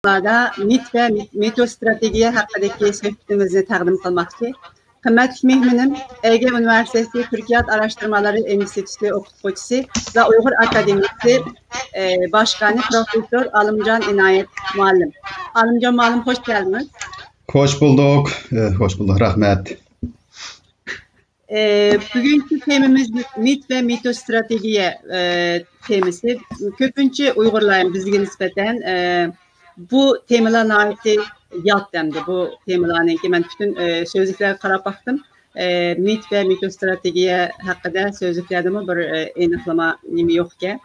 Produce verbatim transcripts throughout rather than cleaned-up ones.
مىت ۋە مىت-، مىتو ئىستراتېگىيە ھەققىدىكى سۆھبىتىمىزنى تەقدىم قىلماقچى. قىممەتلىك مېھمىنىم، ئەيگە ئۇنىۋېرسىتېتى تۈركىيە ئاراشتۇرمىلىرى ئىنستىتۇتى ئوقۇتقۇچىسى ۋە ئۇيغۇر ئاكادېمىيىسى، ئە، باشقانى پروفېسسور ئالىمجان ئىنايەت مۇئەللىم. ئالىمجان مۇئەللىم، خوش كەلدىڭىز. خوش بولدۇق. ئە، خوش بولدۇق. رەھمەت. ئە، بۈگۈنكى تېمىمىز مىت ۋە مىتو ئىستراتېگىيە، ئە، تېمىسى. كۆپىنچە ئۇيغۇرلار بىزگە نىسبەتەن، ئە، بۇ تېمىلار ناھايىتى يات ئەمدى. بۇ تېمىلارنىڭكى مەن پۈتۈن، ئە، سۆزلۈكلەرگە قاراپ باقتىم. ئە، مىت ۋە مىتو ئىستراتېگىيە ھەققىدە سۆزلۈكلەردىمۇ بىر، ئە، ئېنىقلىما نېمە يوق ئىكەن.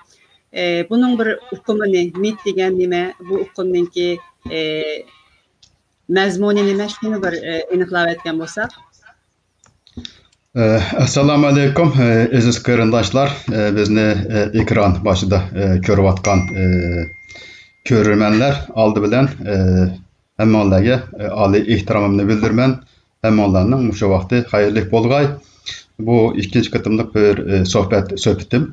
ئە، بۇنىڭ بىر ئۇقۇمىنى، مىت دېگەن نېمە، بۇ ئۇقۇمنىڭكى، ئە، مەزمۇنى نېمە، شۇنى بىر، ئە، ئېنىقلاۋەتكەن بولساق. ئەسسالامۇئەلەيكۇم، ئەزىز قېرىنداشلار، بىزنى ئېكران باشىدا كۆرۈۋاتقان كۆرۈرمەنلەر، ئالدى بىلەن ھەممىڭلارگە ئالىي ئېھتىرامىمنى بىلدۈرىمەن. ھەممىڭلارنىڭ مۇشۇ ۋاقتى خەيرلىك بولغاي. بۇ ئىككىنچى قېتىملىق بىر سۆھبەت، سۆھبىتىم.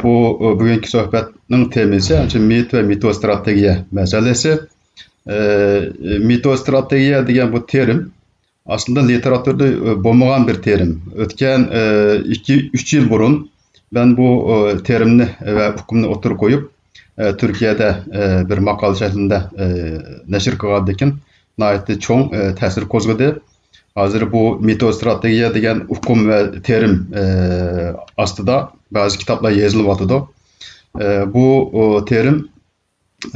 بۇ بۈگۈنكى سۆھبەتنىڭ تېمىسى مىت ۋە مىتو ئىستراتېگىيە مەسىلىسى. مىتو ئىستراتېگىيە دېگەن بۇ تېرىم ئەسلىدە لىتېراتۇرىدا بولمىغان بىر تېرىم. ئۆتكەن ئىككى، ئۈچ يىل بۇرۇن مەن بۇ تېرىمنى ۋە ئۇقۇمنى ئوتتۇرىغا قويۇپ، تۈركىيەدە بىر ماقالە شەكلىدە نەشر قىلغاندىن كېيىن ناھايىتى چوڭ تەسىر قوزغىدى. ھازىر بۇ مىتو ئىستراتېگىيە دېگەن ئۇقۇم ۋە تېرىم ئاستىدا بەزى كىتابلار يېزىلىۋاتىدۇ. بۇ تېرىم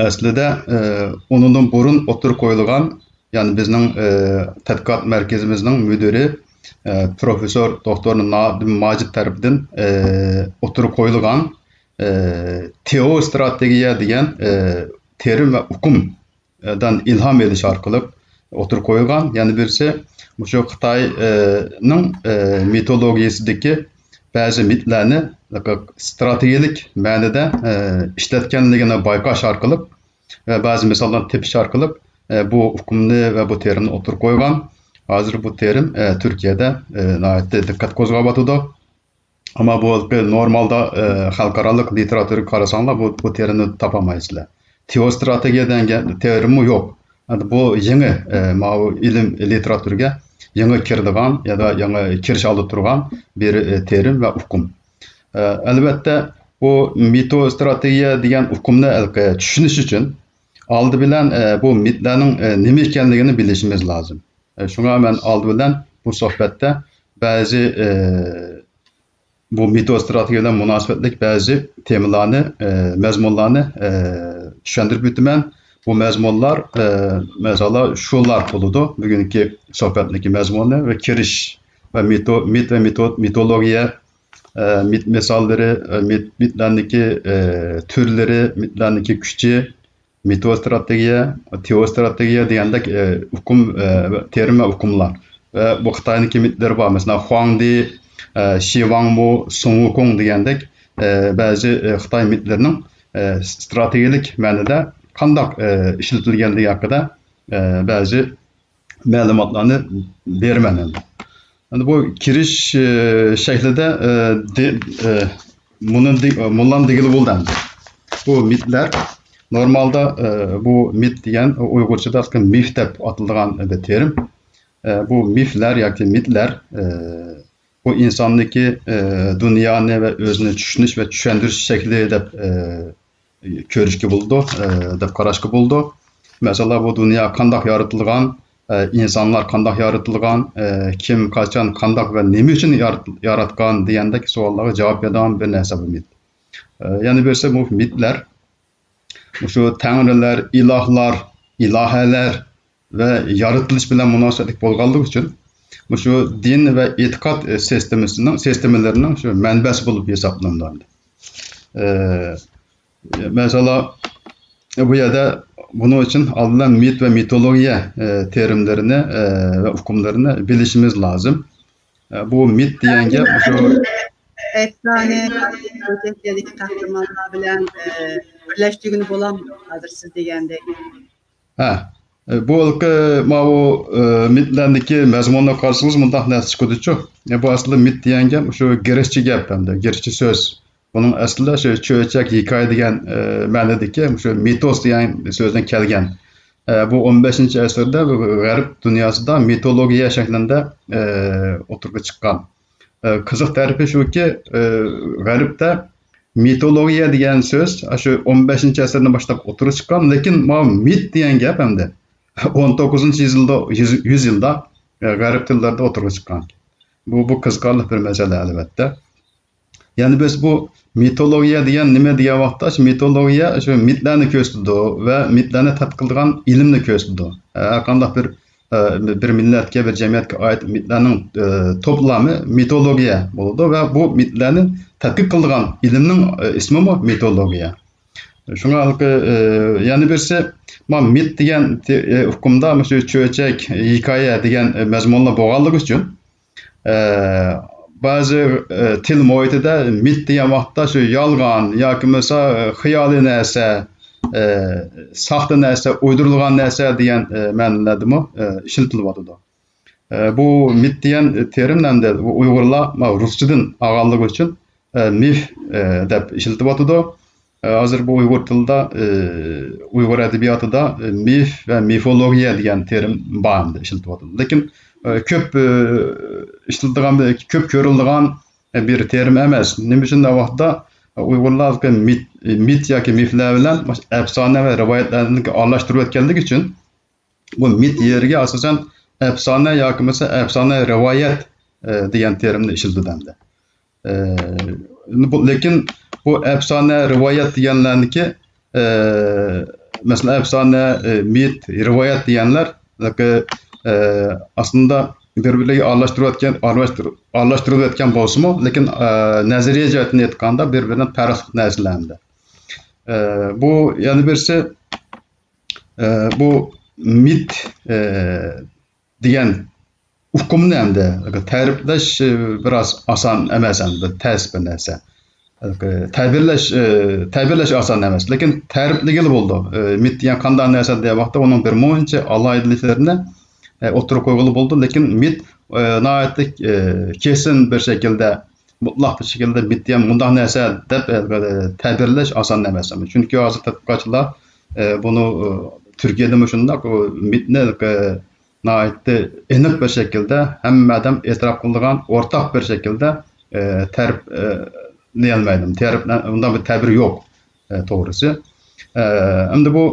ئەسلىدە، ئە، ئۇنىڭدىن بۇرۇن ئوتتۇرىغا قويۇلغان، يەنى بىزنىڭ، ئە، تەتقىقات مەركىزىمىزنىڭ مۇدىرى، ئە، پروفېسسور دوكتور نادىم ماجىت تەرىپىدىن، ئە، ئوتتۇرىغا قويۇلغان، ئە، تېئو ئىستراتېگىيە دېگەن، ئە، تېرىم ۋە ئۇقۇمدىن ئىلھام ئېلىش ئارقىلىق ئوتتۇرىغا قويۇلغان. يەنە بىرسى، مۇشۇ خىتاينىڭ، ئە، مىتولوگىيىسىدىكى بەزى مىتلەرنى ستراتېگىيەلىك مەنىدە، ئە، ئىشلەتكەنلىكىنى بايقاش ئارقىلىق ۋە بەزى مىساللارنى تېپىش ئارقىلىق، ئە، بۇ ئۇقۇمنى ۋە بۇ تېرىمنى ئوتتۇرىغا قويغان. ھازىر بۇ تېرىم، ئە، تۈركىيەدە، ئە، ناھايىتى دىققەت قوزغاۋاتىدۇ. ئەمما بۇ نورمالدا، ئە، خەلقئارالىق لىتېراتۇرىغا قارىساڭلار، بۇ، بۇ تېرىمنى تاپالمايسىلەر. تېئو ئىستراتېگىيە دېگەن تېرىممۇ يوق. ئەمدى بۇ يېڭى، ئە، ماۋۇ ئىلىم لىتېراتۇرىغا يېڭى كىرىدىغان يا دا يېڭى كىرىش ئالدىدا تۇرغان بىر، ئە، تېرىم ۋە ئۇقۇم. ئە، ئەلۋەتتە، بۇ مىتو ئىستراتېگىيە دېگەن ئۇقۇمنى ھېلىقى چۈشىنىش ئۈچۈن ئالدى بىلەن، ئە، بۇ مىتلەرنىڭ، ئە، نېمە ئىكەنلىكىنى بىلىشىمىز لازىم. ئە، شۇڭا مەن ئالدى بىلەن بۇ سۆھبەتتە بەزى، ئە، بۇ مىتو ئىستراتېگىيە بىلەن مۇناسىۋەتلىك بەزى تېمىلارنى، ئە، مەزمۇنلارنى، ئە، چۈشەندۈرۈپ ئۆتىمەن. بۇ مەزمۇنلار، ئە، مەسىلەن، شۇلار بولىدۇ. بۈگۈنكى سۆھبەتنىڭكى مەزمۇنى ۋە كىرىش ۋە مىتو-، مىت ۋە مىتو-، مىتولوگىيە، ئە، مىت مىساللىرى، ئە، مىت-، مىتلەرنىڭكى، ئە، تۈرلىرى، مىتلەرنىڭكى كۈچى، مىتو ئىستراتېگىيە، تېئو ئىستراتېگىيە دېگەندەك، ئە، ئۇقۇم، ئە، تېرىم ۋە ئۇقۇملار. ۋە بۇ خىتاينىڭكى مىتلىرى بار. مەسىلەن، خۇاڭدى، ئە، شىۋاڭمۇ، سۇڭ ۋۇكۇڭ دېگەندەك، ئە، بەزى، ئە، خىتاي مىتلىرىنىڭ، ئە، ستراتېگىيەلىك مەنىدە قانداق، ئە، ئىشلىتىلگەنلىكى ھەققىدە، ئە، بەزى مەلۇماتلارنى بېرىمەن ئەمدى. ئەمدى بۇ كىرىش، ئى، شەكلىدە، ئى، دې-، ئى، مۇنى دې-، مۇنۇلارنى دېگىلى بولىدۇ ئەمدى. بۇ مىتلەر، نورمالدا، ئى، بۇ مىت دېگەن ئۇيغۇرچىدا مىف دەپ ئاتىلىدىغان بىر تېرىم. ئى، بۇ مىفلەر ياكى مىتلەر، ئى، بۇ ئىنساننىڭكى، ئى، دۇنيانى ۋە ئۆزىنى چۈشىنىش ۋە چۈشەندۈرۈش شەكلى دەپ، ئى، كۆرۈشكە بولىدۇ، ئە، دەپ قاراشقا بولىدۇ. مەسىلەن، بۇ دۇنيا قانداق يارىتىلغان، ئە، ئىنسانلار قانداق يارىتىلغان، ئە، كىم، قاچان، قانداق ۋە نېمە ئۈچۈن يارىت-، ياراتقان دېگەندەك سوئاللارغا جاۋاب بېرىدىغان بىر نەرسە بۇ مىت. ئە، يەنە بىرسى بۇ مىتلەر، مۇشۇ تەڭرىلەر، ئىلاھلار، ئىلاھەلەر، ۋە يارىتىلىش بىلەن مۇناسىۋەتلىك بولغانلىقى ئۈچۈن، مۇشۇ دىن ۋە ئېتىقاد سىستېمىسىنىڭ، سىستېمىلىرىنىڭ شۇ مەنبەسى بولۇپ ھېسابلىنىدۇ. ئە، مەسىلەن، بۇ يەردە بۇنىڭ ئۈچۈن ئالدىن مىت ۋە مىتولوگىيە، ئە، تېرىملىرىنى، ئە، ۋە ئۇقۇملىرىنى بىلىشىمىز لازىم. ئە، بۇ مىت دېگەن گەپ مۇشۇ ئەپسانە، بۇ قەھرىمانلار بىلەن، ئە، بىرلەشتۈرگىلى بولامدۇ ھازىر سىز دېگەندەك؟ ھە، بۇ ھېلىقى ماۋۇ، ئى، مىتلەرنىڭكى مەزمۇنىغا قارىسىڭىز، مۇنداق نەرسە چىقىدۇچۇ. ئى، بۇ ئەسلىدە مىت دېگەن گەپ مۇشۇ گرېكچە گەپ ئەمدى، گرېكچە سۆز. بۇنىڭ ئەسلىدە شۇ چۆچەك ھېكايە دېگەن، ئى، مەنىدىكى مۇشۇ مىتوس دېگەن سۆزدىن كەلگەن. ئە، بۇ ئون بەشىنچى ئەسىردە غەرب دۇنياسىدا مىتولوگىيە شەكلىدە، ئە، ئوتتۇرىغا چىققان. ئە، قىزىق تەرىپى شۇكى، ئە، غەربتە مىتولوگىيە دېگەن سۆز شۇ ئون بەشىنچى ئەسىردىن باشلاپ ئوتتۇرىغا چىققان، لېكىن ماۋۇ مىت دېگەن گەپ ئەمدى ئون توققۇزىنچى يۈز يىلدا، يۈز، يۈز يىلدا، ئە، غەرب تىللىرىدا ئوتتۇرىغا چىققان. بۇ، بۇ قىزىقارلىق بىر مەسىلە، ئەلۋەتتە. يەنە بىز بۇ مىتولوگىيە دېگەن نېمە دېگەن ۋاقىتتا، شۇ مىتولوگىيە شۇ مىتلەرنى كۆرسىتىدۇ ۋە مىتلەرنى تەتقىق قىلىدىغان ئىلىمنى كۆرسىتىدۇ. ھەر قانداق بىر، ئە، بىر مىللەتكە، بىر جەمئىيەتكە ئائىت مىتلەرنىڭ، ئە، توپلامى مىتولوگىيە بولىدۇ ۋە بۇ مىتلەرنى تەتقىق قىلىدىغان ئىلىمنىڭ، ئە، ئىسمىمۇ مىتولوگىيە. شۇڭا ھېلىقى، ئە، يەنە بىرسى، ما مىت دېگەن تې-، ئە، ئۇقۇمدا مۇشۇ چۆچەك، ھېكايە دېگەن، ئە، مەزمۇنلار بولغانلىقى ئۈچۈن، ئە، بەزى، ئە، تىل مۇھىتىدە مىت دېگەن ۋاقىتتا شۇ يالغان ياكى بولمىسا، ئە، خىيالىي نەرسە، ئە، ساختا نەرسە، ئويدۇرۇلغان نەرسە دېگەن، ئە، مەنىلەردىمۇ، ئە، ئىشلىتىلىۋاتىدۇ. ئە، بۇ مىت دېگەن تېرىم ئەمدى بۇ ئۇيغۇرلار، ما، رۇسچىدىن ئالغانلىقى ئۈچۈن، ئە، مىف، ئە، دەپ ئىشلىتىۋاتىدۇ. ئە، ھازىر بۇ ئۇيغۇر تىلىدا، ئە، ئۇيغۇر ئەدەبىياتىدا، ئە، مىف ۋە مىفولوگىيە دېگەن تېرىم بار ئەمدى ئىشلىتىۋاتىدۇ. لېكىن، ئە، كۆپ، ئە، ئىشلىتىدىغان، كۆپ كۆرۈلىدىغان، ئە، بىر تېرىم ئەمەس. نېمە ئۈچۈن دېگەن ۋاقىتتا، ئە، ئۇيغۇرلار مىت، مىت ياكى مىفلەر بىلەن ئەپسانە ۋە رىۋايەتلەرنى ئارىلاشتۇرۇۋەتكەنلىكى ئۈچۈن، بۇ مىت يېرىگە ئاساسەن ئەپسانە ياكى بولمىسا ئەپسانە رىۋايەت، ئە، دېگەن تېرىمنى ئىشلىتىدۇ ئەمدى. ئە، بۇ، لېكىن بۇ ئەپسانە رىۋايەت دېگەنلەرنىكى، ئە، مەسىلەن، ئەپسانە، ئە، مىت، رىۋايەت دېگەنلەر، ئە، ئاسلىدا بىر-بىرلىرىگە ئارىلاشتۇرۇۋەتكەن، ئارىلاشتۇر-، ئارىلاشتۇرۇۋەتكەن بولسىمۇ، لېكىن، ئە، نەزەرىيە جەھەتتىن ئېيتقاندا بىر-بىرىدىن پەرقلىق نەرسىلەر ئەمدى. ئە، بۇ يەنە بىرسى، ئە، بۇ مىت، ئە، دېگەن ئۇقۇمنى ئەمدى تەرىپلەش، ئە، بىراز ئاسان ئەمەس، ئەمدى تەس بىر نەرسە. تەبىرلەش، ئە، تەبىرلەش ئاسان ئەمەس، لېكىن تەرىپلىگىلى بولىدۇ. ئە، مىت دېگەن قانداق نەرسە دېگەن ۋاقىتتا ئۇنىڭ بىر مۇنچە ئالاھىدىلىكلىرىنى، ئە، ئوتتۇرىغا قويغىلى بولىدۇ، لېكىن مىت، ئە، ناھايىتى، ئە، كېسىن بىر شەكىلدە مۇتلەق بىر شەكىلدە مىت دېگەن مۇنداق نەرسە دەپ، ئە، تەبىرلەش ئاسان ئەمەس. چۈنكى ھازىر تەتقىقاتچىلار، ئە، بۇنى، ئە، تۈركىيەدىمۇ شۇنداق، ئۇ مىتنى، ئە، ناھايىتى ئېنىق بىر شەكىلدە ھەممە ئادەم ئېتىراپ قىلىدىغان ئورتاق بىر شەكىلدە، ئە، تەرىپ، ئە، لىيەلمەيدۇ. تەرىپ، ئۇنداق بىر تەبىر يوق، ئە، توغرىسى. ئە، ئەمدى بۇ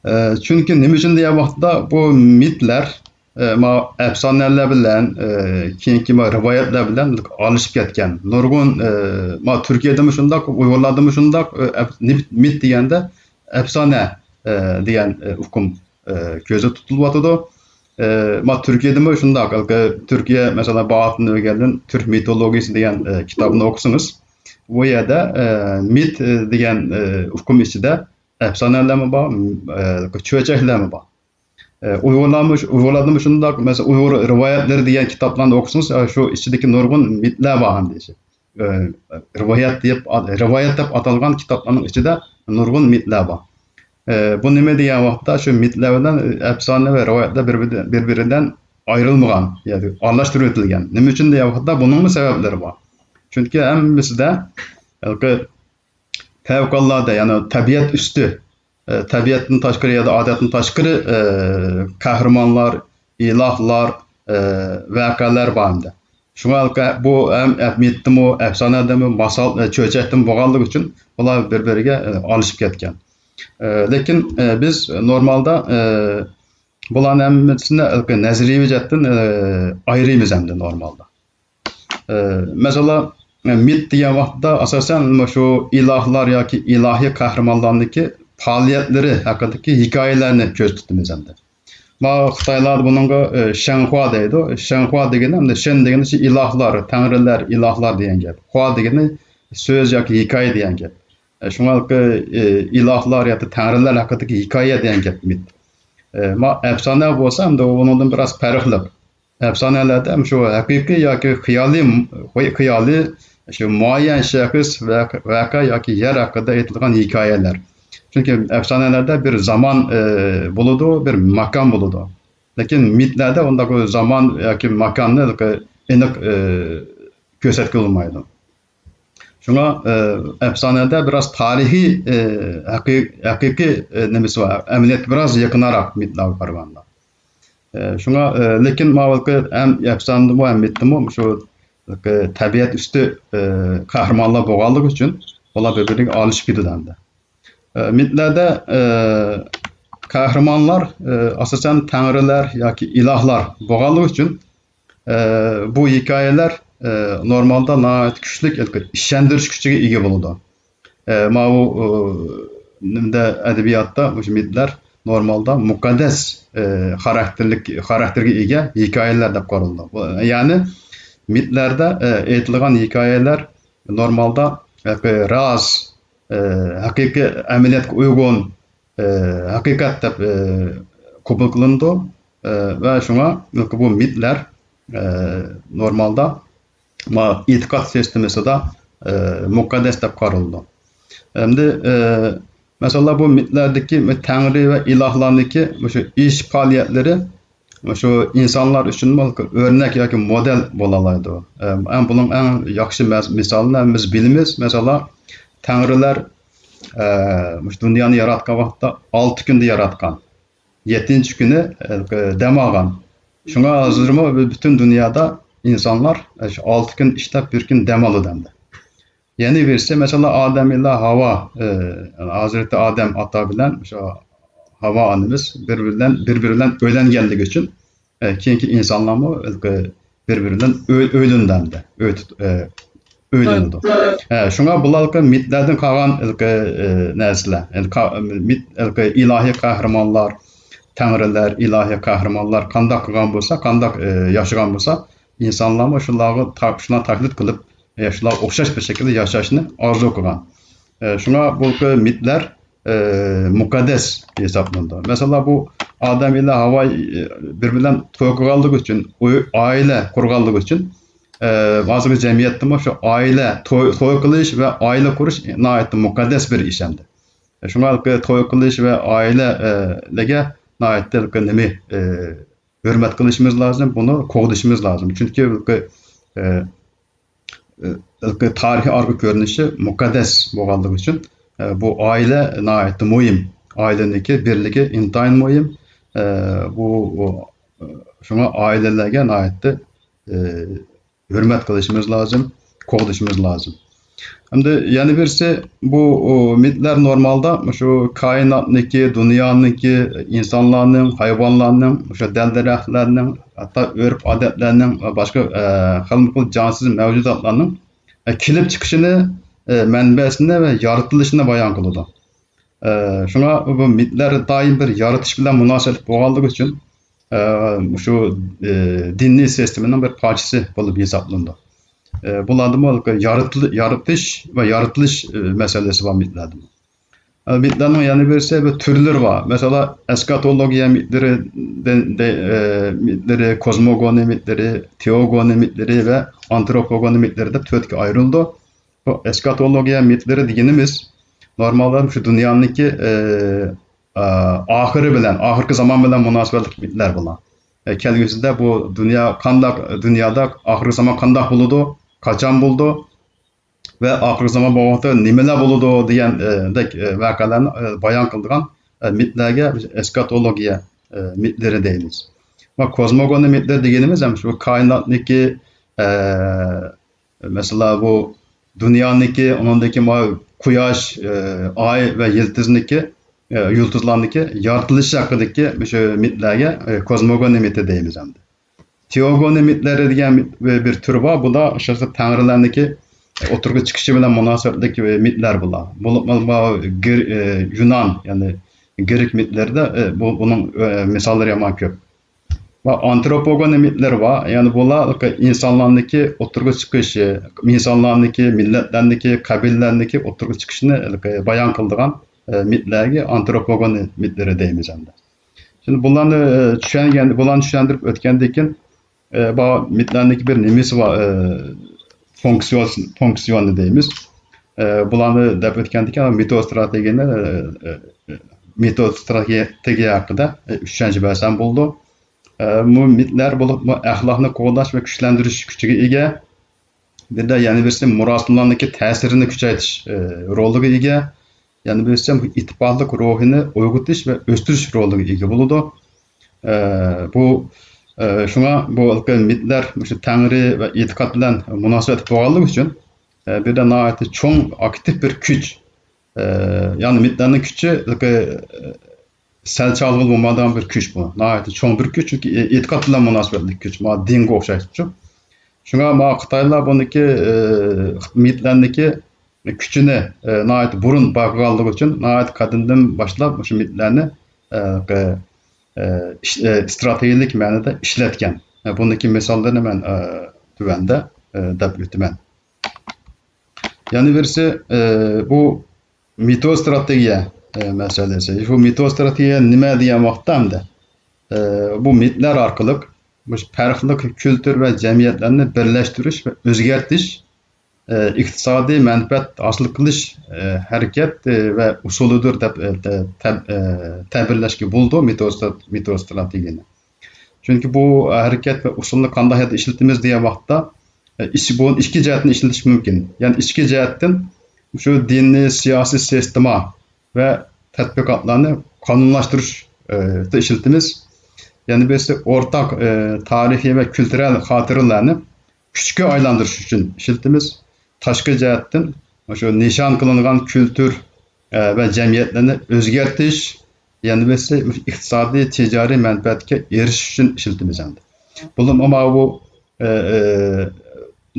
ئە، چۈنكى نېمە ئۈچۈن دېگەن ۋاقىتتا بۇ مىتلەر، ئە، ما ئەپسانەلەر بىلەن، ئە، كېيىنكى ما رىۋايەتلەر بىلەن ئارىلىشىپ كەتكەن. نۇرغۇن، ئە، ما تۈركىيەدىمۇ شۇنداق، ئۇيغۇرلاردىمۇ شۇنداق، ئە، ئەپ-، مىت، مىت دېگەندە ئەپسانە، ئە، دېگەن، ئە، ئۇقۇم، ئە، كۆزدە تۇتۇلۇۋاتىدۇ. ئە، ما تۈركىيەدىمۇ شۇنداق، تۈركىيە، مەسىلەن، باھاتىن ئۆگەندىن تۈرك مىتولوگىيىسى دېگەن، ئە، كىتابنى ئوقۇسىڭىز، بۇ يەردە، ئە، مىت، ئە، دېگەن، ئە، ئۇقۇم ئىچىدە ئەپسانەلەرمۇ بار، ئە، چۆچەكلەرمۇ بار. ئە، ئۇيغۇرلارمۇ، ئۇيغۇرلاردىمۇ شۇنداق، مەسىلەن، ئۇيغۇر رىۋايەتلىرى دېگەن كىتابلارنى ئوقۇسىڭىز، ئە، شۇ ئىچىدىكى نۇرغۇن مىتلەر بار ئەمدى. ئە، رىۋايەت دەپ، رىۋايەت دەپ ئاتالغان كىتابلارنىڭ ئىچىدە نۇرغۇن مىتلەر بار. ئە، بۇ نېمە دېگەن ۋاقىتتا، شۇ مىتلەر بىلەن ئەپسانە ۋە رىۋايەتلەر بىر-، بىر-، بىر-بىرىدىن ئايرىلمىغان، يەنى ئارىلاشتۇرۇۋېتىلگەن. نېمە ئۈچۈن دېگەن ۋاقىتتا، بۇنىڭمۇ سەۋەبلىرى بار. چۈنكى ھەممىسىدە ھېلىقى پەۋقۇلئاددە، يەنى تەبىئەت ئۈستى، ئە، تەبىئەتتىن تاشقىرى يا ئادەتتىن تاشقىرى، ئە، قەھرىمانلار، ئىلاھلار، ئە، ۋەقەلەر بار ئەمدى. شۇڭا بۇ ھەم مىتتىمۇ، ئەپسانەدىمۇ، ماسال، ئە، چۆچەكتىمۇ بولغانلىقى ئۈچۈن بۇلار بىر-بىرىگە، ئە، ئارىلىشىپ كەتكەن. ئە، لېكىن، ئە، بىز نورمالدا، ئە، بۇلارنىڭ ھەممىسىنى نەزەرىيەۋى جەھەتتىن، ئە، ئايرىيمىز ئەمدى نورمالدا. ئە، مەسىلەن، مىت دېگەن ۋاقىتتا ئاساسەن مۇشۇ ئىلاھلار ياكى ئىلاھىي قەھرىمانلارنىڭكى پائالىيەتلىرى ھەققىدىكى ھېكايىلەرنى كۆزدە تۇتىمىز ئەمدى. ما خىتايلار بۇنىڭغا، ئە، شەنخۇا دەيدۇ. شەنخۇا دېگىنى، ئەمدى شەن دېگىنى شۇ ئىلاھلار، تەڭرىلەر، ئىلاھلار دېگەن گەپ. خۇا دېگىنى سۆز ياكى ھېكايە دېگەن گەپ. ئە، شۇڭا، ئە، ئىلاھلار ياكى تەڭرىلەر ھەققىدىكى ھېكايە دېگەن گەپ مىت. ئە، ما ئەپسانە بولسا، ئەمدى ئۇنىڭدىن بىراز پەرقلىق. ئەپسانەلەردە شۇ ھەقىقىي ياكى خىيالىي، خىيالىي، شۇ مۇئەييەن شەخس ۋە ۋەقە ياكى يەر ھەققىدە ئېيتىلغان ھېكايەلەر. چۈنكى ئەپسانەلەردە بىر زامان، ئى، بولىدۇ، بىر ماكان بولىدۇ. لېكىن مىتلەردە ئۇنداق بىر زامان ياكى ماكاننى ئېنىق، ئى، كۆرسەتكىلى بولمايدۇ. شۇڭا، ئە، ئەپسانىدە بىراز تارىخىي، ئە، ھەقىق-، ھەقىقىي، ئە، نېمىسى بار، ئەمەلىيەتكە بىراز يېقىنراق مىتلارغا قارىغاندا. ئە، شۇڭا، ئە، لېكىن ماۋۇ ھەم ئەپسانىدىمۇ، ھەم مىتتىمۇ شۇ تەبىئەت ئۈستى، ئە، قەھرىمانلار بولغانلىقى ئۈچۈن ئۇلار بىر-بىرىگە ئارىلىشىپ كېتىدۇ ئەمدى. ئە، مىتلەردە، ئە، قەھرىمانلار، ئە، ئاساسەن تەڭرىلەر ياكى ئىلاھلار بولغانلىقى ئۈچۈن، ئە، بۇ ھېكايىلەر، ئە، نورمالدا ناھايىتى كۈچلۈك ئىشەندۈرۈش كۈچىگە ئىگە بولىدۇ. ئە، ماۋۇ، ئۇ، نېمىدە، ئەدەبىياتتا مۇشۇ مىتلەر نورمالدا مۇقەددەس، ئە، خاراكتېرلىك، خاراكتېرگە ئىگە ھېكايىلەر دەپ قارىلىدۇ. بۇ، يەنى مىتلەردە، ئە، ئېيتىلغان ھېكايىلەر نورمالدا، ئە، راست، ئە، ھەقىقىي ئەمەلىيەتكە ئۇيغۇن، ئە، ھەقىقەت دەپ، ئە، قوبۇل قىلىنىدۇ. ئە، ۋە شۇڭا بۇ مىتلەر، ئە، نورمالدا ما-، ئېتىقاد سىستېمىسىدا، ئە، مۇقەددەس دەپ قارىلىدۇ. ئەمدى، ئە، مەسىلەن، بۇ مىتلەردىكى تەڭرى ۋە ئىلاھلارنىڭكى مۇشۇ ئىش پائالىيەتلىرى مۇشۇ ئىنسانلار ئۈچۈنمۇ ئۆرنەك ياكى مودېل بولالايدۇ. ئە، ئەڭ، بۇنىڭ ئەڭ ياخشى مەس-، مىسالىنى ھەممىمىز بىلىمىز. مەسىلەن، تەڭرىلەر، ئە، مۇشۇ دۇنيانى ياراتقان ۋاقىتتا ئالتە كۈندە ياراتقان. يەتتىنچى كۈنى، ئە، دەم ئالغان. شۇڭا ھازىرمۇ پۈتۈن دۇنيادا ئىنسانلار، ئە، شۇ ئالتە كۈن ئىشلەپ، بىر كۈن دەم ئالىدۇ ئەمدى. يەنە بىرسى، مەسىلەن، ئادەم بىلەن ھاۋا، ئە، ھازرىتى ئادەم ئاتا بىلەن شۇ ھاۋا ئانىمىز بىر بىلەن، بىر بىرى بىلەن ئۆيلەنگەنلىكى ئۈچۈن، ئە، كېيىنكى ئىنسانلارمۇ ھېلىقى بىر بىرى بىلەن ئۆي-، ئۆيلىنىدۇ ئەمدى. ئۆي تۇت-، ئە، ئۆيلىنىدۇ. ئە، شۇڭا بۇلار ھېلىقى مىتلەردىن قالغان ھېلىقى، ئە، نەرسىلەر. ھېلىقى مىت، ھېلىقى ئىلاھىي قەھرىمانلار، تەڭرىلەر، ئىلاھىي قەھرىمانلار قانداق قىلغان بولسا، قانداق، ئە، ياشىغان بولسا، ئىنسانلارمۇ شۇلارغا تا-، شۇلارنى تەقلىد قىلىپ، ئە، شۇلارغا ئوخشاش بىر شەكىلدە ياشاشنى ئارزۇ قىلغان. ئە، شۇڭا بۇ مىتلەر، ئە، مۇقەددەس ھېسابلىنىدۇ. مەسىلەن، بۇ ئادەم بىلەن ھاۋا، ئە، بىر بىلەن توي قىلغانلىقى ئۈچۈن، ئۆي، ئائىلە قۇرغانلىقى ئۈچۈن، ئە، ھازىرقى جەمئىيەتتىمۇ شۇ ئائىلە، توي، توي قىلىش ۋە ئائىلە قۇرۇش ناھايىتى مۇقەددەس بىر ئىش ئەمدى. شۇڭا توي قىلىش ۋە ئائىلە، ئە، لەرگە ناھايىتى نېمە، ئە، ھۆرمەت قىلىشىمىز لازىم، بۇنى قوغدىشىمىز لازىم. چۈنكى، ئە، ئە، تارىخىي ئارقا كۆرۈنۈشى مۇقەددەس بولغانلىقى ئۈچۈن، ئە، بۇ ئائىلە ناھايىتى مۇھىم. ئائىلىنىڭكى بىرلىكى ئىنتايىن مۇھىم. ئە، بۇ، بۇ، ئە، شۇڭا ئائىلىلەرگە ناھايىتى، ئە، ھۆرمەت قىلىشىمىز لازىم، قوغدىشىمىز لازىم. ئەمدى يەنە بىرسى، بۇ، ئۇ، مىتلەر نورمالدا مۇشۇ كائىناتنىڭكى، دۇنيانىڭكى، ئىنسانلارنىڭ، ھايۋانلارنىڭ، مۇشۇ دەل-دەرەخلەرنىڭ، ھەتتا ئۆرپ-ئادەتلەرنىڭ ۋە باشقا، ئە، خىلمۇخىل جانسىز مەۋجۇداتلارنىڭ، ئە، كېلىپ چىقىشىنى، ئە، مەنبەسىنى ۋە يارىتىلىشىنى بايان قىلىدۇ. ئە، شۇڭا بۇ مىتلەر دائىم بىر يارىتىش بىلەن مۇناسىۋەتلىك بولغانلىقى ئۈچۈن، ئە، مۇشۇ، ئە، دىنىي سىستېمىنىڭ بىر پارچىسى بولۇپ ھېسابلىنىدۇ. ئە، بۇلاردىمۇ يارىتىل-، يارىتىش ۋە يارىتىلىش، ئە، مەسىلىسى بار مىتلەردىمۇ. ئە، مىتلارنىڭ يەنە بىرسى بىر تۈرلىرى بار. مەسىلەن، ئېسكاتولوگىيە مىتلىرى، دە-، دە-، ئە، مىتلىرى، كوزموگونىيە مىتلىرى، تېئوگونىيە مىتلىرى ۋە ئانتروپوگونىيە مىتلىرى دەپ تۆتكە ئايرىلىدۇ. بۇ ئېسكاتولوگىيە مىتلىرى دېگىنىمىز نورمالدا شۇ دۇنيانىڭكى، ئە، ئە، ئاخىرى بىلەن، ئاخىرقى زامان بىلەن مۇناسىۋەتلىك مىتلەر بۇلار. ئە، كەلگۈسىدە بۇ دۇنيا قانداق، دۇنيادا ئاخىرقى زامان قانداق بولىدۇ، قاچان بولىدۇ ۋە ئاخىرقى زامان بولغان ۋاقىتتا نېمىلەر بولىدۇ دېگەن، ئە، دەك، ئە، ۋەقەلەرنى، ئە، بايان قىلىدىغان، ئە، مىتلەرگە بىز ئېسكاتولوگىيە، ئە، مىتلىرى دەيمىز. ۋە كوزموگونىيە مىتلىرى دېگىنىمىز ھەم شۇ كائىناتنىڭكى، ئە، مەسىلەن، بۇ دۇنيانىڭكى، ئۇنىڭدىكى ما-، قۇياش، ئاي ۋە يىلتىزنىڭكى، يۇلتۇزلارنىڭكى يارىتىلىشى ھەققىدىكى مۇشۇ مىتلەرگە كوزموگونىيە مىتى دەيمىز ئەمدى. تېئوگونىيە مىتلىرى دېگەن بىر تۈر بار. بۇلار ئاساسەن تەڭرىلەرنىڭكى ئوتتۇرىغا چىقىشى بىلەن مۇناسىۋەتلىك مىتلەر بۇلار. بولۇپمۇ ما-، گىر-، يۇنان، يەنى گرېك مىتلىرىدا، بۇ، بۇنىڭ مىساللىرى يامان كۆپ. ۋە ئانتروپوگونىيە مىتلىرى بار. يەنى بۇلار ئىنسانلارنىڭكى ئوتتۇرىغا چىقىشى، ئىنسانلارنىڭكى، مىللەتلەرنىڭكى، قەبىلىلەرنىڭكى ئوتتۇرىغا چىقىشىنى بايان قىلىدىغان، ئە، مىتلەرگە ئانتروپوگونىيە مىتلىرى دەيمىز ئەمدى. شۇڭا بۇلارنى، ئە، چۈشەنگەن، بۇلارنى چۈشەندۈرۈپ ئۆتكەندىن كېيىن، ئە، بۇ مىتلەرنىڭكى بىر نېمىسى بار، ئە، فۇنكسىيون-، فۇنكسىيونى دەيمىز. ئە، بۇلارنى دەپ ئۆتكەندىن كېيىن مىتو ئىستراتېگىيەنى، ئە، ئە، مىتو ئىستراتېگىيە ھەققىدە، ئە، چۈشەنچە بەرسەم بولىدۇ. ئە، بۇ مىتلەر بولۇپمۇ ئەخلاقنى قوغداش ۋە كۈچلەندۈرۈش كۈچىگە ئىگە. بىردە يەنە بىرسى مۇراسىملارنىڭكى تەسىرىنى كۈچەيتىش، ئى، رولىغا ئىگە. يەنە بىرسى ئىتتىپاقلىق روھىنى ئويغىتىش ۋە ئۆستۈرۈش رولىغا ئىگە بولىدۇ. ئى، بۇ، ئى، شۇڭا بۇ ھېلىقى مىتلەر مۇشۇ تەڭرى ۋە ئېتىقاد بىلەن مۇناسىۋەتلىك بولغانلىقى ئۈچۈن، ئى، بىردە ناھايىتى چوڭ ئاكتىپ بىر كۈچ، ئى، يەنى مىتلەرنىڭ كۈچى ھېلىقى، ئى، سەل چاغلىغىلى بولمايدىغان بىر كۈچ بۇ. ناھايىتى چوڭ بىر كۈچ، چۈنكى ئېتىقاد بىلەن مۇناسىۋەتلىك كۈچ. مانا دىنغا ئوخشاش شۇ. شۇڭا مانا خىتايلار بۇنىڭكى، ئى، مىتلەرنىڭكى كۈچىنى، ئى، ناھايىتى بۇرۇن بايقىغانلىقى ئۈچۈن ناھايىتى قەدىمدىن باشلاپ مۇشۇ مىتلەرنى، ئى، قى-، ئى، ئىش-، ئى، ئىستراتېگىيەلىك مەنىدە ئىشلەتكەن. ئى، بۇنىڭكى مىساللىرىنى مەن، ئى، تۆۋەندە، ئى، دەپ ئۆتىمەن. يەنە بىرسى، ئى، بۇ مىتو ستراتېگىيە، ئى، مەسىلىسى. بۇ مىتو ستراتېگىيە نېمە دېگەن ۋاقىتتا ئەمدى، ئى، بۇ مىتلەر ئارقىلىق مۇشۇ پەرقلىق كۈلتۈر ۋە جەمئىيەتلەرنى بىرلەشتۈرۈش ۋە ئۆزگەرتىش، ئى، ئىقتىسادىي مەنپەئەت ھاسىل قىلىش، ئى، ھەرىكەت، ئى، ۋە ئۇسۇلىدۇر دەپ، ئى، تە-، تەب-، ئى، تەبىرلەشكە بولىدۇ مىتو سترات-، مىتو ستراتېگىيەنى. چۈنكى بۇ ھەرىكەت ۋە ئۇسۇلنى قانداق يەردە ئىشلىتىمىز دېگەن ۋاقىتتا، ئى، ئىش-، بۇنى ئىككى جەھەتتىن ئىشلىتىش مۇمكىن. يەنى ئىچكى جەھەتتىن شۇ دىنىي سىياسىي سىستېما ۋە تەتبىقاتلارنى قانۇنلاشتۇرۇشتا ئىشلىتىمىز. يەنە بىرسى ئورتاق، ئى، تارىخىي ۋە كۈلتۈرەل خاتىرىلەرنى كۈچكە ئايلاندۇرۇش ئۈچۈن ئىشلىتىمىز. تاشقى جەھەتتىن شۇ نىشان قىلىنغان كۈلتۈر، ئى، ۋە جەمئىيەتلەرنى ئۆزگەرتىش، يەنە بىرسى ئىقتىسادىي، تىجارىي مەنپەئەتكە ئېرىشىش ئۈچۈن ئىشلىتىمىز ئەمدى. بۇنىمۇ مانا بۇ، ئى، ئى،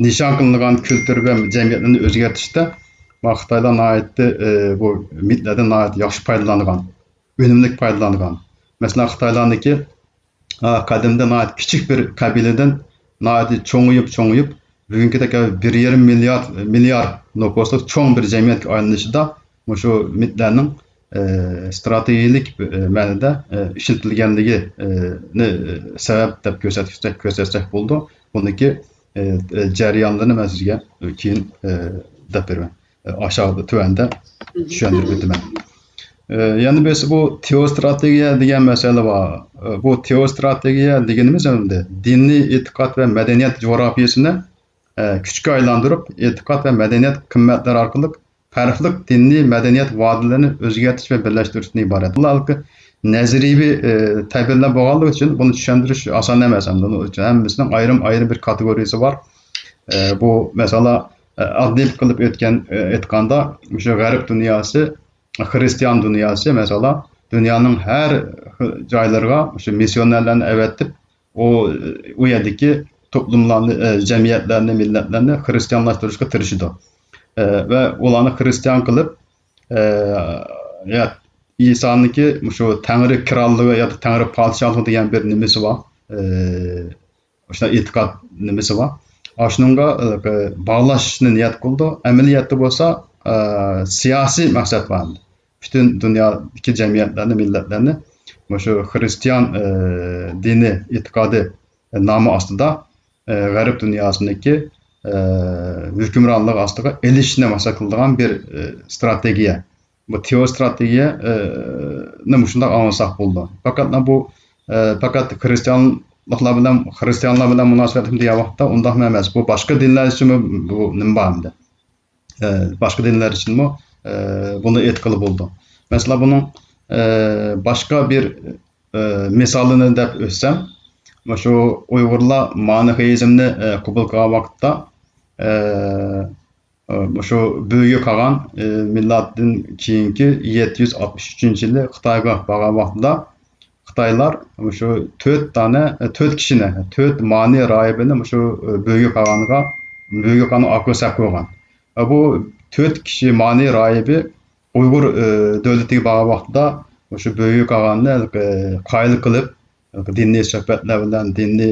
نىشان قىلىنغان كۈلتۈر ۋە جەمئىيەتلەرنى ئۆزگەرتىشتە مانا خىتايلار ناھايىتى، ئى، بۇ مىتلەردىن ناھايىتى ياخشى پايدىلانغان، ئۈنۈملۈك پايدىلانغان. مەسىلەن، خىتايلارنىڭكى، ئا، قەدىمدە ناھايىتى كىچىك بىر قەبىلىدىن ناھايىتى چوڭىيىپ، چوڭىيىپ، بۈگۈنكىدەك بىر يېرىم مىليارد، مىليار نوپۇسلۇق چوڭ بىر جەمئىيەتكە ئايلىنىشىدا مۇشۇ مىتلەرنىڭ، ئى، ئىستراتېگىيەلىك، ئى، مەنىدە، ئى، ئىشلىتىلگەنلىكىنى، ئى، سەۋەب دەپ كۆرسەتسەك، كۆرسەتسەك بولىدۇ. بۇنىڭكى، ئى، ئى، جەريانلىرىنى مەن سىزگە كېيىن، ئى، دەپ بېرىمەن. ئى، ئاشۇ تۆۋەندە چۈشەندۈرۈپ ئۆتىمەن. ئى، يەنە بىرسى بۇ تېئوستراتېگىيە دېگەن مەسىلە بار. ئى، بۇ تېئوستراتېگىيە دېگىنىمىز ئەمدى دىنىي ئېتىقاد ۋە مەدەنىيەت جۇغراپىيەسىنى، ئى، كۈچكە ئايلاندۇرۇپ، ئېتىقاد ۋە مەدەنىيەت قىممەتلىرى ئارقىلىق پەرقلىق دىنىي مەدەنىيەت ۋادىلىرىنى ئۆزگەرتىش ۋە بىرلەشتۈرۈشتىن ئىبارەت. بۇلار نەزەرىيىۋى، ئى، تەبىرلەر بولغانلىقى ئۈچۈن بۇنى چۈشەندۈرۈش ئاسان ئەمەس. ھەم بۇنىڭ ئۈچۈن ھەممىسىنىڭ ئايرىم-ئايرىم بىر كاتېگورىيىسى بار. ئى، بۇ، مەسىلەن، ئى، ئاددىي قىلىپ ئۆتكەن، ئى، ئېيتقاندا، مۇشۇ غەرب دۇنياسى، خىرىستىيان دۇنياسى، مەسىلەن، دۇنيانىڭ ھەر خىل جايلىرىغا مۇشۇ مىسسىيونېرلەرنى ئەۋەتىپ، ئۇ، ئۇ يەردىكى توپلۇملارنى، ئى، جەمئىيەتلەرنى، مىللەتلەرنى خىرىستىيانلاشتۇرۇشقا تىرىشىدۇ. ئى، ۋە ئۇلارنى خىرىستىيان قىلىپ، ئى، يا، ئىسانىڭكى مۇشۇ تەڭرى كراللىقى ياكى تەڭرى پادىشاھلىقى دېگەن بىر نېمىسى بار. ئى، شۇنداق ئېتىقاد نېمىسى بار. ئاشۇنىڭغا، ئى، باغلاشنى نىيەت قىلىدۇ. ئەمەلىيەتتە بولسا، ئى، سىياسىي مەقسەت بار. پۈتۈن دۇنيادىكى جەمئىيەتلەرنى، مىللەتلەرنى مۇشۇ خىرىستىيان، ئى، دىنى، ئېتىقادى نامى ئاستىدا، ئى، غەرب دۇنياسىنىڭكى، ئى، ھۆكۈمرانلىقى ئاستىغا ئېلىشنى مەقسەت قىلىدىغان بىر، ئى، ئىستراتېگىيە. بۇ تېئوستراتېگىيە، ئى، نى مۇشۇنداق ئاڭلىساق بولىدۇ. پەقەتلا بۇ، ئى، پەقەت خىرىستىيانلىقلار بىلەن، خىرىستىيانلار بىلەن مۇناسىۋەتلىك دېگەن ۋاقىتتا ئۇنداقمۇ ئەمەس. بۇ باشقا دىنلار ئۈچۈنمۇ بۇ نېمە بار ئەمدى؟ ئى، باشقا دىنلار ئۈچۈنمۇ، ئى، بۇنى ئېيتقىلى بولىدۇ. مەسىلەن، بۇنىڭ، ئى، باشقا بىر، ئى، مىسالىنى دەپ ئۆتسەم، مۇشۇ ئۇيغۇرلار مانىخېيىزمنى، ئى، قوبۇل قىلغان ۋاقىتتا، ئى، ئى، مۇشۇ بۈگى قالغان، ئى، مىلادتىن كېيىنكى يەتتە يۈز ئاتمىش ئۈچىنچى يىلى خىتايغا بارغان ۋاقتىدا، خىتايلار مۇشۇ تۆت دانە، ئى، تۆت كىشىنى، تۆت مانى راھىبىنى مۇشۇ، ئى، بۈگى قالغانغا، بۈگى قالغان ئاكىغا سەپ قويغان. ئى، بۇ تۆت كىشى مانى راھىبى ئۇيغۇر، ئى، دۆلىتىگە بارغان ۋاقتىدا مۇشۇ بۈگى قالغاننى، ئى، قايىل قىلىپ، دىنىي سۆھبەتلەر بىلەن، دىنىي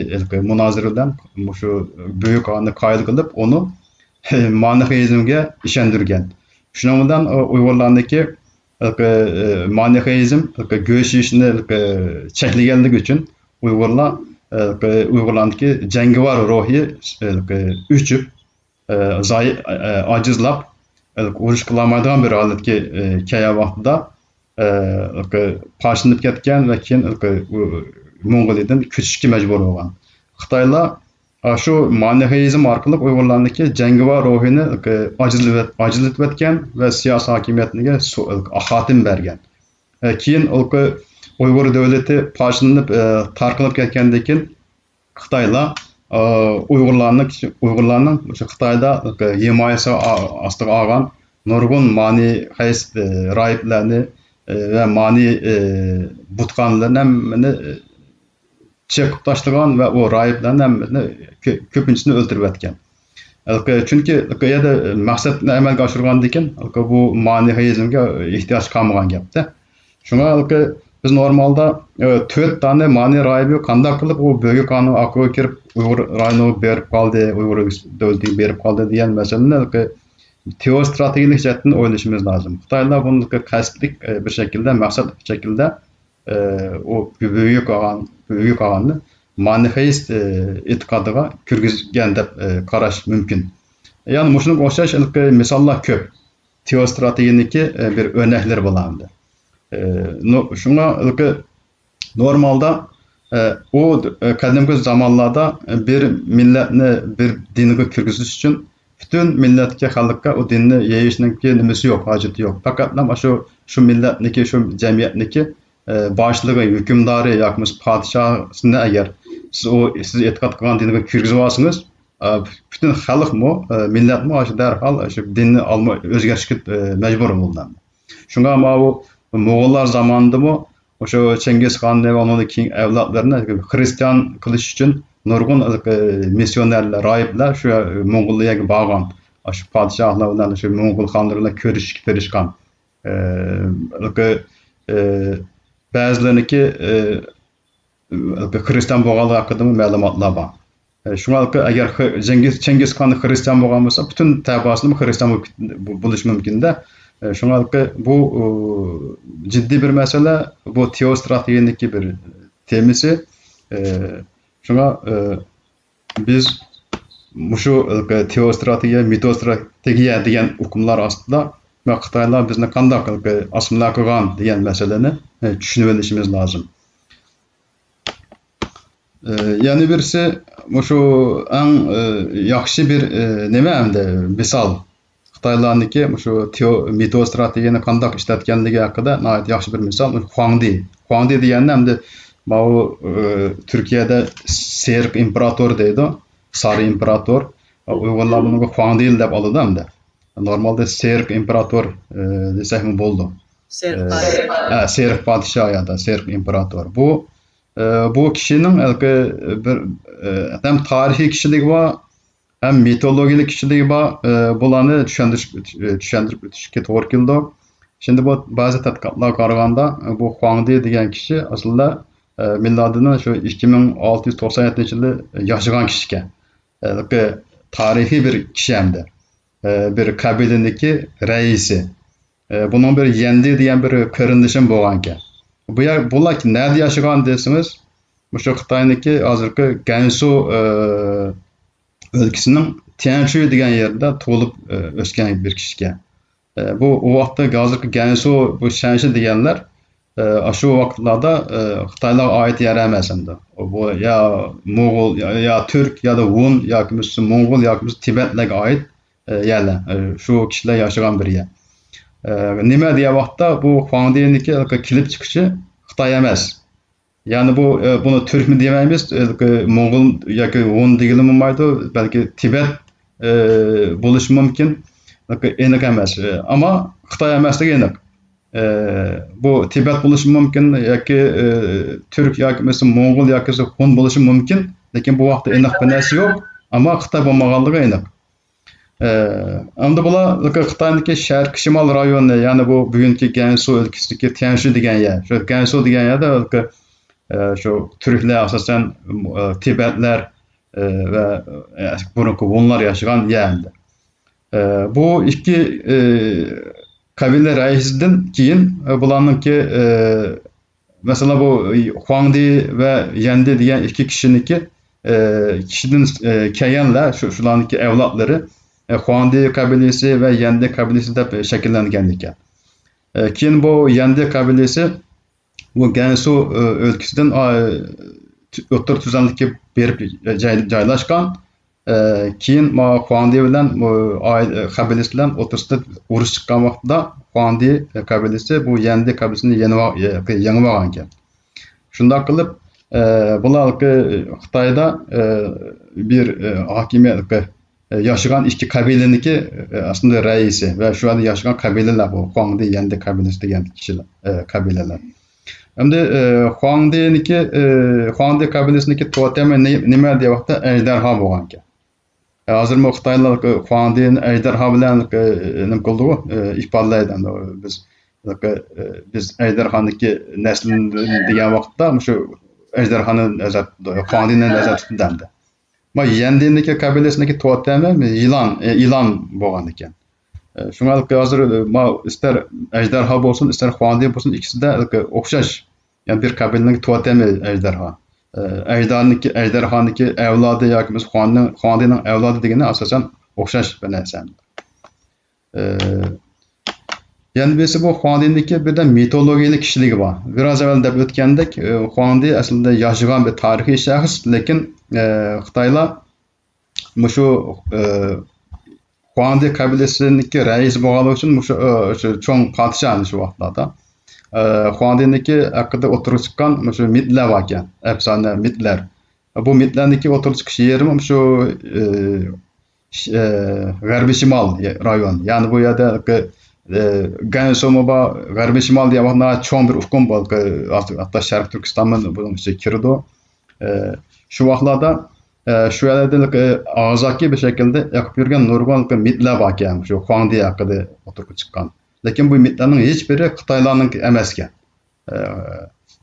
مۇنازىرە بىلەن مۇشۇ بۈگى قالغاننى قايىل قىلىپ، ئۇنى مانىخېيىزمگە ئىشەندۈرگەن. شۇنىڭ بىلەن ئۇيغۇرلارنىڭكى مانىخېيىزم گۆش يېيىشنى چەكلىگەنلىكى ئۈچۈن ئۇيغۇرلار، ئۇيغۇرلارنىڭكى جەڭگىۋار روھى ئۆچۈپ، ئى، زاي-، ئى، ئاجىزلاپ، ئى، ئۇرۇش قىلالمايدىغان بىر ھالەتكە، ئى، كەلگەن ۋاقتىدا، ئى، پارچىلىنىپ كەتكەن ۋە كېيىن، ئى، ئۇ، موڭغۇلىيىدىن كۆچۈشكە مەجبۇر بولغان. خىتايلار، ئا، شۇ مانىخېيىزم ئارقىلىق ئۇيغۇرلارنىڭكى جەڭگىۋار روھىنى، ئا، ئاجىزلىۋەت-، ئاجىزلىتىۋەتكەن ۋە سىياسىي ھاكىمىيەتنىگە سو-، خاتىمە بەرگەن. ئە، كېيىن ئۇ ئۇيغۇر دۆلىتى پارچىلىنىپ، ئە، تارقىلىپ كەتكەندىن كېيىن خىتايلار، ئە، ئۇيغۇرلارنىڭ، ئۇيغۇرلارنىڭ شۇ خىتايدا ھىمايىسى ئا-، ئاستىغا ئالغان نۇرغۇن مانىخېيىست، ئە، راھىبلارنى، ئە، ۋە مانى، ئە، بۇتخانىلىرىنى ھەممىنى، ئە، چېقىپ تاشلىغان ۋە ئۇ راھىبلارنى ھەممىسىنى كۆ-، كۆپىنچىسىنى ئۆلتۈرۈۋەتكەن. ھېلىقى، چۈنكى ھېلىقى يەردە مەقسەتنى ئەمەلگە ئاشۇرغاندىكىن، ھېلىقى بۇ مانىخېيىزمگە ئېھتىياج قالمىغان گەپتە. شۇڭا ھېلىقى بىز نورمالدا، ئە، تۆت دانە مانى راھىبى قانداق قىلىپ ئۇ بۆگە قانۇن ئاقىغا كىرىپ، ئۇيغۇر رايونىغا بېرىپ قالدى، ئۇيغۇر دۆلىتىگە بېرىپ قالدى دېگەن مەسىلىنى ھېلىقى تېئوستراتېگىيىلىك جەھەتتىن ئويلىشىمىز لازىم. خىتايلار بۇنى قەستلىك، ئە، بىر شەكىلدە، مەقسەتلىك شەكىلدە، ئە، ئۇ بۆگە قالغان، بۆگە قالغاننى مانىخېيىست، ئە، ئېتىقادىغا كىرگۈزگەن دەپ، ئە، قاراش مۇمكىن. يەنى مۇشۇنىڭغا ئوخشاش ھېلىقى مىساللار كۆپ. تېئوستراتېگىيىنىڭكى، ئە، بىر ئۆرنەكلىرى بۇلار ئەمدى. ئە، نو-، شۇڭا ھېلىقى نورمالدا، ئە، ئۇ، ئە، قەدىمكى زامانلاردا بىر مىللەتنى بىر دىنغا كىرگۈزۈش ئۈچۈن پۈتۈن مىللەتكە، خەلققە ئۇ دىننى يېيىشنىڭكى نېمىسى يوق، ھاجىتى يوق. پەقەتلا شۇ، شۇ مىللەتنىكى، شۇ جەمئىيەتنىكى، ئە، باشلىقى، ھۆكۈمدارى ياكى بولمىسا پادىشاھىسىنى ئەگەر سىز ئۇ، سىز ئېتىقاد قىلغان دىنغا كىرگۈزۈۋالسىڭىز، ئە، پۈتۈن خەلقمۇ، ئە، مىللەتمۇ شۇ دەرھال شۇ دىننى ئالما-، ئۆزگەرتىشكە، ئە، مەجبۇر بولىدۇ. شۇڭا ماۋۇ موغۇللار زامانىدىمۇ ئوشۇ چىڭگىزخاننى ۋە ئۇنىڭدىن كېيىنكى ئەۋلادلىرىنى خىرىستىيان قىلىش ئۈچۈن نۇرغۇن، ئە، مىسسىيونېرلەر، راھىبلار شۇ موڭغۇلىيەگە بارغان. شۇ پادىشاھلار بىلەن شۇ موڭغۇل خانلىرى بىلەن كۆرۈشۈشكە تىرىشقان. ئە، ئە، بەزىلىرىنىڭكى، ئە، خىرىستىيان بولغانلىقى ھەققىدىمۇ مەلۇماتلار بار. ئە، شۇڭا ئەگەر خى-، چىڭگىز، چىڭگىزخان خىرىستىيان بولغان بولسا، پۈتۈن تەباسىمۇ خىرىستىيان بولۇپ كېت-، بو-، بولۇشى مۇمكىن-دە. ئە، شۇڭا بۇ، ئۇ، جىددىي بىر مەسىلە، بۇ تېئوستراتېگىيەنىڭكى بىر تېمىسى. ئە، شۇڭا، ئە، بىز مۇشۇ تېئوستراتېگىيە، مىتوستراتېگىيە دېگەن ئۇقۇملار ئاستىدا خىتايلار بىزنى قانداق ئاسسىمىلياتسىيە قىلغان دېگەن مەسىلىنى، ئە، چۈشىنىۋېلىشىمىز لازىم. ئە، يەنە بىرسى، مۇشۇ ئەڭ، ئە، ياخشى بىر، ئە، نېمە ئەمدى، مىسال. خىتايلارنىڭكى مۇشۇ تېئو-، مىتوستراتېگىيەنى قانداق ئىشلەتكەنلىكى ھەققىدە ناھايىتى ياخشى بىر مىسال، مۇشۇ خۇاڭدى. خۇاڭدى دېگەننى ئەمدى ماۋۇ، ئە، تۈركىيەدە سېرىق ئىمپېراتور دەيدۇ، سارى ئىمپېراتور. ئۇيغۇرلار بۇنىڭغا خۇاڭدى دەپ ئالىدۇ ئەمدى. نورمالدا سېرىق ئىمپېراتور، ئە، دېسەكمۇ بولىدۇ. سېرىق ئە، پادىشاھ. ئە، سېرىق پادىشاھ يا دا سېرىق ئىمپېراتور. بۇ، ئە، بۇ كىشىنىڭ ھېلىقى بىر، ئە، ھەم تارىخىي كىشىلىكى بار، ھەم مىتولوگىيەلىك كىشىلىكى بار. ئە، بۇلارنى چۈشەندۈرۈش، ئە، چۈشەندۈرۈپ ئۆتۈشكە توغرا كېلىدۇ. شۇنداق بۇ بەزى تەتقىقاتلارغا قارىغاندا، ئە، بۇ خۇاڭدى دېگەن كىشى ئەسلىدە، ئە، مىلادىنىڭ شۇ ئىككى مىڭ ئالتە يۈز توقسان يەتتىنچى يىلى ياشىغان كىشىكەن. ھېلىقى تارىخىي بىر كىشى ئەمدى. ئە، بىر قەبىلىنىڭكى رەئىسى. ئە، بۇنىڭ بىر يەندى دېگەن بىر قېرىندىشىمۇ بولغانىكەن. بۇ يەر، بۇلار نەدە ياشىغان دېسىڭىز، مۇشۇ خىتاينىڭكى ھازىرقى گەنسۇ، ئە، ئۆلكىسىنىڭ تيەنشۇ دېگەن يېرىدە تۇغۇلۇپ، ئە، ئۆسكەن بىر كىشىكەن. ئە، بۇ، ئۇ ۋاقىتتا ھازىرقى گەنسۇ، بۇ شەنشى دېگەنلەر، ئە، ئاشۇ ۋاقىتلاردا، ئە، خىتايلارغا ئائىت يەر ئەمەس ئەمدى. بۇ يا موغۇل، يا، يا تۈرك، يا دا ھون، ياكى بولمىسا موڭغۇل، ياكى بولمىسا تىبەتلەرگە ئائىت، ئە، يەرلەر. ئە، شۇ كىشىلەر ياشىغان بىر يەر. ئە، نېمە دېگەن ۋاقىتتا بۇ خۇاڭدىنىڭكى كېلىپ چىقىشى خىتاي ئەمەس. يەنى بۇ، ئە، بۇنى تۈركمۇ دېمەيمىز، ئە، موڭغۇل ياكى ھون دېگىلى بولمايدۇ، بەلكى تىبەت، ئە، بولۇشى مۇمكىن. ئېنىق ئەمەس. ئە، ئەمما خىتاي ئەمەسلىكى ئېنىق. ئە، بۇ تىبەت بولۇشى مۇمكىن ياكى، ئە، تۈرك ياكى بولمىسا موڭغۇل ياكى بولمىسا ھون بولۇشى مۇمكىن. لېكىن بۇ ۋاقىتتا ئېنىق بىر نەرسە يوق. ئەمما خىتاي بولمىغانلىقى ئېنىق. ئە، ئەمدى بۇلار خىتاينىڭكى شەرقىي شىمال رايونى، يەنى بۇ بۈگۈنكى گەنسۇ ئۆلكىسىدىكى تيەنشۇ دېگەن يەر. شۇ گەنسۇ دېگەن يەردە، ئە، شۇ تۈركلەر ئاساسەن، ئە، تىبەتلەر، ئە، ۋە، ئە، بۇرۇنقى ھونلار ياشىغان يەر ئەمدى. ئە، بۇ ئىككى، ئە، قەبىلە رەئىسىدىن كېيىن، ئە، بۇلارنىڭكى، ئە، مەسىلەن، بۇ خۇاڭدى ۋە يەندى دېگەن ئىككى كىشىنىڭكى، ئە، كىشىدىن، ئە، كەلگەنلەر، شۇ، شۇلارنىڭكى ئەۋلادلىرى، ئە، خۇاڭدى قەبىلىسى ۋە يەندى قەبىلىسى دەپ شەكىللەنگەن ئىكەن. ئە، كېيىن بۇ يەندى قەبىلىسى بۇ گەنسۇ، ئە، ئۆلكىسىدىن، ئا، تۈ-، ئوتتۇرا تۈزلەڭلىككە بېرىپ جاي-، جايلاشقان. ئە، كېيىن ما خۇاڭدى بىلەن، ئاي-، قەبىلىسى بىلەن ئوتتۇرىسىدا ئۇرۇش چىققان ۋاقتىدا خۇاڭدى قەبىلىسى بۇ يەندى قەبىلىسىنى يېنىۋال-، يېڭىۋالغان ئىكەن. شۇنداق قىلىپ، ئە، بۇلار خىتايدا، ئە، بىر، ئە، ھاكىمىيەت، ئە، ياشىغان ئىككى قەبىلىنىڭكى، ئە، ئەسلىدە رەئىسى ۋە شۇ يەردە ياشىغان قەبىلىلەر بۇ. خۇاڭدى، يەندى قەبىلىسى دېگەن كىشىلەر، ئە، قەبىلىلەر. ئەمدى، ئە، خۇاڭدىنىڭكى، ئە، خۇاڭدى قەبىلىسىنىڭكى توتېمى نى-، نېمە دېگەن ۋاقىتتا ئەجدىھا بولغان ئىكەن. ھازىرمۇ خىتايلار خۇاڭدىنى ئەجدىھا بىلەن، ئە، نېمە قىلىدىغۇ، ئە، ئىپادىلەيدۇ. ئەمدى بىز، ئە، بىز ئەجدىھانىڭكى نەسلىدىن دېگەن ۋاقىتتا مۇشۇ ئەجدىھانى نەزەر، خۇاڭدىنى نەزەر تۇتىدۇ ئەمدى. ما يەندىنىڭكى قەبىلىسىنىڭكى توتېمى يىلان، ئە، يىلان بولغان ئىكەن. ئە، شۇڭا ھازىر، ئە، ما ئىستەر ئەجدىھا بولسۇن، ئىستەر خۇاڭدى بولسۇن، ئىككىسىدە ئوخشاش. يەنى بىر قەبىلىنىڭ توتېمى ئەجدىھا. ئە، ئەجدىھانىڭكى، ئەجدىھانىڭكى ئەۋلادى ياكى بولمىسا خۇاڭدىنىڭ، خۇاڭدىنىڭ ئەۋلادى دېگىنى ئاساسەن ئوخشاش بىر نەرسە. ئە، يەنە بىرسى بۇ خۇاڭدىنىڭكى بىردەم مىتولوگىيەلىك كىشىلىكى بار. بىراز ئەۋۋەل دەپ ئۆتكەندەك، ئە، خۇاڭدى ئەسلىدە ياشىغان بىر تارىخىي شەخس، لېكىن، ئە، خىتايلار مۇشۇ، ئە، خۇاڭدى قەبىلىسىنىڭكى رەئىسى بولغانلىقى ئۈچۈن مۇشۇ، ئە، شۇ چوڭ پادىشاھ شۇ ۋاقىتلاردا. ئە، خۇاڭدىنىڭكى ھەققىدە ئوتتۇرىغا چىققان مۇشۇ مىتلەر باركەن، ئەپسانە مىتلەر. بۇ مىتلەرنىڭكى ئوتتۇرىغا چىقىش يېرىمۇ شۇ، ئە، ش-، ئە، غەربىي شىمال رايون. يەنى بۇ يەردە، ئە، گەنسۇمۇ بار، غەربىي شىمال دېگەن ۋاقىتتا چوڭ بىر ئۇقۇم بار، ھەتتا شەرقىي تۈركىستانمۇ بۇنىڭ ئىچىگە كىرىدۇ. ئە، شۇ ۋاقىتلاردا، ئە، شۇ يەردە، ئە، ئاغزاكى بىر شەكىلدە ئېقىپ يۈرگەن نۇرغۇن مىتلەر باركەن، شۇ خۇاڭدى ھەققىدە ئوتتۇرىغا چىققان. لېكىن بۇ مىتلەرنىڭ ھېچ بىرى خىتايلارنىڭكى ئەمەسكەن. ئە،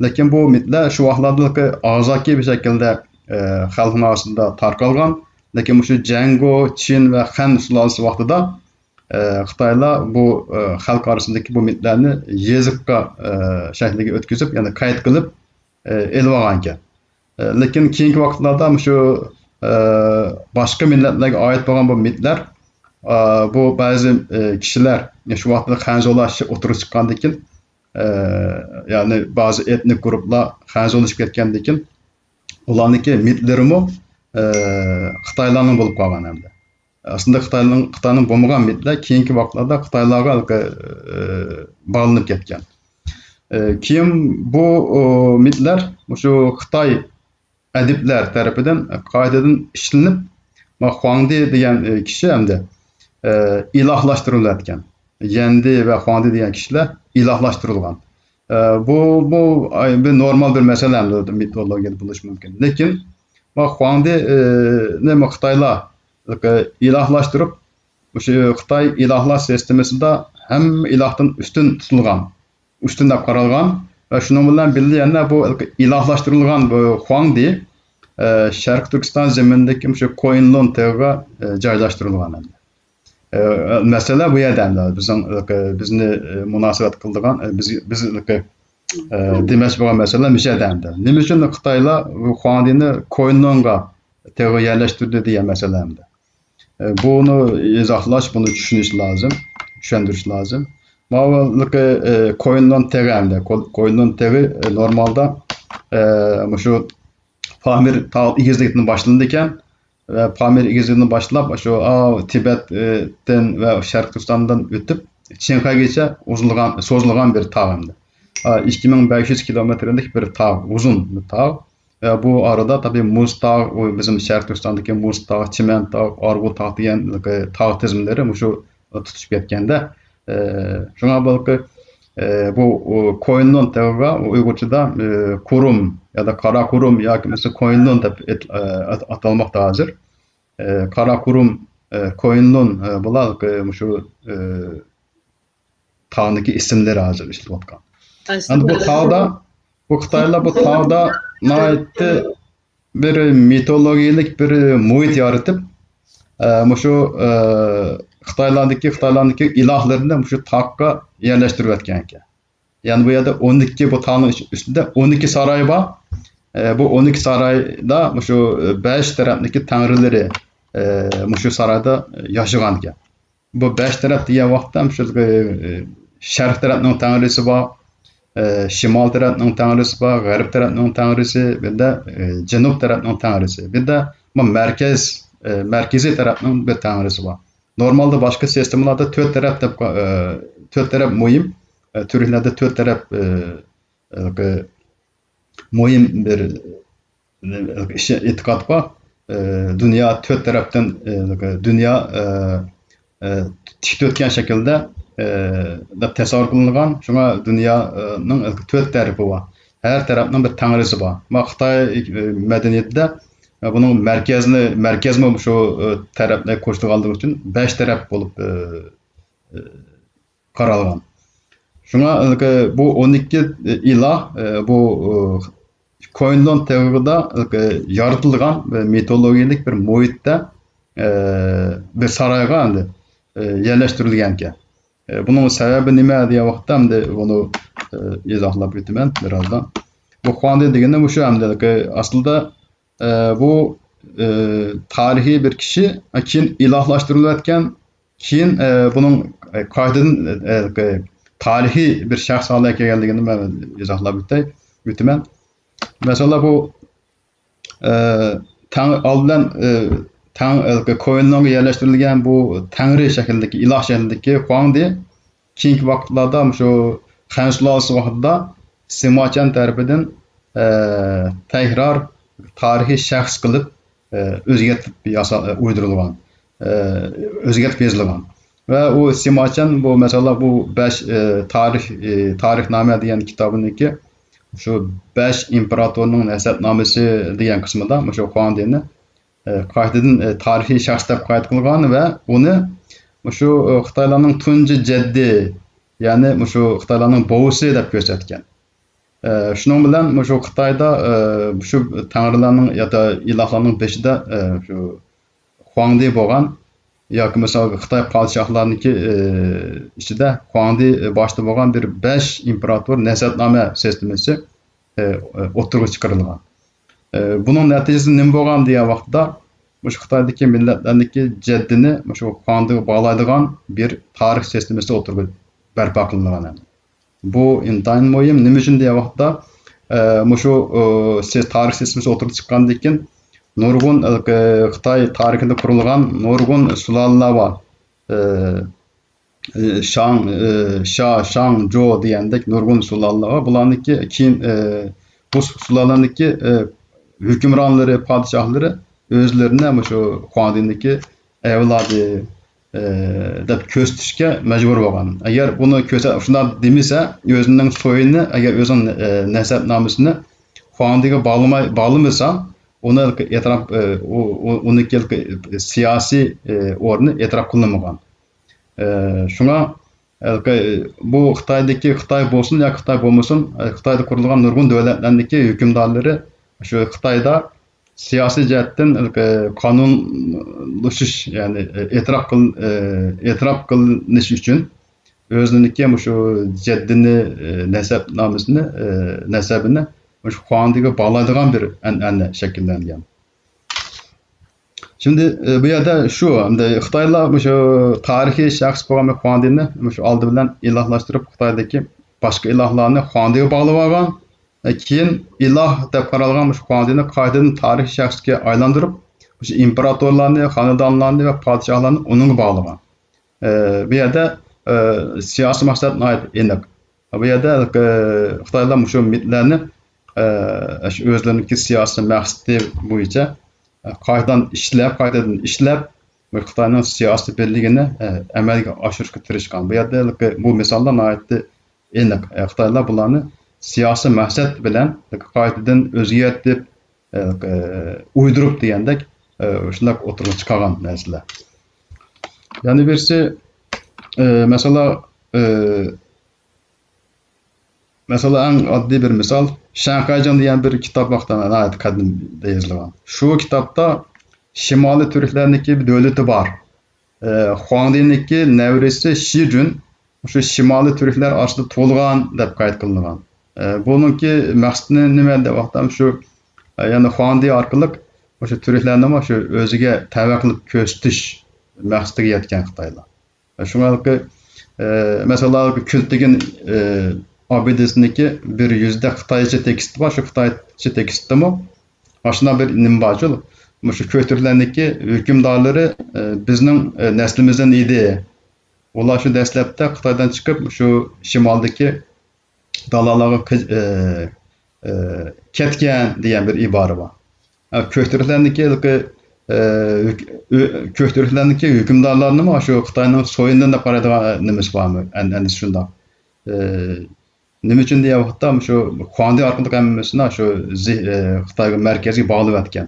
لېكىن بۇ مىتلەر شۇ ۋاقىتلاردىكى ئاغزاكى بىر شەكىلدە، ئە، خەلقنىڭ ئارىسىدا تارقالغان. لېكىن مۇشۇ جەڭگۇ، چىن ۋە خەن سۇلالىسى ۋاقتىدا، ئە، خىتايلار بۇ، ئە، خەلق ئارىسىدىكى بۇ مىتلەرنى يېزىققا، ئە، شەكلىگە ئۆتكۈزۈپ، يەنى قەيت قىلىپ، ئە، ئېلىۋالغان ئىكەن. ئە، لېكىن كېيىنكى ۋاقىتلاردا مۇشۇ، ئە، باشقا مىللەتلەرگە ئائىت بولغان بۇ مىتلەر، ئە، بۇ بەزى، ئە، كىشىلەر شۇ ۋاقىتتا خەنزۇلار ئوتتۇرىغا چىققاندىن كېيىن، ئە، يەنى بەزى ئېتنىك گۇرۇپپىلار خەنزۇلىشىپ كەتكەندىن كېيىن، ئۇلارنىڭكى مىتلىرىمۇ، ئە، خىتايلارنىڭ بولۇپ قالغان ئەمدى. ئەسلىدە خىتاينىڭ، خىتاينىڭ بولمىغان مىتلەر كېيىنكى ۋاقىتلاردا خىتايلارغا، ئە، باغلىنىپ كەتكەن. ئە، كېيىن بۇ، ئۇ، مىتلەر مۇشۇ خىتاي ئەدىبلەر تەرىپىدىن قايتىدىن ئىشلىنىپ، ما خۇاڭدى دېگەن، ئە، كىشى ئەمدى، ئە، ئىلاھلاشتۇرۇلۇۋەتكەن. يەندى ۋە خۇاڭدى دېگەن كىشىلەر ئىلاھلاشتۇرۇلغان. ئە، بۇ، بۇ، ئاي، بىر نورمال بىر مەسىلە ئەمدى مىتولوگىيەدە بولۇشى مۇمكىن. لېكىن ما خۇاڭدى، ئە، نى ما خىتايلار ئىلاھلاشتۇرۇپ، مۇشۇ خىتاي ئىلاھلار سىستېمىسىدا ھەممە ئىلاھتىن ئۈستۈن تۇتۇلغان، ئۈستۈن دەپ قارالغان ۋە شۇنىڭ بىلەن بىللە يەنە بۇ ئىلاھلاشتۇرۇلغان بۇ خۇاڭدى، ئە، شەرقىي تۈركىستان زېمىنىدىكى مۇشۇ كوينلۇن تېغىغا، ئە، جايلاشتۇرۇلغان ئەمدى. ئە، مەسىلە بۇ يەردە ئەمدى بىزنىڭ، ئە، بىزنى، ئە، مۇناسىۋەت قىلىدىغان، ئە، بىز، بىز، ئە، دېمەكچى بولغان مەسىلە مۇشۇ يەردە ئەمدى. نېمە ئۈچۈن خىتايلار خۇاڭدىنى كوينلۇنغا تېغىغا يەرلەشتۈردى دېگەن مەسىلە ئەمدى. ئە، بۇنى ئىزاھلاش، بۇنى چۈشىنىش لازىم، چۈشەندۈرۈش لازىم. ماۋۇلۇقى، ئە، كوينلۇن تېغى ئەمدى. كو-، كوينلۇن تېغى، ئە، نورمالدا، ئە، مۇشۇ پامىر تاغ ئېگىزلىكتىن باشلىنىدىكەن. ۋە پامىر ئېگىزلىكىدىن باشلاپ، شۇ، ئاۋۇ تىبەتتىن ۋە شەرقىي تۈركىستاندىن ئۆتۈپ، چىڭخەيگىچە ئۇزۇلغان، سوزۇلغان بىر تاغ ئەمدى. ئا، ئىككى مىڭ بەش يۈز كىلومېتىرلىك بىر تاغ، ئۇزۇن بىر تاغ. ۋە بۇ ئارىدا تەبىئىي مۇز تاغ، ئۇ بىزنىڭ شەرقىي تۈركىستاندىكى مۇز تاغ، چىمەن تاغ، ئارغۇ تاغ دېگەن تاغ تىزمىلىرى مۇشۇ تۇتۇشۇپ كەتكەندە، ئە، شۇڭا بۇ، ئە، بۇ، ئۇ، كوينلۇن تېغىغا ئۇيغۇرچىدا، ئە، كۇرۇم يادا قارا كۇرۇم ياكى بولمىسا كوينلۇن دەپ ئېت-، ئە، ئات-، ئاتالماقتا ھازىر. ئە، قارا كۇرۇم، ئە، كوينلۇن، ئە، بۇلار، ئە، مۇشۇ، ئە، تاغنىكى ئىسىملىرى ھازىر ئىشلىتىۋاتقان. ئەمدى بۇ تاغدا، بۇ خىتايلار بۇ تاغدا ناھايىتى بىر مىتولوگىيەلىك بىر مۇھىت يارىتىپ، ئە، مۇشۇ، ئە، خىتايلاردىكى، خىتايلارنىڭكى ئىلاھلىرىنى مۇشۇ تاغقا يەرلەشتۈرۈۋەتكەن ئىكەن. يەنى بۇ يەردە ئون ئىككى، بۇ تاغنىڭ ئۈستىدە ئون ئىككى ساراي بار. ئە، بۇ ئون ئىككى سارايدا مۇشۇ بەش تەرەپنىڭكى تەڭرىلىرى، ئە، مۇشۇ سارايدا ياشىغان ئىكەن. بۇ بەش تەرەپ دېگەن ۋاقىتتا مۇشۇ، ئە، شەرق تەرەپنىڭ تەڭرىسى بار، ئە، شىمال تەرەپنىڭ تەڭرىسى بار، غەرب تەرەپنىڭ تەڭرىسى، بىردە، ئە، جەنۇب تەرەپنىڭ تەڭرىسى، بىردە بۇ مەركەز، ئە، مەركىزىي تەرەپنىڭ بىر تەڭرىسى بار. نورمالدا باشقا سىستېمىلاردا تۆت تەرەپ دەپ، ئە، تۆت تەرەپ مۇھىم. ئە، تۈركلەردە تۆت تەرەپ، ئە، ئە، مۇھىم بىر ئىش، ئېتىقاد بار. ئە، دۇنيا تۆت تەرەپتىن، ئە، دۇنيا، ئە، ئە، تىك تۆتكەن شەكىلدە، ئە، دەپ تەسەۋۋۇر قىلىنغان. شۇڭا دۇنيانىڭ تۆت تەرىپى بار. ھەر تەرەپنىڭ بىر تەڭرىسى بار. ما خىتاي، ئە، مەدەنىيىتىدە، ئە، بۇنىڭ مەركەزنى، مەركەزمۇ شۇ، ئە، تەرەپنى قوشىدىغانلىقى ئۈچۈن بەش تەرەپ بولۇپ، ئە، ئە، قارالغان. شۇڭا بۇ ئون ئىككى ئىلاھ، بۇ كوينلون تېغىدا يارىتىلغان مىتولوگىيەلىك بىر مۇھىتتا، بىر سارايغا ئەمدى يەرلەشتۈرۈلگەنكەن. بۇنىڭ سەۋەبى نېمە دېگەن ۋاقىتتا ئەمدى بۇنى ئىزاھلاپ ئۆتىمەن بىرازدىن. بۇ خۇاڭدى دېگىنى مۇشۇ ئەمدى ئەسلىدە ئە، بۇ، ئە، تارىخىي بىر كىشى، ئە، كېيىن ئىلاھلاشتۇرۇلۇۋەتكەن، كېيىن، ئە، بۇنىڭ، ئە، قايتىدىن، ئە، ئە، تارىخىي بىر شەخس ھالىگە كەلگەنلىكىنى مەن ئىزاھلاپ ئۆتەي، ئۆتىمەن. مەسىلەن، بۇ، ئە، تەڭ-، ئالدى بىلەن، ئە، تەڭ-، ئە، كوينلونغا يەرلەشتۈرۈلگەن بۇ تەڭرى شەكلىدىكى، ئىلاھ شەكلىدىكى خۇاڭدى كېيىنكى ۋاقىتلاردا مۇشۇ خەن سۇلالىسى ۋاقتىدا سىماچيەن تەرىپىدىن، ئە، تەكرار تارىخىي شەخس قىلىپ، ئە، ئۆزگەرتىپ ياسا-، ئۇيدۇرۇلغان، ئە، ئۆزگەرتىپ يېزىلغان. ۋە ئۇ سىماچيەن بۇ، مەسىلەن، بۇ بەش، ئە، تارىخ، ئە، تارىخنامە دېگەن كىتابىنىڭكى شۇ بەش ئىمپېراتورنىڭ نەسەبنامىسى دېگەن قىسمىدا مۇشۇ خۇاڭدىنى ئە، قايتىدىن، ئە، تارىخىي شەخس دەپ قايىت قىلغان ۋە ئۇنى مۇشۇ، ئە، خىتايلارنىڭ تۇنجى جەددى، يەنى مۇشۇ خىتايلارنىڭ بوۋىسى دەپ كۆرسەتكەن. ئە، شۇنىڭ بىلەن مۇشۇ خىتايدا، ئە، شۇ تەڭرىلەرنىڭ يادا ئىلاھلارنىڭ بېشىدا، ئە، شۇ خۇاڭدى بولغان ياكى مىسالغا خىتاي پادىشاھلارنىڭكى، ئە، ئىچىدە خۇاڭدى باشتا بولغان بىر بەش ئىمپېراتور نەسەبنامە سىستېمىسى ئە، ئوتتۇرىغا چىقىرىلغان. ئە، بۇنىڭ نەتىجىسى نېمە بولغان دېگەن ۋاقىتتا، مۇشۇ خىتايدىكى مىللەتلەرنىڭكى جەددىنى مۇشۇ خۇاڭدىغا باغلايدىغان بىر تارىخ سىستېمىسى ئوتتۇرىغا بەرپا قىلىنغان. بۇ ئىنتايىن مۇھىم. نېمە ئۈچۈن دېگەن ۋاقىتتا، ئە، مۇشۇ، ئە، سىز-، تارىخ سىستېمىسى ئوتتۇرىغا چىققاندىن كېيىن نۇرغۇن، ئە، خىتاي تارىخىدا قۇرۇلغان نۇرغۇن سۇلالىلەر بار. ئە، ئى، شاڭ، ئى، شا، شاڭ، جو دېگەندەك نۇرغۇن سۇلالىلەر بار. بۇلارنىڭكى كېيىن، ئى، بۇ سۇلالىلەرنىڭكى، ئى، ھۆكۈمرانلىرى، پادىشاھلىرى ئۆزلىرىنى مۇشۇ خۇاڭدىنىڭكى ئەۋلادى، ئى، دەپ كۆرسىتىشكە مەجبۇر بولغان. ئەگەر بۇنى كۆرسە، شۇنداق دېمىسە، ئۆزىنىڭ سويىنى، ئەگەر ئۆزىنىڭ، ئى، نەسەبنامىسىنى خۇاڭدىگە باغلىماي، باغلىمىسا، ئۇنى ئېتىراپ، ئى، ئۇ، ئۇ، ئۇنىڭكى سىياسىي، ئى، ئورنى ئېتىراپ قىلىنمىغان. ئى، شۇڭا، ئى، بۇ خىتايدىكى، خىتاي بولسۇن ياكى خىتاي بولمىسۇن، ئى، خىتايدا قۇرۇلغان نۇرغۇن دۆلەتلەرنىڭكى ھۆكۈمدارلىرى شۇ خىتايدا سىياسىي جەھەتتىن، ئى، قانۇنلىشىش، يەنى، ئى، ئېتىراپ قىل-، ئى، ئېتىراپ قىلىنىش ئۈچۈن ئۆزىنىڭكى مۇشۇ جەددىنى، ئى، نەسەبنامىسىنى، ئى، نەسەبىنى مۇشۇ خۇاڭدىگە باغلايدىغان بىر ئەنئەنە شەكىللەنگەن. شىمدى، ئى، بۇ يەردە شۇ، ئەمدى خىتايلار مۇشۇ تارىخىي شەخس بولغان بىر خۇاڭدىنى مۇشۇ ئالدى بىلەن ئىلاھلاشتۇرۇپ، خىتايدىكى باشقا ئىلاھلارنى خۇاڭدىگە باغلىۋالغان. ئى، كېيىن ئىلاھ دەپ قارالغان مۇشۇ خۇاڭدىنى قايتىدىن تارىخىي شەخسكە ئايلاندۇرۇپ، مۇشۇ ئىمپېراتورلارنى، خانىدانلارنى ۋە پادىشاھلارنى ئۇنىڭغا باغلىغان. ئى، بۇ يەردە، ئى، سىياسىي مەقسەت ناھايىتى ئېنىق. بۇ يەردە، ئى، خىتايلار مۇشۇ مىتلەرنى، ئى، شۇ ئۆزلىرىنىڭكى سىياسىي مەقسىتى بويىچە، ئى، قايتىدىن ئىشلەپ، قايتىدىن ئىشلەپ، بۇ خىتاينىڭ سىياسىي بىرلىكىنى، ئى، ئەمەلگە ئاشۇرۇشقا تىرىشقان. بۇ يەردە بۇ مىساللار ناھايىتى ئېنىق. ئى، خىتايلار بۇلارنى سىياسىي مەقسەت بىلەن قايتىدىن ئۆزگەرتىپ، ئى، ئۇيدۇرۇپ دېگەندەك، ئى، شۇنداق ئوتتۇرىغا چىقارغان نەرسىلەر. يەنە بىرسى، ئى، مەسىلەن، ئى، مەسىلەن، ئەڭ ئاددىي بىر مىسال، شەنخەيجىڭ دېگەن بىر كىتاب ۋاقتىدا ناھايىتى قەدىمدە يېزىلغان. شۇ كىتابتا شىمالىي تۈركلەرنىڭكى بىر دۆلىتى بار. ئى، خۇاڭدىنىڭكى نەۋرىسى شىجۈن شۇ شىمالىي تۈركلەر ئارىسىدا تۇغۇلغان دەپ قايىت قىلىنغان. ئى، بۇنىڭكى مەقسىتى نېمە دەپ ۋاقىتتا شۇ، ئى، يەنى خۇاڭدى ئارقىلىق شۇ تۈركلەرنىمۇ شۇ ئۆزىگە تەۋە قىلىپ كۆرسىتىش مەقسىتىگە يەتكەن خىتايلار. شۇڭا، ئە، مەسىلەن، كۈلتىگىن، ئە، ئابىدىسىنىڭكى بىر يۈزدە خىتايچە تېكىست بار، شۇ خىتايچە تېكىستتىمۇ ئاشۇنداق بىر نېمە بارچۇ، مۇشۇ كۆكتۈركلەرنىڭكى ھۆكۈمدارلىرى، ئى، بىزنىڭ، ئى، نەسلىمىزدىن ئىدى. ئۇلار شۇ دەسلەپتە خىتايدىن چىقىپ، شۇ شىمالدىكى دالالارغا قى-، ئى، ئى، كەتكەن دېگەن بىر ئىبارە بار. ئە، كۆكتۈركلەرنىڭكى ھېلىقى، ئى، ھۆك-، ئۆ-، كۆكتۈركلەرنىڭكى ھۆكۈمدارلارنىمۇ شۇ خىتاينىڭ سويۇنىدىن دەپ قارايدىغان نېمىسى بارمۇ؟ ئەن-، ئەندىشە شۇنداق. ئى، نېمە ئۈچۈن دېگەن ۋاقىتتا، شۇ خۇاڭدى ئارقىلىق ھەممىسىنى شۇ زى-، ئى، خىتايغا مەركەزگە باغلىۋەتكەن.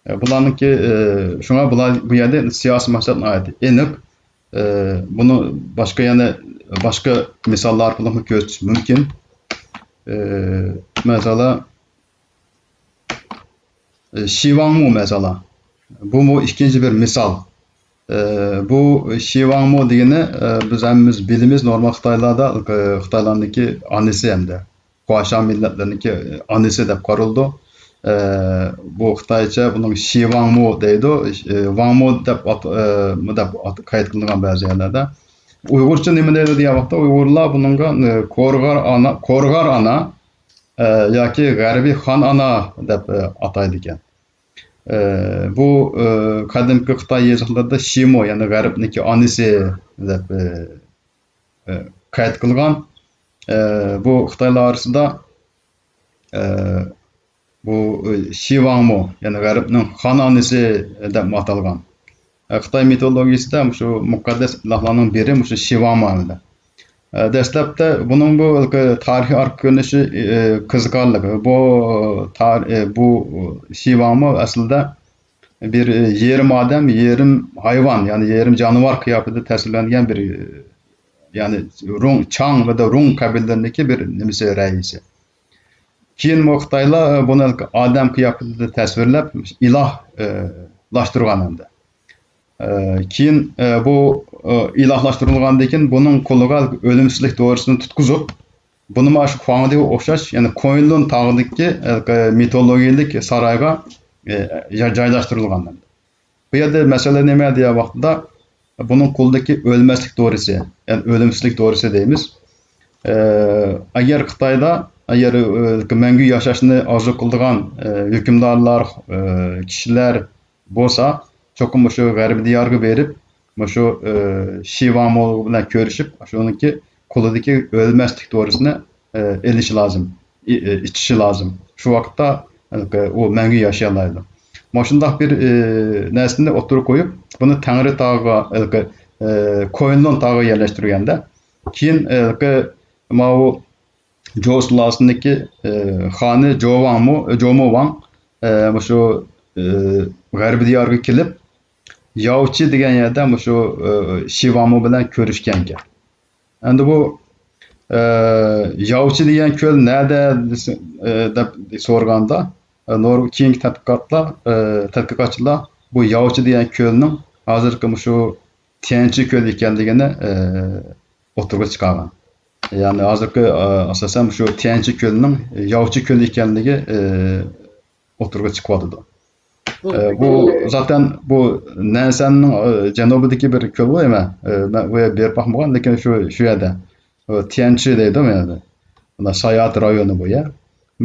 ئى، بۇلارنىڭكى، ئى، شۇڭا بۇلار بۇ يەردە سىياسىي مەقسەت ناھايىتى ئېنىق. ئى، بۇنى باشقا يەنە باشقا مىساللار ئارقىلىقمۇ كۆرسىتىش مۇمكىن. ئى، مەسىلەن، ئى، شىۋاڭمۇ مەسىلەن. بۇمۇ ئىككىنچى بىر مىسال. ئى، بۇ شىۋاڭمۇ دېگىنى، ئى، بىز ھەممىمىز بىلىمىز، نورمال خىتايلاردا، ئى، خىتايلارنىڭكى ئانىسى ھەمدە خۇاشاڭ مىللەتلىرىنىڭكى ئانىسى دەپ قارىلىدۇ. ئى، بۇ خىتايچە بۇنىڭ شىۋاڭمۇ دەيدۇ. ئى، ۋاڭمۇ دەپ ئات-، ئى، مۇ دەپ ئات-، قەيت قىلىنغان بەزى يەرلەردە. ئۇيغۇرچە نېمە دەيدۇ دېگەن ۋاقىتتا ئۇيغۇرلار بۇنىڭغا، ئى، كورغار ئانا، كورغار ئانا، ئى، ياكى غەربىي خان ئانا دەپ، ئى، ئاتايدىكەن. ئى، بۇ، ئى، قەدىمكى خىتاي يېزىقلىرىدا شىمۇ، يەنى غەربنىڭكى ئانىسى دەپ، ئى، ئى، قەيت قىلغان. ئى، بۇ خىتايلار ئارىسىدا، ئى، بۇ، ئى، شىۋاڭمۇ، يەنى غەربنىڭ خان ئانىسى دەپمۇ ئاتالغان. ئى، خىتاي مىتولوگىيىسىدە مۇشۇ مۇقەددەس ئىلاھلارنىڭ بىرى مۇشۇ شىۋاڭمۇ ھەمدە. ئە، دەسلەپتە بۇنىڭ بۇ ھېلىقى تارىخىي ئارقا كۆرۈنۈشى، ئە، قىزىقارلىق. بۇ تار-، ئە، بۇ شىۋاڭمۇ ئەسلىدە بىر، ئە، يېرىم ئادەم، يېرىم ھايۋان، يەنى يېرىم جانىۋار قىياپىتىدە تەسۋىرلەنگەن بىر، ئە، يەنى رۇڭ، چاڭ ۋە دە رۇڭ قەبىلىلىرىنىڭكى بىر نېمىسى، رەئىسى. كېيىن بۇ خىتايلار، ئە، بۇنى ھېلىقى ئادەم قىياپىتىدە تەسۋىرلەپ، ئىلاھ، ئە، لاشتۇرغان ئەمدى. ئە، كېيىن، ئە، بۇ، ئە، ئىلاھلاشتۇرۇلغاندىن كېيىن بۇنىڭ قولىغا ئۆلۈمسىزلىك دورىسىنى تۇتقۇزۇپ، بۇنىمۇ ئاشۇ خۇاڭدىغا ئوخشاش، يەنى كۇنلۇن تاغىدىكى، ئە، مىتولوگىيەلىك سارايغا، ئە، جا-، جايلاشتۇرۇلغان. بۇ يەردە مەسىلە نېمە دېگەن ۋاقتىدا، بۇنىڭ قولىدىكى ئۆلمەسلىك دورىسى، يەنى ئۆلۈمسىزلىك دورىسى دەيمىز. ئە، ئەگەر خىتايدا، ئەگەر، ئە، مەڭگۈ ياشاشنى ئارزۇ قىلىدىغان، ئە، ھۆكۈمدارلار، ئە، كىشىلەر بولسا، چوقۇم مۇشۇ غەربىي دىيارغا بېرىپ، مۇشۇ، ئى، شىۋاڭمۇ بىلەن كۆرۈشۈپ، شۇنىڭكى قولىدىكى ئۆلمەسلىك دورىسىنى، ئى، ئېلىشى لازىم، ئى، ئى، ئىچىشى لازىم. شۇ ۋاقىتتا، ئى، ئۇ مەڭگۈ ياشىيالايدۇ. مۇشۇنداق بىر، ئى، نەرسىنى ئوتتۇرىغا قويۇپ، بۇنى تەڭرى تاغىغا، ئى، كوينلۇن تاغىغا يەرلەشتۈرگەندە، كېيىن، ئى، ماۋۇ جوۋ سۇلالىسىنىڭكى، ئى، خانى جوۋاڭمۇ، جومۇۋاڭ، ئى، مۇشۇ، ئى، غەربىي دىيارغا كېلىپ، ياۋچى دېگەن يەردە مۇشۇ، ئى، شىۋاڭمۇ بىلەن كۆرۈشكەنكەن. ئەمدى بۇ، ئى، ياۋچى دېگەن كۆل نەدە دېسە-، ئى، دەپ سورىغاندا، ئى، نور-، كېيىنكى تەتقىقاتلار، ئى، تەتقىقاتچىلار بۇ ياۋچى دېگەن كۆلنىڭ ھازىرقى مۇشۇ تيەنچى كۆلى ئىكەنلىكىنى، ئى، ئوتتۇرىغا چىقارغان. يەنى ھازىرقى، ئە، ئاساسەن شۇ تيەنچى كۆلىنىڭ ياۋچى كۆلى ئىكەنلىكى، ئە، ئوتتۇرىغا چىقىۋاتىدۇ. ئە، بۇ زاتەن بۇ نەنسەننىڭ، ئە، جەنۇبىدىكى بىر كۆل غۇ، ئەمە، ئە، مەن ئۇ يەرگە بېرىپ باقمىغان، لېكىن شۇ، شۇ يەردە. ئۇ تيەنچى دەيدۇ بۇ يەردە. مانا ساياھەت رايونى بۇ يەر.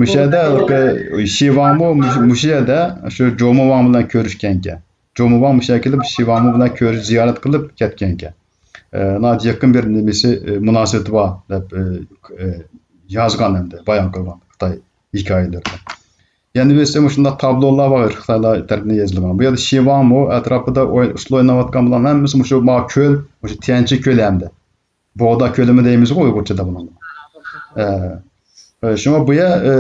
مۇشۇ يەردە، ئە، شىۋاڭمۇ مۇشۇ، مۇشۇ يەردە شۇ جومۇۋاڭ بىلەن كۆرۈشكەنكەن. جومۇۋاڭ مۇشۇ يەرگە كېلىپ، شىۋاڭمۇ بىلەن كۆرۈش، زىيارەت قىلىپ كەتكەنكەن. ئە، ناھايىتى يېقىن بىر نېمىسى، ئە، مۇناسىۋىتى بار دەپ، ئە، ئە، يازغان ئەمدى، بايان قىلغان خىتاي ھېكايىلىرىدە. يەنە بىرسى مۇشۇنداق تابلولار بار، خىتايلار تەرىپىدىن يېزىلغان. بۇ يەردە شىۋاڭمۇ ئەتراپىدا ئوي-، ئۇسسۇل ئويناۋاتقان بۇلارنىڭ ھەممىسى مۇشۇ ما كۆل، مۇشۇ تيەنچى كۆلى ئەمدى. بوغدا كۆلىمى دەيمىزغۇ ئۇيغۇرچىدا بۇنىڭغا. ئە، ئە، شۇڭا بۇ يەر، ئە،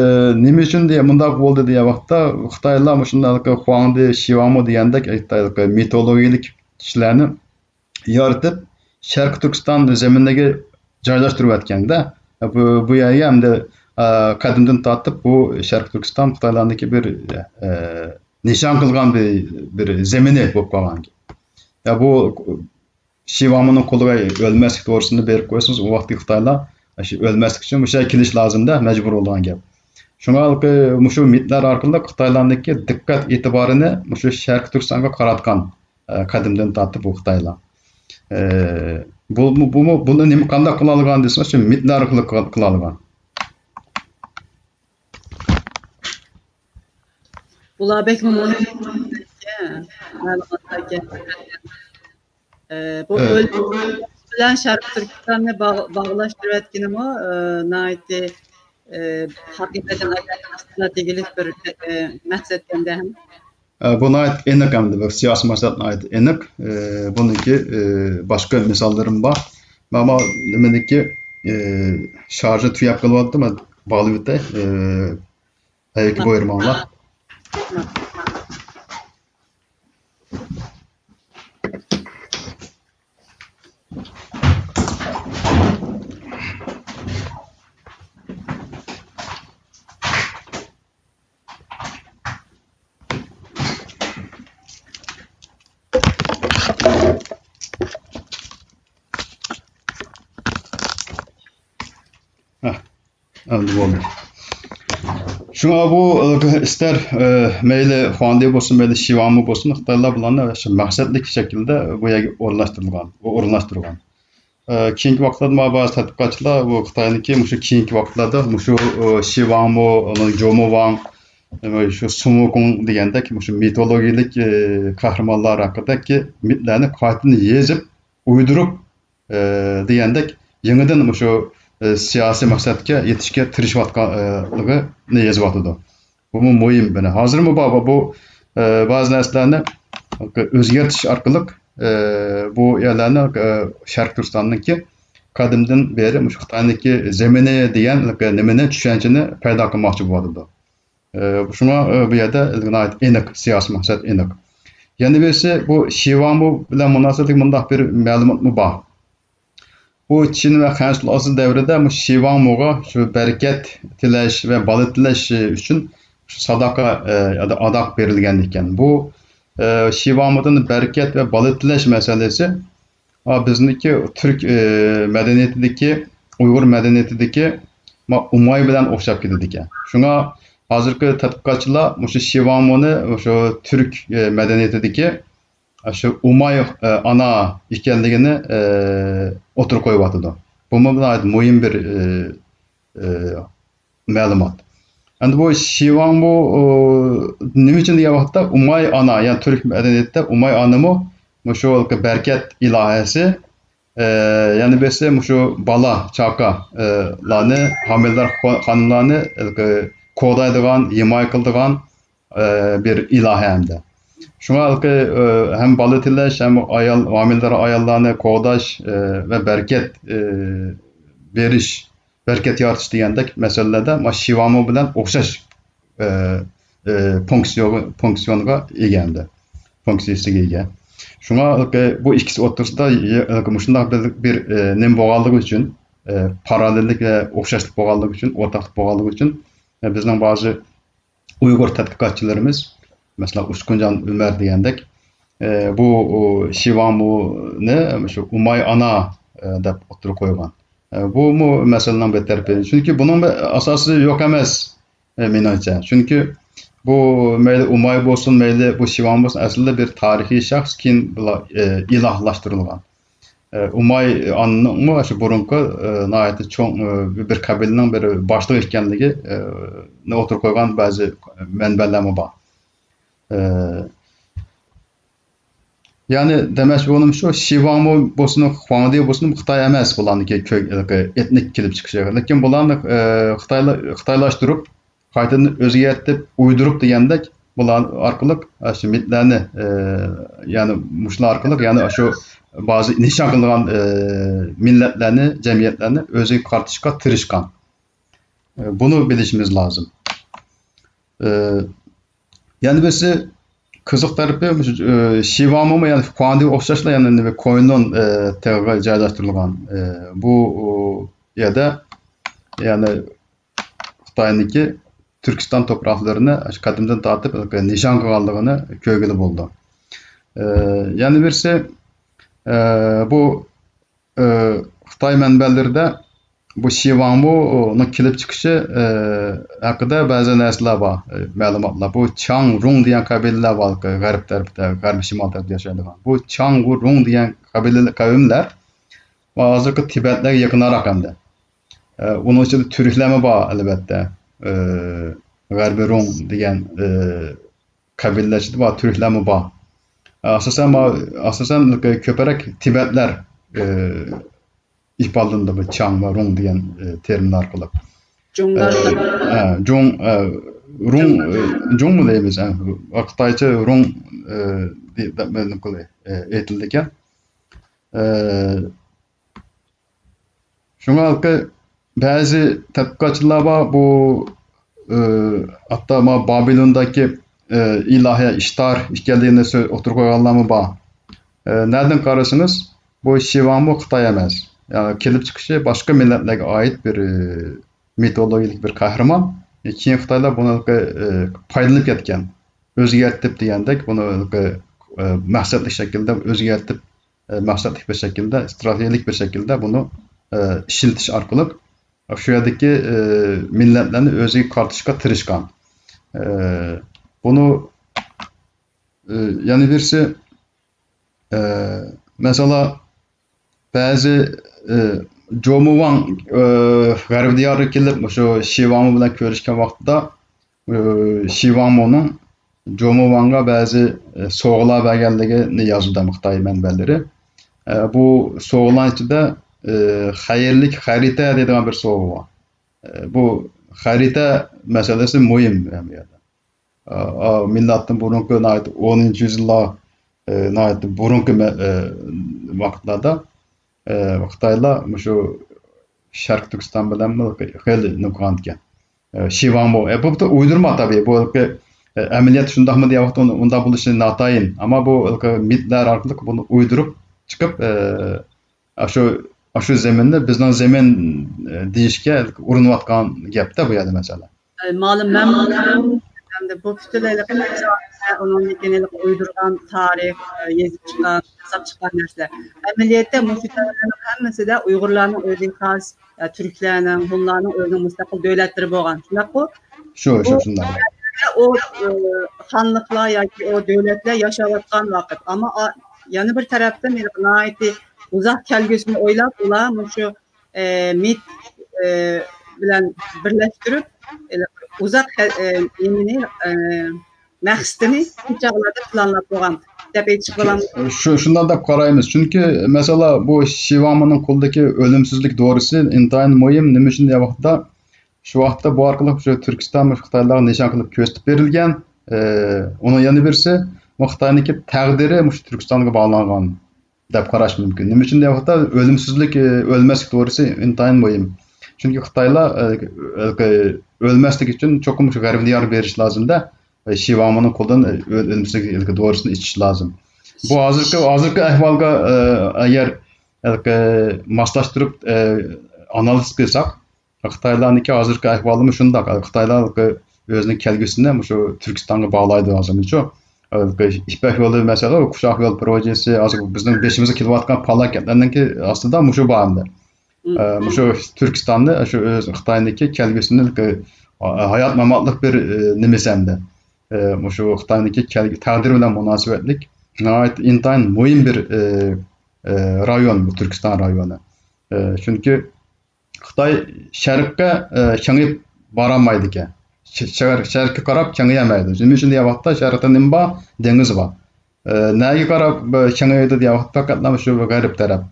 نېمە ئۈچۈن دېگەن، مۇنداق بولدى دېگەن ۋاقىتتا، خىتايلار مۇشۇنداق خۇاڭدى، شىۋاڭمۇ دېگەندەك، ئە، مىتولوگىيەلىك كىشىلەرنى يارىتىپ، شەرقىي تۈركىستان زېمىنىگە جايلاشتۇرۇۋەتكەندە، بۇ، بۇ يەرگە ئەمدى، ئە، قەدىمدىن تارتىپ بۇ شەرقىي تۈركىستان خىتايلارنىڭكى بىر، ئە، نىشان قىلغان بىر، بىر زېمىنى بولۇپ قالغان. يا بۇ شىۋاڭمۇنىڭ قولىغا ئۆلمەسلىك دورىسىنى بېرىپ قويسىڭىز، ئۇ ۋاقىتتىكى خىتايلار شۇ ئۆلمەسلىك ئۈچۈن مۇشۇ يەرگە كېلىش لازىمدا، مەجبۇر بولىدىغان گەپ. شۇڭا ھېلىقى مۇشۇ مىتلار ئارقىلىق خىتايلارنىڭكى دىققەت ئېتىبارىنى مۇشۇ شەرقىي تۈركىستانغا قاراتقان، ئە، قەدىمدىن تارتىپ بۇ خىتايلار. ئە، بۇ، بۇ، بۇمۇ، بۇنى نېمە، قانداق قىلالىغان دېسىڭىز، شۇ مىتلار ئارقىلىق قىلا-، قىلالىغان. بۇلار بەكمۇ مۇھىم مەلۇماتلار ئىكەن. ئە، بۇ ئۆلكە بىلەن شەرقىي تۈركىستاننى باغ-، باغلاشتۇرۇۋەتكىنىمۇ، ئە، ناھايىتى، ئە، ھەقىقەتەن ئىستراتېگىيەلىك بىر، ئە، مەقسەتكەندە ھەم. ئە، بۇ ناھايىتى ئېنىق ئەمدى، بۇ سىياسىي مەقسەت ناھايىتى ئېنىق. ئە، بۇنىڭكى، ئە، باشقا مىساللىرىم بار. مانا نېمىنىڭكى، ئە، شارژى تۈگەپ قېلىۋاتىدۇ، مانا باغلىۋېتەي. ئە، ھەيكى بۇيرۇماڭلار. ھە، ئەمدى بولدى. شۇڭا بۇ، ئىستەر، ئە، مەيلى خۇاڭدى بولسۇن، مەيلى شىۋاڭمۇ بولسۇن، خىتايلار بۇلارنى شۇ مەقسەتلىك شەكىلدە بۇ يەرگە ئورۇنلاشتۇرغان، ئورۇنلاشتۇرغان. ئە، كېيىنكى ۋاقىتلاردا مانا بەزى تەتقىقاتچىلار بۇ خىتاينىڭكى مۇشۇ كېيىنكى ۋاقىتلاردا مۇشۇ، ئە، شىۋاڭمۇ، ئۇنىڭ جومۇۋاڭ، ئە، شۇ سۇمۇكۇڭ دېگەندەك مۇشۇ مىتولوگىيەلىك، ئە، قەھرىمانلار ھەققىدىكى مىتلارنى قايتىدىن يېزىپ، ئۇيدۇرۇپ، ئە، دېگەندەك يېڭىدىن مۇشۇ، ئە، سىياسىي مەقسەتكە يېتىشكە تىرىشىۋاتقانلىقىنى يېزىۋاتىدۇ. بۇمۇ مۇھىم بىر. ھازىرمۇ بار، بۇ، ئە، بەزى نەرسىلەرنى ئۆزگەرتىش ئارقىلىق، ئە، بۇ يەرلەرنى، ئە، شەرقىي تۈركىستاننىڭكى قەدىمدىن بېرى مۇشۇ خىتاينىڭكى زېمىنى دېگەن نېمىنى، چۈشەنچىنى پەيدا قىلماقچى بولۇۋاتىدۇ. ئە، شۇڭا، ئە، بۇ يەردە ناھايىتى ئېنىق، سىياسىي مەقسەت ئېنىق. يەنە بىرسى، بۇ شىۋاڭمۇ بىلەن مۇناسىۋەتلىك مۇنداق بىر مەلۇماتمۇ بار. بۇ چىن ۋە خەنزۇ سۇلتانى دەۋرىدە مۇشۇ شىۋاڭمۇغا شۇ بەرىكەت تىلەش ۋە بالا تىلەش ئۈچۈن شۇ ساداقە، ئە، يادا ئاداق بېرىلگەن ئىكەن. بۇ، ئە، شىۋاڭمۇدىن بەرىكەت ۋە بالا تىلەش مەسىلىسى، ئا، بىزنىڭكى تۈرك، ئە، مەدەنىيىتىدىكى، ئۇيغۇر مەدەنىيىتىدىكى، ما، ئۇماي بىلەن ئوخشاپ كېتىدىكەن. شۇڭا ھازىرقى تەتقىقاتچىلار مۇشۇ شىۋاڭمۇنى مۇشۇ تۈرك، ئە، مەدەنىيىتىدىكى، ئە، شۇ ئۇماي، ئە، ئانا ئىكەنلىكىنى، ئە، ئوتتۇرىغا قويۇۋاتىدۇ. بۇمۇ ناھايىتى مۇھىم بىر، ئە، ئە، مەلۇمات. ئەمدى بۇ شىۋاڭمۇ، ئۇ، نېمە ئۈچۈن دېگەن ۋاقىتتا ئۇماي ئانا، يەنى تۈرك مەدەنىيىتىدە ئۇماي ئانىمۇ مۇشۇ بەرىكەت ئىلاھەسى، ئە، يەنە بىرسى مۇشۇ بالا، چاكا، ئە، لارنى، ھامىلىدار خو-، خانىملارنى ھېلىقى قوغدايدىغان، ھىمايە قىلىدىغان، ئە، بىر ئىلاھە ھەمدە. شۇڭا ھېلىقى، ئە، ھەم بالا تىلەش، ھەم ئايال، ھامىلىدار ئاياللارنى قوغداش، ئە، ۋە بەرىكەت، ئە، بېرىش، بەرىكەت يارىتىش دېگەندەك مەسىلىلەردە مانا شىۋاڭمۇ بىلەن ئوخشاش، ئە، ئە، فۇنكسىيو-، فۇنكسىيونغا ئىگە ئەمدى. فۇنكسىيىسىگە ئىگە. شۇڭا ھېلىقى بۇ ئىككىسى ئوتتۇرىسىدا ھېلىقى مۇشۇنداق بىر، بىر، ئە، نېمە بولغانلىقى ئۈچۈن، ئە، پاراللېللىك ۋە ئوخشاشلىق بولغانلىقى ئۈچۈن، ئورتاقلىق بولغانلىقى ئۈچۈن، ئە، بىزنىڭ بەزى ئۇيغۇر تەتقىقاتچىلىرىمىز، مەسىلەن، ئۇچقۇنجان ئۆمەر دېگەندەك، ئە، بۇ، ئۇ، شىۋاڭمۇنى شۇ ئۇماي ئانا، ئە، دەپ ئوتتۇرىغا قويغان. ئە، بۇمۇ مەسىلىنىڭ بىر تەرىپى. چۈنكى بۇنىڭ بىر ئاساسى يوق ئەمەس، ئە، مېنىڭچە. چۈنكى بۇ مەيلى ئۇماي بولسۇن، مەيلى بۇ شىۋاڭ بولسۇن، ئەسلىدە بىر تارىخىي شەخس، كېيىن بۇلار، ئە، ئىلاھلاشتۇرۇلغان. ئە، ئۇماي ئانىنىڭمۇ شۇ بۇرۇنقى، ئە، ناھايىتى چوڭ، ئە، بىر قەبىلىنىڭ بىر باشلىقى ئىكەنلىكى، ئە، نى ئوتتۇرىغا قويغان بەزى مەنبەلەرمۇ بار. ئە، يەنى دېمەكچى بولغىنىم شۇ، شىۋاڭمۇ بولسۇن، خۇاڭدى بولسۇن، خىتاي ئەمەس بۇلارنىڭكى كۆ-، ئېتنىك كېلىپ چىقىشى. لېكىن بۇلارنى، ئە، خىتايلا-، خىتايلاشتۇرۇپ، قايتىدىن ئۆزگەرتىپ، ئويدۇرۇپ دېگەندەك، بۇلار ئارقىلىق، ئە، شۇ مىتلەرنى، ئە، يەنى مۇشۇلار ئارقىلىق، يەنى شۇ بەزى نىشان قىلغان، ئە، مىللەتلەرنى، جەمئىيەتلەرنى ئۆزىگە قارىتىشقا تىرىشقان. ئە، بۇنى بىلىشىمىز لازىم. ئە، يەنە بىرسى قىزىق تەرىپى، مۇشۇ، ئە، شىۋاڭمۇمۇ، يەنى خۇاڭدىغا ئوخشاشلا، يەنە نېمە، كوينۇن، ئە، تېغىغا جايلاشتۇرۇلغان. ئە، بۇ، ئۇ يەردە، يەنى خىتاينىڭكى تۈركىستان توپراقلىرىنى قەدىمدىن تارتىپ نىشان قىلغانلىقىنى كۆرگىلى بولىدۇ. ئە، يەنە بىرسى، ئە، بۇ، ئە، خىتاي مەنبەلىرىدە بۇ شىۋاڭمۇنىڭ كېلىپ چىقىشى، ئە، ھەققىدە بەزى نەرسىلەر بار، ئە، مەلۇماتلار. بۇ چاڭ رۇڭ دېگەن قەبىلىلەر بار، غەرب تەرىپىدە، غەربىي شىمال تەرەپتە ياشايدىغان. بۇ چاڭ رۇڭ دېگەن قەبىلە، قەۋملەر ھازىرقى تىبەتلەرگە يېقىنراق ئەمدى. ئە، ئۇنىڭ ئىچىدە تۈركلەرمۇ بار، ئەلۋەتتە. ئە، غەربىي رۇڭ دېگەن، ئە، قەبىلىلەر ئىچىدە بار، تۈركلەرمۇ بار. ئاساسەن، ما-، ئاساسەن كۆپرەك تىبەتلەر، ئە، ئىپادىلىنىدۇ بۇ چاڭ ۋە رۇڭ دېگەن، ئە، تېرمىنلار ئارقىلىق. جۇڭلار. ئە، ئە، جۇڭ، ئە، رۇڭ، جۇڭ. ئە، جۇڭمۇ دەيمىز، ئە، خىتايچە رۇڭ، ئە، دە-، دەپ نېمە قىلدى، ئە، ئېيتىلىدىكەن. ئە، شۇڭا ھېلىقى بەزى تەتقىقاتچىلار بار، بۇ، ئى، ھەتتا ما بابىلوندىكى، ئى، ئىلاھە ئىشتار ئىكەنلىكىنى سۆ-، ئوتتۇرىغا قويغانلارمۇ بار. ئى، نەدىن قارىسىڭىز، بۇ شىۋاڭمۇ خىتاي ئەمەس. يەنى كېلىپ چىقىشى باشقا مىللەتلەرگە ئائىت بىر، ئى، مىتولوگىيەلىك بىر قەھرىمان. ئى، كېيىن خىتايلار بۇنى، ئى، پايدىلىنىپ كەتكەن. ئۆزگەرتىپ دېگەندەك، بۇنى، ئى، مەقسەتلىك شەكىلدە ئۆزگەرتىپ، ئە، مەقسەتلىك بىر شەكىلدە، ئىستراتېگىيەلىك بىر شەكىلدە بۇنى، ئە، ئىشلىتىش ئارقىلىق شۇ يەردىكى، ئە، مىللەتلەرنى ئۆزىگە قارىتىشقا تىرىشقان. ئە، بۇنى، ئە، يەنە بىرسى، ئە، مەسىلەن، بەزى، ئە، جومۇۋاڭ، ئە، غەربىي دىيارغا كېلىپ، مۇشۇ شىۋاڭمۇ بىلەن كۆرۈشكەن ۋاقتىدا، ئى، شىۋاڭمۇنىڭ جومۇۋاڭغا بەزى، ئى، سوۋغىلار بەرگەنلىكىنى يازىدۇ خىتاي مەنبەلىرى. ئى، بۇ سوۋغىلارنىڭ ئىچىدە، ئى، خەيرلىك خەرىتە دەيدىغان بىر سوۋغا بار. ئى، بۇ خەرىتە مەسىلىسى مۇھىم بۇ يەردە. ئا، ئا، مىلادتىن بۇرۇنقى ناھايىتى ئونىنچى يۈزيىللار، ئى، ناھايىتى بۇرۇنقى مە-، ئى، ۋاقىتلاردا، ئى، خىتايلار مۇشۇ شەرقىي تۈركىستان بىلەنمۇ خېلى نېمە قىلغانىكەن. ئى، شىۋاڭمۇ. ئى، بۇ، بۇ ئۇيدۇرما تەبىئىي. بۇ ھېلىقى، ئى، ئەمەلىيەت شۇنداقمۇ دېيەۋاتىدۇ، ئۇنداق بولۇشى ناتايىن. ئەمما بۇ ھېلىقى مىتلار ئارقىلىق بۇنى ئۇيدۇرۇپ چىقىپ، ئى، ئاشۇ، ئاشۇ زېمىننى بىزنىڭ زېمىن، ئى، دېيىشكە ئۇرۇنۇۋاتقان گەپتە بۇ يەردە مەسىلە. ئى، مالۇم مەن ئەمدى بۇ پۈتۈنلەي ھېلىقى ئۇنىڭدىن كېيىن ھېلىقى ئۇيدۇرغان تارىخ، ئى، يېزىپ چىققان، ياساپ چىققان نەرسىلەر. ئەمەلىيەتتە مۇشۇ تەۋرلەرنىڭ ھەممىسىدە ئۇيغۇرلارنىڭ ئۆزىگە خاس، ئە، تۈركلەرنىڭ، ھونلارنىڭ ئۆزىنىڭ مۇستەقىل دۆلەتلىرى بولغان، شۇنداققۇ؟ شۇ، شۇ، شۇنداق. ئۇ، ئە، خانلىقلار ياكى ئۇ دۆلەتلەر ياشاۋاتقان ۋاقىت. ئەمما، ئا، يەنە بىر تەرەپتىن ھېلىقى ناھايىتى ئۇزاق كەلگۈسىنى ئويلاپ، ئۇلار مۇشۇ، ئە، مىت، ئە، بىلەن بىرلەشتۈرۈپ، ھېلىقى ئۇزاق كە-، ئە، نېمىنى، ئە، مەقسىتىنى شۇ چاغلاردا پىلانلاپ بولغان دەپ ئېيتىشقا بولامدۇ؟ شۇ، شۇنداق دەپ قارايمىز. چۈنكى، مەسىلەن، بۇ شىۋاڭمۇنىڭ قولىدىكى ئۆلۈمسىزلىك دورىسى ئىنتايىن مۇھىم. نېمە ئۈچۈن دېگەن ۋاقىتتا، شۇ ۋاقىتتا بۇ ئارقىلىق شۇ تۈركىستان مۇشۇ خىتايلارغا نىشان قىلىپ كۆرسىتىپ بېرىلگەن. ئى، ئۇنىڭ يەنە بىرسى، بۇ خىتاينىڭكى تەقدىرى مۇشۇ تۈركىستانغا باغلانغان دەپ قاراش مۇمكىن. نېمە ئۈچۈن دېگەن ۋاقىتتا، ئۆلۈمسىزلىك، ئى، ئۆلمەسلىك دورىسى ئىنتايىن مۇھىم. چۈنكى خىتايلار، ئى، ئۆلمەسلىك ئۈچۈن چوقۇم شۇ غەربىي دىيارغا بېرىش لازىمدا. ئى، شىۋاڭمۇنىڭ قولىدىن، ئى، ئۆلۈمسىزلىك ھېلىقى دورىسىنى ئىچىش لازىم. بۇ ھازىرقى، ھازىرقى ئەھۋالغا، ئى، ئەگەر ھېلىقى ماسلاشتۇرۇپ، ئى، ئانالىز قىلساق، خىتايلارنىڭكى ھازىرقى ئەھۋالىمۇ شۇنداق. خىتايلار ھېلىقى ئۆزىنىڭ كەلگۈسىنى مۇشۇ تۈركىستانغا باغلايدۇ ھازىرمۇچۇ. ھېلىقى يىپەك يولى مەسىلەن، قۇشاق يول پروژېسى، ھازىر بىزنىڭ بېشىمىزغا كېلىۋاتقان پالاكەتلەرنىڭكى ئاستىدا مۇشۇ بار ئەمدى. ئە، مۇشۇ تۈركىستاننى شۇ ئۆز خىتاينىڭكى كەلگۈسىنى، ئە، ھايات ماماتلىق بىر، ئە، نېمىسى ئەمدى. ئە، مۇشۇ خىتاينىڭكى كەلگۈ-، تەقدىرى بىلەن مۇناسىۋەتلىك ناھايىتى ئىنتايىن مۇھىم بىر، ئە، ئە، رايون بۇ تۈركىستان رايونى. ئە، چۈنكى خىتاي شەرققە، ئە، كېڭىيىپ بارالمايدىكەن. ش-، شەر-، شەرققە قاراپ كېڭىيەلمەيدۇ. نېمە ئۈچۈن دېگەن ۋاقىتتا شەرقتە نېمە بار؟ دېڭىز بار. ئە، نەگە قاراپ، ئە، كېڭىيىدۇ دېگەن ۋاقىتتا پەقەتلا شۇ غەرب تەرەپ.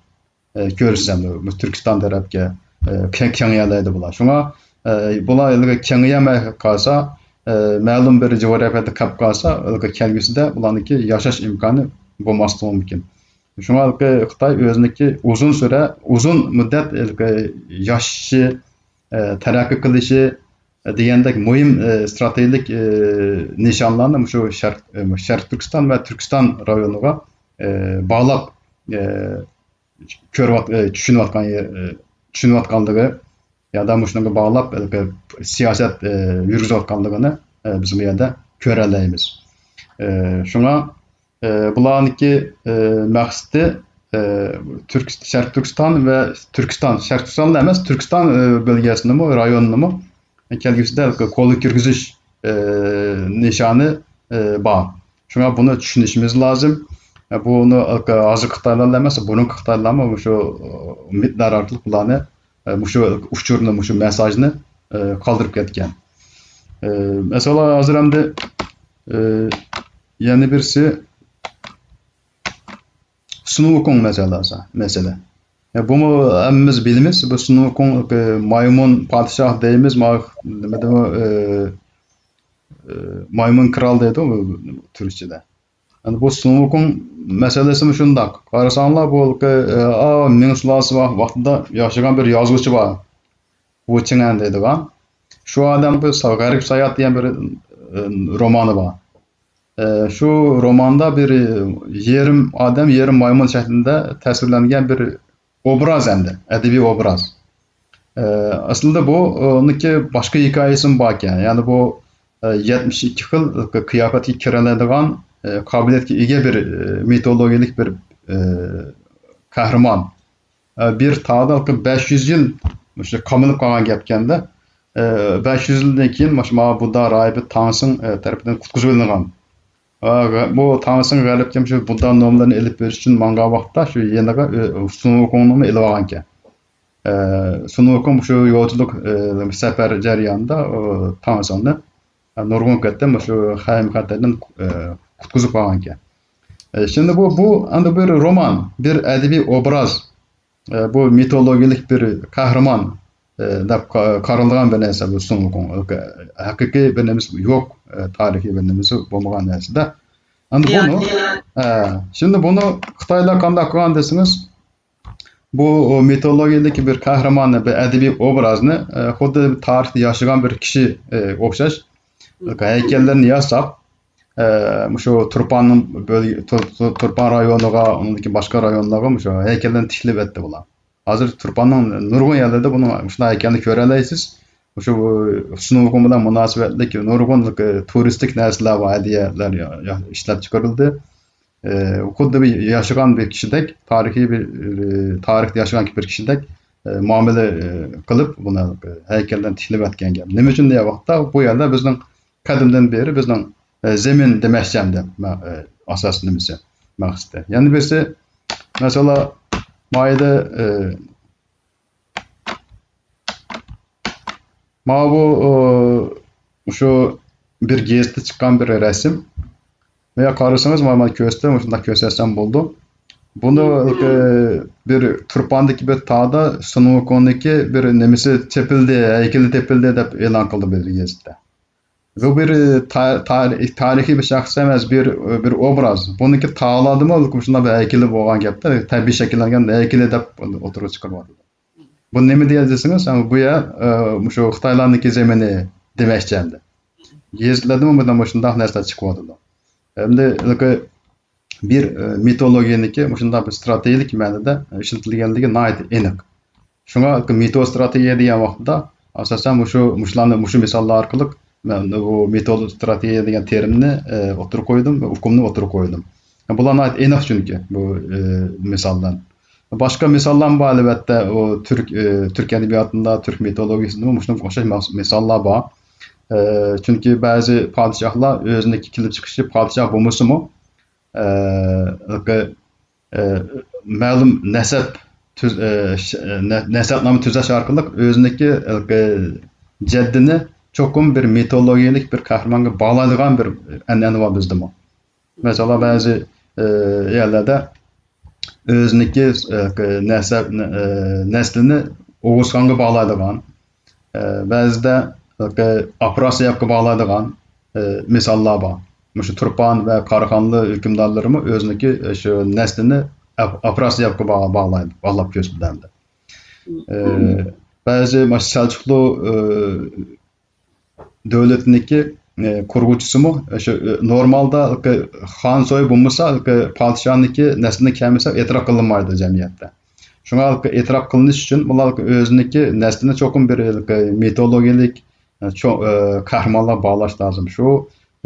ئە، كۆرسەم، مۇشۇ تۈركىستان تەرەپكە، ئە، كەڭ-، كېڭىيەلەيدۇ بۇلار. شۇڭا، ئە، بۇلار ھېلىقى كېڭىيەلمەي قالسا، ئە، مەلۇم بىر جۇغراپىيەدە قېلىپ قالسا، ھېلىقى كەلگۈسىدە بۇلارنىڭكى ياشاش ئىمكانى بولماسلىقى مۇمكىن. شۇڭا ھېلىقى خىتاي ئۆزىنىڭكى ئۇزۇن سۈرە، ئۇزۇن مۇددەت ھېلىقى ياشىشى، ئە، تەرەققىي قىلىشى، ئە، دېگەندەك مۇھىم، ئە، ئىستراتېگىيەلىك، ئە، نىشانلارنى مۇشۇ شەرق-، ئە، شەرقىي تۈركىستان ۋە تۈركىستان رايونىغا، ئە، باغلاپ، ئە، كۆرۈۋات-، ئە، چۈشىنىۋاتقان، ئە، چۈشىنىۋاتقانلىقى يا دا مۇشۇنىڭغا باغلاپ، ھېلىقى سىياسەت، ئە، يۈرگۈزۈۋاتقانلىقىنى، ئە، بىز بۇ يەردە كۆرەلەيمىز. ئە، شۇڭا، ئە، بۇلارنىڭكى، ئە، مەقسىتى، ئە، تۈرك-، شەرقىي تۈركىستان ۋە تۈركىستان، شەرقىي تۈركىستانلا ئەمەس، تۈركىستان، ئە، بۆلگەسىنىمۇ، رايونىنىمۇ كەلگۈسىدە قولغا كىرگۈزۈش، ئى، نىشانى، ئى، بار. شۇڭا بۇنى چۈشىنىشىمىز لازىم. ئە، بۇنى ھازىرقى خىتايلار ئەمەس، بۇرۇنقى خىتايلارمۇ مۇشۇ مىتلار ئارقىلىق بۇلارنى، ئە، مۇشۇ ئۇچۇرنى، مۇشۇ مېساژنى، ئە، قالدۇرۇپ كەتكەن. ئە، مەسىلەن، ھازىر ئەمدى، ئە، يەنە بىرسى سۇن ۋۇكۇڭ مەسىلىسى، مەسىلە. ئە، بۇمۇ ھەممىمىز بىلىمىز. بۇ سۇن ۋۇكۇڭ، ئە، مايمۇن پادىشاھ دەيمىز، ما-، نېمىدىمۇ، ئە، ئە، مايمۇن كرال دەيدۇ تۈركچىدە. ئەمدى بۇ سۇن ۋۇكۇڭ مەسىلىسىمۇ شۇنداق. قارىساڭلار، بۇ، ئا، مىڭ سۇلالىسى ۋا-، ۋاقتىدا ياشىغان بىر يازغۇچى بار. ۋۇ چىڭئەن دەيدىغان. شۇ ئادەم بىر سا-، غەرب ساياھىتى دېگەن بىر، ئە، رومانى بار. ئە، شۇ روماندا بىر، ئە، يېرىم ئادەم، يېرىم مايمۇن شەكلىدە تەسۋىرلەنگەن بىر ئوبراز ئەمدى، ئەدەبىي ئوبراز. ئە، ئەسلىدە بۇ، ئۇنىڭكى باشقا ھېكايىسىمۇ باركەن. يەنى بۇ، ئە، يەتمىش ئىككى خىل قىياپەتكە كىرەلەيدىغان، ئە، قابىلىيەتكە ئىگە بىر، ئە، مىتولوگىيەلىك بىر، ئە، قەھرىمان. ئە، بىر تاغدا بەش يۈز يىل مۇشۇ قامىلىپ قالغان گەپكەندە. ئە، بەش يۈز يىلدىن كېيىن مۇشۇ ماۋۇ بۇددا راھىبى تاڭسىڭ، ئە، تەرىپىدىن قۇتقۇزۇۋېلىنغان. ئا، غە-، بۇ تاڭسىڭ غەربكە شۇ بۇددا نوملىرىنى ئېلىپ بېرىش ئۈچۈن ماڭغان ۋاقىتتا شۇ يېنىغا، ئۆ-، سۇن ۋۇكۇڭنىمۇ ئېلىۋالغانىكەن. ئە، سۇن ۋۇكۇڭ شۇ يولچىلىق، ئە، سەپەر جەريانىدا، ئۇ، تاڭسىڭنى، ئە، نۇرغۇن قېتىم شۇ خەيم خەتەردىن، ئە، قۇتقۇزۇپ قالغانىكەن. ئە، شۇندى بۇ، بۇ ئەمدى بىر رومان، بىر ئەدەبىي ئوبراز. ئە، بۇ مىتولوگىيەلىك بىر قەھرىمان، ئە، دەپ قا-، قارىلىدىغان بىر نەرسە بۇ سۇن ۋۇكۇڭ. ھەقىقىي بىر نېمىسى يوق، ئە، تارىخىي بىر نېمىسى بولمىغان نەرسىدە. ئەمدى بۇنى، ئە، شۇندى بۇنى خىتايلار قانداق قىلغان دېسىڭىز، بۇ مىتولوگىيەدىكى بىر قەھرىماننى، بىر ئەدەبىي ئوبرازنى، ئە، خۇددى تارىختا ياشىغان بىر كىشى، ئە، ئوخشاش ھەيكەللىرىنى ياساپ، ئە، مۇشۇ تۇرپاننىڭ بۆل-، تۇر-، تۇر-، تۇرپان رايونىغا، ئۇنىڭدىكى باشقا رايونلارغا مۇشۇ ھەيكەللەرنى تىكلىۋەتتى بۇلار. ھازىر تۇرپاننىڭ نۇرغۇن يەرلىرىدە بۇنىڭ، مۇشۇنداق ھەيكەلنى كۆرەلەيسىز. مۇشۇ سۇن ۋۇكۇڭ بىلەن مۇناسىۋەتلىك نۇرغۇن، ئە، تۇرىستىك نەرسىلەر بار، ھەدىيەلەر يا-، يا-، ئىشلەپ چىقىرىلدى. ئە، خۇددى بىر ياشىغان بىر كىشىدەك، تارىخىي بىر، ئە، تارىختا ياشىغان بىر كىشىدەك، ئە، مۇئامىلە، ئە، قىلىپ، بۇنى، ئە، ھەيكەلدىن تىكلىۋەتكەن گەپ. نېمە ئۈچۈن دېگەن ۋاقىتتا، بۇ يەردە بىزنىڭ قەدىمدىن بېرى بىزنىڭ، ئە، زېمىن دېمەكچى ئەمدى، مە-، ئە، ئاساس نېمىسى، مەقسىتى. يەنە بىرسى، مەسىلەن، مايدا، ئە، ماۋۇ، ئۇ، شۇ بىر گېزىتتە چىققان بىر رەسىم. ۋە قارىسىڭىز، مانا مەن كۆرسىتىمەن، مۇشۇنداق كۆرسەتسەم بولىدۇ. بۇنى، ئە، بىر تۇرپاندىكى بىر تاغدا سۇن ۋۇكۇڭنىڭكى بىر نېمىسى تېپىلدى، ھەيكىلى تېپىلدى دەپ ئېلان قىلدى بىر گېزىتتە. بۇ بىر تا-، تار-، تارىخىي بىر شەخس ئەمەس، بىر، بىر ئوبراز. بۇنىڭكى تاغلاردىمۇ مۇشۇنداق بىر ھەيكىلى بولغان گەپتە، تەبىئىي شەكىللەنگەن ھەيكىلى دەپ ئوتتۇرىغا چىقىرىۋاتىدۇ. بۇ نېمە دېگەن دېسىڭىز، بۇ يەر، ئە، مۇشۇ خىتايلارنىڭكى زېمىنى دېمەكچى ئەمدى. گېزىتلەردىمۇ مۇنداق، مۇشۇنداق نەرسىلەر چىقىۋاتىدۇ. ئەمدى بىر، ئە، مىتولوگىيەنىڭكى مۇشۇنداق بىر ئىستراتېگىيەلىك مەنىدە ئىشلىتىلگەنلىكى ناھايىتى ئېنىق. شۇڭا مىتو ئىستراتېگىيە دېگەن ۋاقىتتا، ئاساسەن، مۇشۇ، مۇشۇلارنى، مۇشۇ مىساللار ئارقىلىق مەن بۇ مىتو ئىستراتېگىيە دېگەن تېرىمنى، ئە، ئوتتۇرىغا قويدۇم، ئۇقۇمنى ئوتتۇرىغا قويدۇم. بۇلار ناھايىتى ئېنىق چۈنكى بۇ، ئە، مىساللار. باشقا مىساللارمۇ بار، ئەلۋەتتە، ئۇ تۈرك، ئە، تۈرك ئەدەبىياتىندا، تۈرك مىتولوگىيەسىندىمۇ مۇشۇنىڭغا ئوخشاش مەس-، مىساللار بار. ئە، چۈنكى بەزى پادىشاھلار ئۆزىنىڭكى كېلىپ چىقىشى پادىشاھ بولمىسىمۇ، ئە، ئە، مەلۇم نەسەب تۈز-، ئە، ش-، ئە، نە-، نەسەبنامە تۈزەش ئارقىلىق ئۆزىنىڭكى، ئە، جەددىنى چوقۇم بىر مىتولوگىيەلىك بىر قەھرىمانغا باغلايدىغان بىر ئەنئەنە بار بىزدىمۇ. مەسىلەن، بەزى، ئە، يەرلەردە ئۆزىنىڭكى، ئە، نەسەب، ئە، نەسلىنى ئوغۇزخانغا باغلايدىغان، ئە، بەزىدە ئاپراسىيابقا باغلايدىغان، ئە، مىساللار بار. مۇشۇ تۇرپان ۋە قاراخانلى ھۆكۈمدارلىرىمۇ ئۆزىنىڭكى، ئە، شۇ نەسلىنى ئاپ-، ئاپراسىيابقا باغ-، باغلايدۇ، باغلاپ كۆرسىتىدۇ ئەمدى. ئە، بەزى مۇشۇ سەلچۇقلۇ، ئە، دۆلىتىنىڭكى، ئە، قۇرغۇچىسىمۇ، ئە، شۇ، ئە، نورمالدا خان سويى بولمىسا، پادىشاھنىڭكى نەسلىنى كەلمىسە ئېتىراپ قىلىنمايدۇ جەمئىيەتتە. شۇڭا ئېتىراپ قىلىنىش ئۈچۈن بۇلار ئۆزىنىڭكى نەسلىنى چوقۇم بىر مىتولوگىيەلىك، ئە، چوڭ، ئە، قەھرىمانلارغا باغلاش لازىم. شۇ،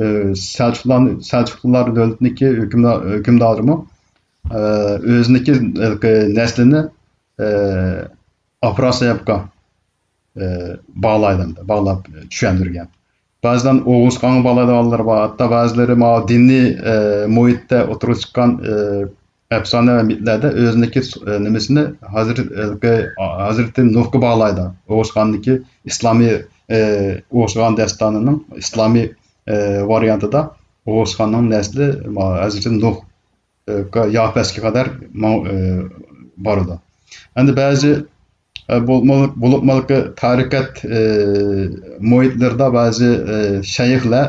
ئە، سەلچۇقلار، سەلچۇقلار دۆلىتىنىڭكى ھۆكۈمدار-، ھۆكۈمدارىمۇ، ئە، ئۆزىنىڭكى، ئە، نەسلىنى، ئە، ئافراسىيابقا، ئە، باغلايدۇ، باغلاپ چۈشەندۈرگەن. بەزىلەر ئوغۇزخانغا باغلايدىغانلىرى بار. ھەتتا بەزىلىرى ماۋۇ دىنىي، ئە، مۇھىتتا ئوتتۇرىغا چىققان، ئە، ئەپسانە ۋە مىتلەردە ئۆزىنىڭكى، ئە، نېمىسىنى ھەزرىتى، ھەزرىتى نۇھقا باغلايدۇ. ئوغۇزخاندىكى ئىسلامىي، ئە، ئوغۇزخان داستانىنىڭ ئىسلامىي، ئە، ۋارىيانتىدا ئوغۇزخاننىڭ نەسلى، ما-، ھەزرىتى نۇھ، ئە، ياپەسكە قەدەر ماڭ-، ئە، بارىدۇ. ئەمدى بەزى، ئە، بولۇپمۇ، بولۇپمۇ تەرىقەت، ئە، مۇھىتلىرىدا بەزى، ئە، شەيخلەر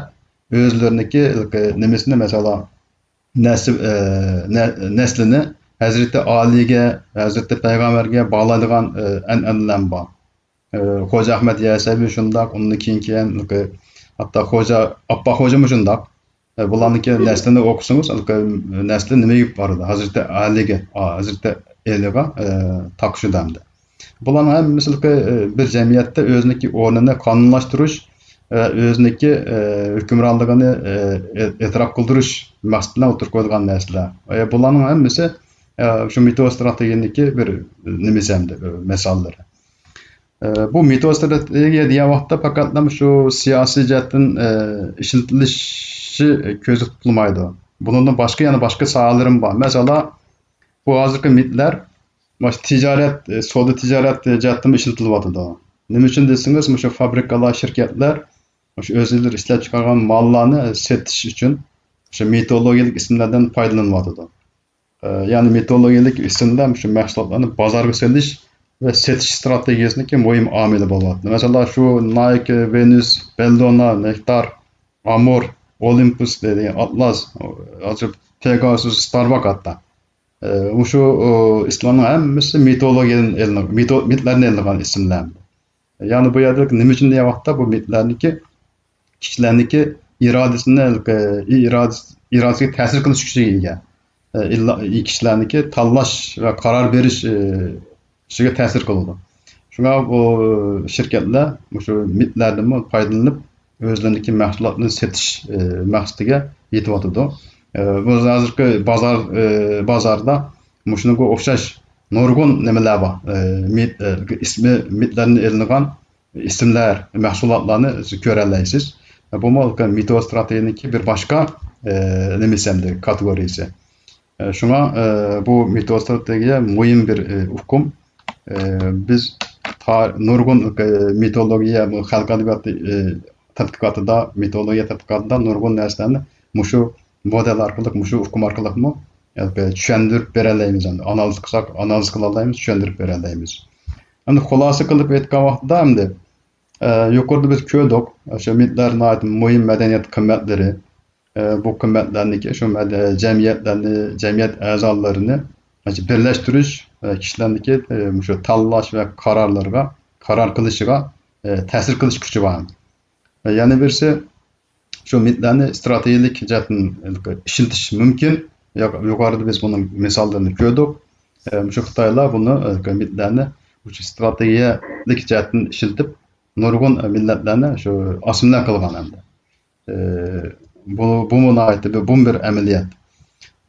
ئۆزلىرىنىڭكى نېمىسىنى، مەسىلەن، نەسىب، ئە، نە-، نەسلىنى ھەزرىتى ئالىيگە، ھەزرىتى پەيغەمبەرگە باغلايدىغان، ئە، ئەنئەنىلەر بار. ئە، خوجا ئەخمەت يەسەۋى شۇنداق، ئۇندىن كېيىن، كېيىن ھەتتا خوجا، ئاپپاق خوجىمۇ شۇنداق. ئە، بۇلارنىڭكى نەسلىنى ئوقۇسىڭىز، نەسلى نېمىگە بارىدۇ؟ ھەزرىتى ئەلىگە، ئا، ھەزرىتى ئېلىغا، ئە، تاقىشىدۇ ئەمدى. بۇلارنىڭ ھەممىسى بىر جەمئىيەتتە ئۆزىنىڭكى ئورنىنى قانۇنلاشتۇرۇش، ئە، ئۆزىنىڭكى، ئە، ھۆكۈمرانلىقىنى، ئە، ئېتىراپ قىلدۇرۇش مەقسىتى بىلەن ئوتتۇرىغا قويۇلغان نەرسىلەر. ئە، بۇلارنىڭ ھەممىسى، ئە، شۇ مېتود ئىستراتېگىيىنىڭكى بىر نېمىسى ئەمدى، ئە، مىساللىرى. ئە، بۇ مېتود ئىستراتېگىيە دېگەن ۋاقىتتا پەقەتلا شۇ سىياسىي جەھەتتىن، ئە، ئىشلىتىلىشى كۆزدە تۇتۇلمايدۇ. بۇنىڭدىن باشقا، يەنە باشقا ساھەلىرىمۇ بار. مەسىلەن، بۇ ھازىرقى مىتلەر مۇشۇ تىجارەت، ئە، سودا تىجارەت جەھەتتىمۇ ئىشلىتىلىۋاتىدۇ. نېمە ئۈچۈن دېسىڭىز، مۇشۇ فابرىكىلار، شىركەتلەر مۇشۇ ئۆزلىرى ئىشلەپ چىقارغان ماللارنى سېتىش ئۈچۈن مۇشۇ مىتولوگىيەلىك ئىسىملاردىن پايدىلىنىۋاتىدۇ. ئە، يەنى مىتولوگىيەلىك ئىسىملار مۇشۇ مەھسۇلاتلارنى بازارغا سېلىش ۋە سېتىش ئىستراتېگىيەسىنىڭكى مۇھىم ئامىلى بولۇۋاتىدۇ. مەسىلەن، شۇ نايك، ۋېنۇس، بېلدونا، نېكتار، ئامۇر، ئولىمپۇس دېگەن ئاتلاس، پېگاسۇس، ستارباك ھەتتا. ئە، مۇشۇ، ئۇ، ئىسىملارنىڭ ھەممىسى مىتولوگىيەدىن ئېلىنغان، مىتو-، مىتلەردىن ئېلىنغان ئىسىملار. يەنى بۇ يەردە نېمە ئۈچۈن دېگەن ۋاقىتتا بۇ مىتلەرنىڭكى كىشىلەرنىڭكى ئىرادىسىنى، ئىرادىسى، ئىرادىسىگە تەسىر قىلىش كۈچىگە ئىگە. ئە، ئىللا-، كىشىلەرنىڭكى تاللاش ۋە قارار بېرىش، ئە، كىشىگە تەسىر قىلىدۇ. شۇڭا بۇ شىركەتلەر مۇشۇ مىتلەردىنمۇ پايدىلىنىپ، ئۆزلىرىنىڭكى مەھسۇلاتنى سېتىش، ئى، مەقسىتىگە يېتىۋاتىدۇ. ئى، بۇ ھازىرقى بازار، ئى، بازاردا مۇشۇنىڭغا ئوخشاش نۇرغۇن نېمىلەر بار. ئى، مىت، ئى، ئىسمى مىتلەردىن ئېلىنغان ئىسىملەر، مەھسۇلاتلارنى سىز كۆرەلەيسىز. بۇمۇ مىتو ئىستراتېگىيەنىڭكى بىر باشقا، ئى، نېمىسى ئەمدى، كاتېگورىيىسى. ئە، شۇڭا، ئە، بۇ مېتود ئىستراتېگىيە مۇھىم بىر، ئە، ئۇقۇم. ئە، بىز تا-، نۇرغۇن، ئە، مېتودولوگىيە، بۇ خەلق ئەدەبىياتى، ئە، تەتقىقاتىدا، مېتودولوگىيە تەتقىقاتىدا نۇرغۇن نەرسىلەرنى مۇشۇ مودېل ئارقىلىق، مۇشۇ ئۇقۇم ئارقىلىقمۇ، ئە، چۈشەندۈرۈپ بېرەلەيمىز. ئەمدى ئانالىز قىلساق، ئانالىز قىلالايمىز، چۈشەندۈرۈپ بېرەلەيمىز. ئەمدى خۇلاسە قىلىپ ئېيتقان ۋاقىتتا ئەمدى، ئە، يۇقىرىدا بىز كۆردۇق، ئاشۇ مىتلەر ناھايىتى مۇھىم مەدەنىيەت قىممەتلىرى. ئە، بۇ قىممەتلەرنىكى شۇ مەد-، جەمئىيەتلەرنى، جەمئىيەت ئەزالىرىنى بىرلەشتۈرۈش، ئە، كىشىلەرنىكى، ئە، مۇشۇ تاللاش ۋە قارارلىرىغا، قارار قىلىشىغا، ئە، تەسىر قىلىش كۈچى بار. ئە، يەنە بىرسى، شۇ مىتلەرنى ئىستراتېگىيەلىك جەھەتتىن ئىشلىتىش مۇمكىن. يۇق-، يۇقىرىدا بىز بۇنىڭ مىساللىرىنى كۆردۇق. ئە، مۇشۇ خىتايلار بۇنى، ئە، مىتلەرنى مۇشۇ ئىستراتېگىيەلىك جەھەتتىن ئىشلىتىپ، نۇرغۇن مىللەتلەرنى شۇ ئاسسىمىلياتسىيە قىلغان ئەمدى. ئى، بۇ، بۇمۇ ناھايىتى بىر، بۇمۇ بىر ئەمەلىيەت.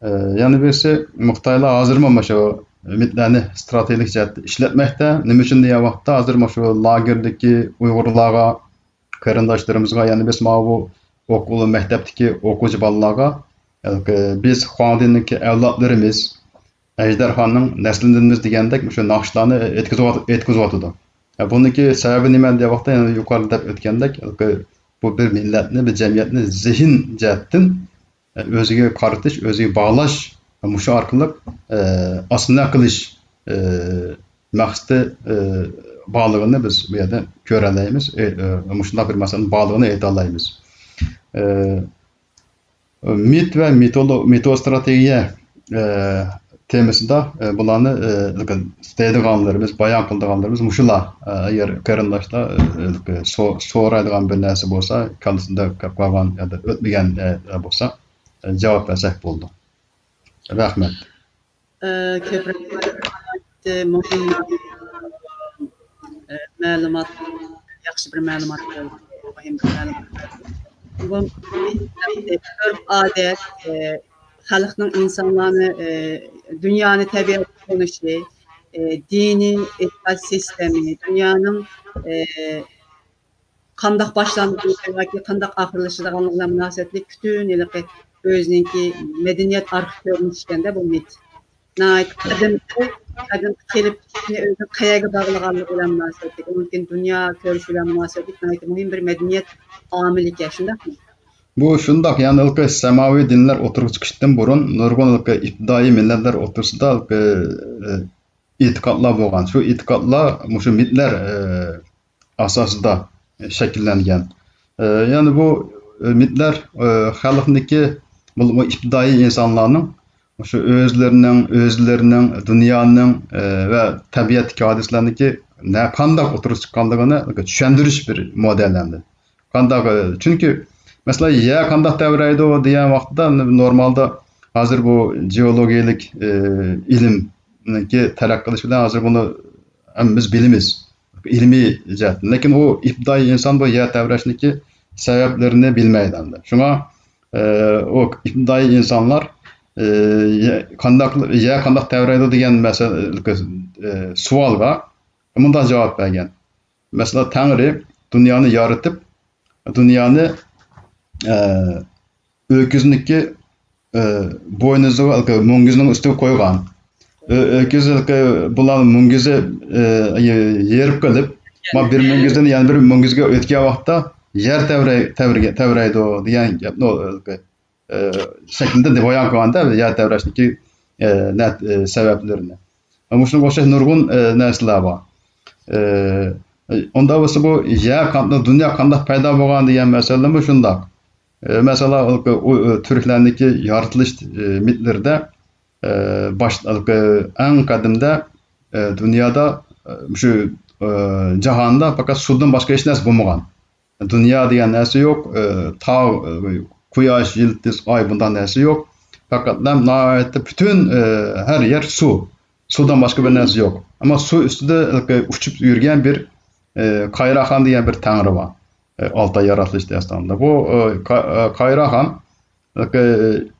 ئى، يەنە بىرسى، خىتايلار ھازىرمۇ مۇشۇ مىللەتلەرنى ئىستراتېگىيەلىك جەھەتتە ئىشلەتمەكتە. نېمە ئۈچۈن دېگەن ۋاقىتتا، ھازىر مۇشۇ لاگېردىكى ئۇيغۇرلارغا، قېرىنداشلىرىمىزغا، يەنە بىرسى ماۋۇ ئوقۇ-، مەكتەپتىكى ئوقۇغۇچى بالىلارغا، ھېلىقى بىز خۇاڭدىننىڭكى ئەۋلادلىرىمىز، ئەجدىھانىڭ نەسلىدىنمىز دېگەندەك مۇشۇ ناخشىلارنى ئېيتقۇزۇۋات-، ئېيتقۇزۇۋاتىدۇ. ئە، بۇنىڭكى سەۋەبى نېمە دېگەن ۋاقىتتا، يەنە يۇقىرىدا دەپ ئۆتكەندەك، ھېلىقى بۇ بىر مىللەتنى، بىر جەمئىيەتنى زېھىن جەھەتتىن، ئە، ئۆزىگە قارىتىش، ئۆزىگە باغلاش، مۇشۇ ئارقىلىق، ئە، ئاسسىمىلياتسىيە قىلىش، ئە، مەقسىتى، ئە، بارلىقىنى بىز بۇ يەردە كۆرەلەيمىز. ئە، ئە، مۇشۇنداق بىر مەسىلىنىڭ بارلىقىنى ئېيتالايمىز. ئە، مىت ۋە مىتولو-، مىتو ئىستراتېگىيە، ئە، تېمىسىدا، ئە، بۇلارنى، ئە، دەيدىغانلىرىمىز، بايان قىلىدىغانلىرىمىز مۇشۇلار. ئە، ئەگەر قېرىنداشلار، ئە، سو-، سورايدىغان بىر نەرسە بولسا، كاللىسىدا قالغان يا ئۆتمىگەن، ئە، بولسا، ئە، جاۋاب بەرسەك بولىدۇ. رەھمەت. ئە، كۆپ رەھمەت. مۇھىم، ئە، مەلۇمات، ياخشى بىر مەلۇمات بولدى. مۇھىم بىر مەلۇمات. بۇ ئۆرپ-ئادەت، ئە، خەلقنىڭ، ئىنسانلارنى، ئە، دۇنيانى، تەبىئەتنى تونۇشى، ئە، دىنىي ئېتىقاد سىستېمى، دۇنيانىڭ، ئە، قانداق باشلانغانلىقى ياكى قانداق ئاخىرلىشىدىغانلىقى بىلەن مۇناسىۋەتلىك پۈتۈن ھېلىقى ئۆزىنىڭكى مەدەنىيەت ئارقا كۆرۈنۈشى ئىكەن-دە بۇ مىت. ناھايىتى قەدىمكى، قەدىمكى كېلىپ چىقىشىنى ئۆزىنىڭ قەيەرگە باغلىغانلىقى بىلەن مۇناسىۋەتلىك، ئۇنىڭ كېيىن دۇنيا كۆرۈشى بىلەن مۇناسىۋەتلىك ناھايىتى مۇھىم بىر مەدەنىيەت ئامىلى ئىكەن، شۇنداقمۇ؟ بۇ شۇنداق، يەنى ھېلىقى سەماۋىي دىنلار ئوتتۇرىغا چىقىشتىن بۇرۇن نۇرغۇن ھېلىقى ئىپتىدائىي مىللەتلەر ئوتتۇرىسىدا ھېلىقى، ئى، ئېتىقادلار بولغان. شۇ ئېتىقادلار مۇشۇ مىتلەر، ئى، ئاساسىدا شەكىللەنگەن. ئى، يەنى بۇ، ئى، مىتلەر، ئى، خەلقنىڭكى، بولۇپمۇ ئىپتىدائىي ئىنسانلارنىڭ مۇشۇ ئۆزلىرىنىڭ، ئۆزلىرىنىڭ، دۇنيانىڭ، ئى، ۋە تەبىئەتتىكى ھادىسىلەرنىڭكى نە-، قانداق ئوتتۇرىغا چىققانلىقىنى چۈشەندۈرۈش بىر مودېل ئەمدى. قانداق، ئى، چۈنكى، مەسىلەن، يەر قانداق تەۋرەيدۇ دېگەن ۋاقىتتا، نورمالدا ھازىر بۇ گېئولوگىيەلىك، ئى، ئىلىمنىڭكى تەرەققىي قىلىشى بىلەن ھازىر بۇنى ھەممىمىز بىلىمىز، ئىلمىي جەھەتتىن. لېكىن ئۇ ئىپتىدائىي ئىنسان بۇ يەر تەۋرەشنىڭكى سەۋەبلىرىنى بىلمەيدۇ ئەمدى. شۇڭا، ئى، ئۇ ئىپتىدائىي ئىنسانلار، ئى، يە-، قانداق، يەر قانداق تەۋرەيدۇ دېگەن مەسىلە، ئى، سوئالغا مۇنداق جاۋاب بەرگەن. مەسىلەن، تەڭرى دۇنيانى يارىتىپ، دۇنيانى، ئە، ئۆكۈزنىڭكى، ئە، بوينىغا، مۈڭگۈزنىڭ ئۈستىگە قويغان. ئۆ-، ئۆكۈز، بۇلار مۈڭگۈزى، ئە، يېرىپ قېلىپ، ما بىر مۈڭگۈزدىن يەنە بىر مۈڭگۈزگە ئۆتكەن ۋاقىتتا يەر تەۋرەي-، تەۋرىگە-، تەۋرەيدۇ دېگەن گەپنى ئۇ، ئە، شەكلىدە بايان قىلغاندا يەر تەۋرەشنىڭكى، ئە، نەت-، ئە، سەۋەبلىرىنى. مۇشۇنىڭغا ئوخشاش نۇرغۇن، ئە، نەرسىلەر بار. ئە، ئۇنداق بولسا بۇ يەر قان-، دۇنيا قانداق پەيدا بولغان دېگەن مەسىلىمۇ شۇنداق. ئە، مەسىلەن، ئۇ، ئۇ، تۈركلەرنىڭكى يارىتىلىش، ئە، مىتلىرىدە، ئە، باش-، ئەڭ قەدىمدە، ئە، دۇنيادا، ئە، شۇ، ئە، جاھاندا پەقەت سۇدىن باشقا ھېچ نەرسە بولمىغان. دۇنيا دېگەن نەرسە يوق، ئى، تاغ، ئى، قۇياش، يىلتىز، ئاي، بۇنداق نەرسە يوق. پەقەتلا ناھايىتى پۈتۈن، ئى، ھەر يەر سۇ. سۇدىن باشقا بىر نەرسە يوق. ئەمما سۇ ئۈستىدە ھېلىقى ئۇچۇپ يۈرگەن بىر، ئى، قايراخان دېگەن بىر تەڭرى بار. ئى، ئالتاي ياراتىلىش داستانىدا. بۇ، ئى، قا-، ئى، قايراخان ھېلىقى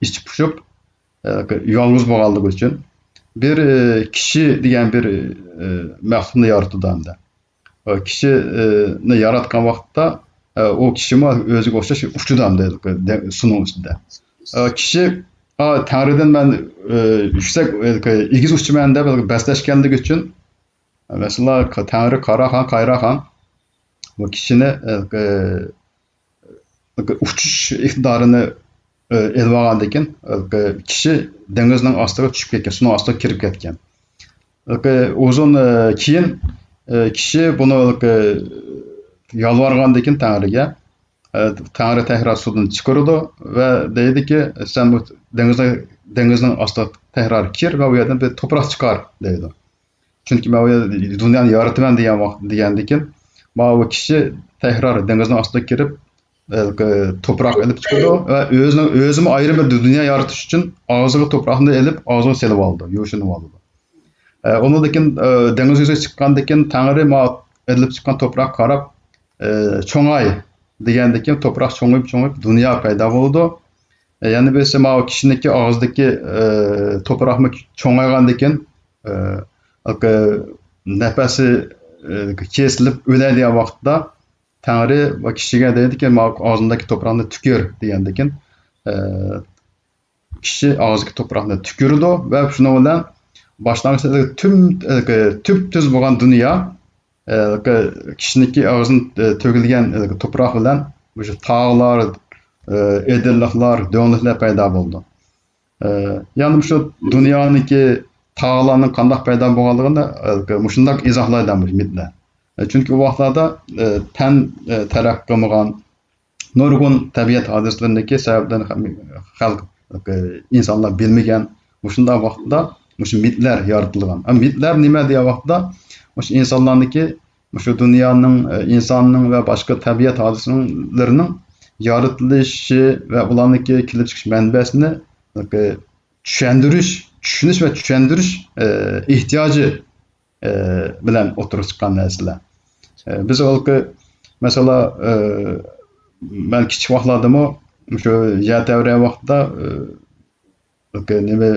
ئىچى پۇشۇپ، ھېلىقى يالغۇز بولغانلىقى ئۈچۈن بىر، ئى، كىشى دېگەن بىر، ئى، مەخلۇقنى يارىتىدۇ ئەمدى. ئە، كىشىنى ياراتقان ۋاقىتتا، ئە، ئۇ كىشىمۇ ئۆزىگە ئوخشاش ئۇچىدۇ ئەمدى، دە-، سۇنىڭ ئۈستىدە. ئە، كىشى، ئا، تەڭرىدىن مەن، ئە، يۈكسەك، ئە، ئېگىز ئۇچىمەن دەپ بەسلەشكەنلىكى ئۈچۈن، مەسىلەن، تەڭرى قاراخان، قايراخان بۇ كىشىنى، ئە، ئۇچۇش ئىقتىدارىنى، ئە، ئېلىۋالغاندىن كېيىن، ئە، كىشى دېڭىزنىڭ ئاستىغا چۈشۈپ كەتكەن، سۇنىڭ ئاستىغا كىرىپ كەتكەن. ئۇزۇن، ئە، كېيىن، ئە، كىشى بۇنى، ئە، يالۋارغاندىن كېيىن تەڭرىگە، ئە، تەڭرى تەكرار سۇدىن چىقىرىدۇ ۋە دەيدىكى، سەن بۇ دېڭىزنى، دېڭىزنىڭ ئاستىغا تەكرار كىر ۋە ئۇ يەردىن بىر توپراق چىقار، دەيدۇ. چۈنكى مەن بۇ يەردە دۇنيانى يارىتىمەن دېگەن ۋاقىت، دېگەندىن كېيىن، ماۋۇ كىشى تەكرار دېڭىزنىڭ ئاستىغا كىرىپ، ئە، توپراق ئېلىپ چىقىدۇ ۋە ئۆزىنىڭ، ئۆزىمۇ ئايرىم بىر دۇنيا يارىتىش ئۈچۈن ئاغزىغا توپراقنى ئېلىپ، ئاغزىغا سېلىۋالىدۇ، يوشۇنۇۋالىدۇ. ئە، ئۇنىڭدىن كېيىن، ئە، دېڭىز يۈزىگە چىققاندىن كېيىن تەڭرى ما ئېلىپ چىققان توپراققا قاراپ، ئە، چوڭاي دېگەندىن كېيىن توپراق چوڭىيىپ، چوڭىيىپ دۇنيا پەيدا بولىدۇ. ئە، يەنە بىرسى ماۋۇ كىشىنىڭكى ئاغزىدىكى، ئە، توپراقمۇ چوڭايغاندىن كېيىن، ئە، نەپەسى، ئە، كېسىلىپ ئۆلەي دېگەن ۋاقىتتا تەڭرى ۋە كىشىگە دەيدىكى، ماۋۇ ئاغزىڭدىكى توپراقنى تۈكۈر دېگەندىن كېيىن، ئە، كىشى ئاغزىدىكى توپراقنى تۈكۈرىدۇ ۋە شۇنىڭ بىلەن باشلانغۇچ تۈم، تۈپتۈز بولغان دۇنيا، ئە، كىشىنىڭكى ئاغزىدىن، ئە، تۆكۈلگەن، ئە، توپراق بىلەن مۇشۇ تاغلار، ئە، ئېدىرلىقلار، دۆڭلۈكلەر پەيدا بولىدۇ. ئە، يەنى مۇشۇ دۇنيانىڭكى تاغلارنىڭ قانداق پەيدا بولغانلىقىنى، ئە، مۇشۇنداق ئىزاھلايدۇ مۇشۇ مىتلەر. ئە، چۈنكى ئۇ ۋاقىتلاردا، ئە، پەن، ئە، تەرەققىي قىلمىغان، نۇرغۇن تەبىئەت ھادىسىلىرىنىڭكى سەۋەبلىرىنى خەلق، ئە، ئىنسانلار بىلمىگەن. مۇشۇنداق ۋاقىتتا مۇشۇ مىتلەر يارىتىلغان. ئە، مىتلەر نېمە دېگەن ۋاقىتتا، مۇشۇ ئىنسانلارنىڭكى، مۇشۇ دۇنيانىڭ، ئە، ئىنساننىڭ ۋە باشقا تەبىئەت ھادىسىلىرىنىڭ يارىتىلىشى ۋە ئۇلارنىڭكى كېلىپ چىقىش مەنبەسىنى، ئە، چۈشەندۈرۈش، چۈشىنىش ۋە چۈشەندۈرۈش، ئە، ئېھتىياجى، ئە، بىلەن ئوتتۇرىغا چىققان نەرسىلەر. ئە، بىز ھېلىقى، مەسىلەن، ئە، مەن كىچىك ۋاقىتلاردىمۇ مۇشۇ يەر تەۋرەيدىغان ۋاقىتتا، ئە، ھېلىقى نېمە،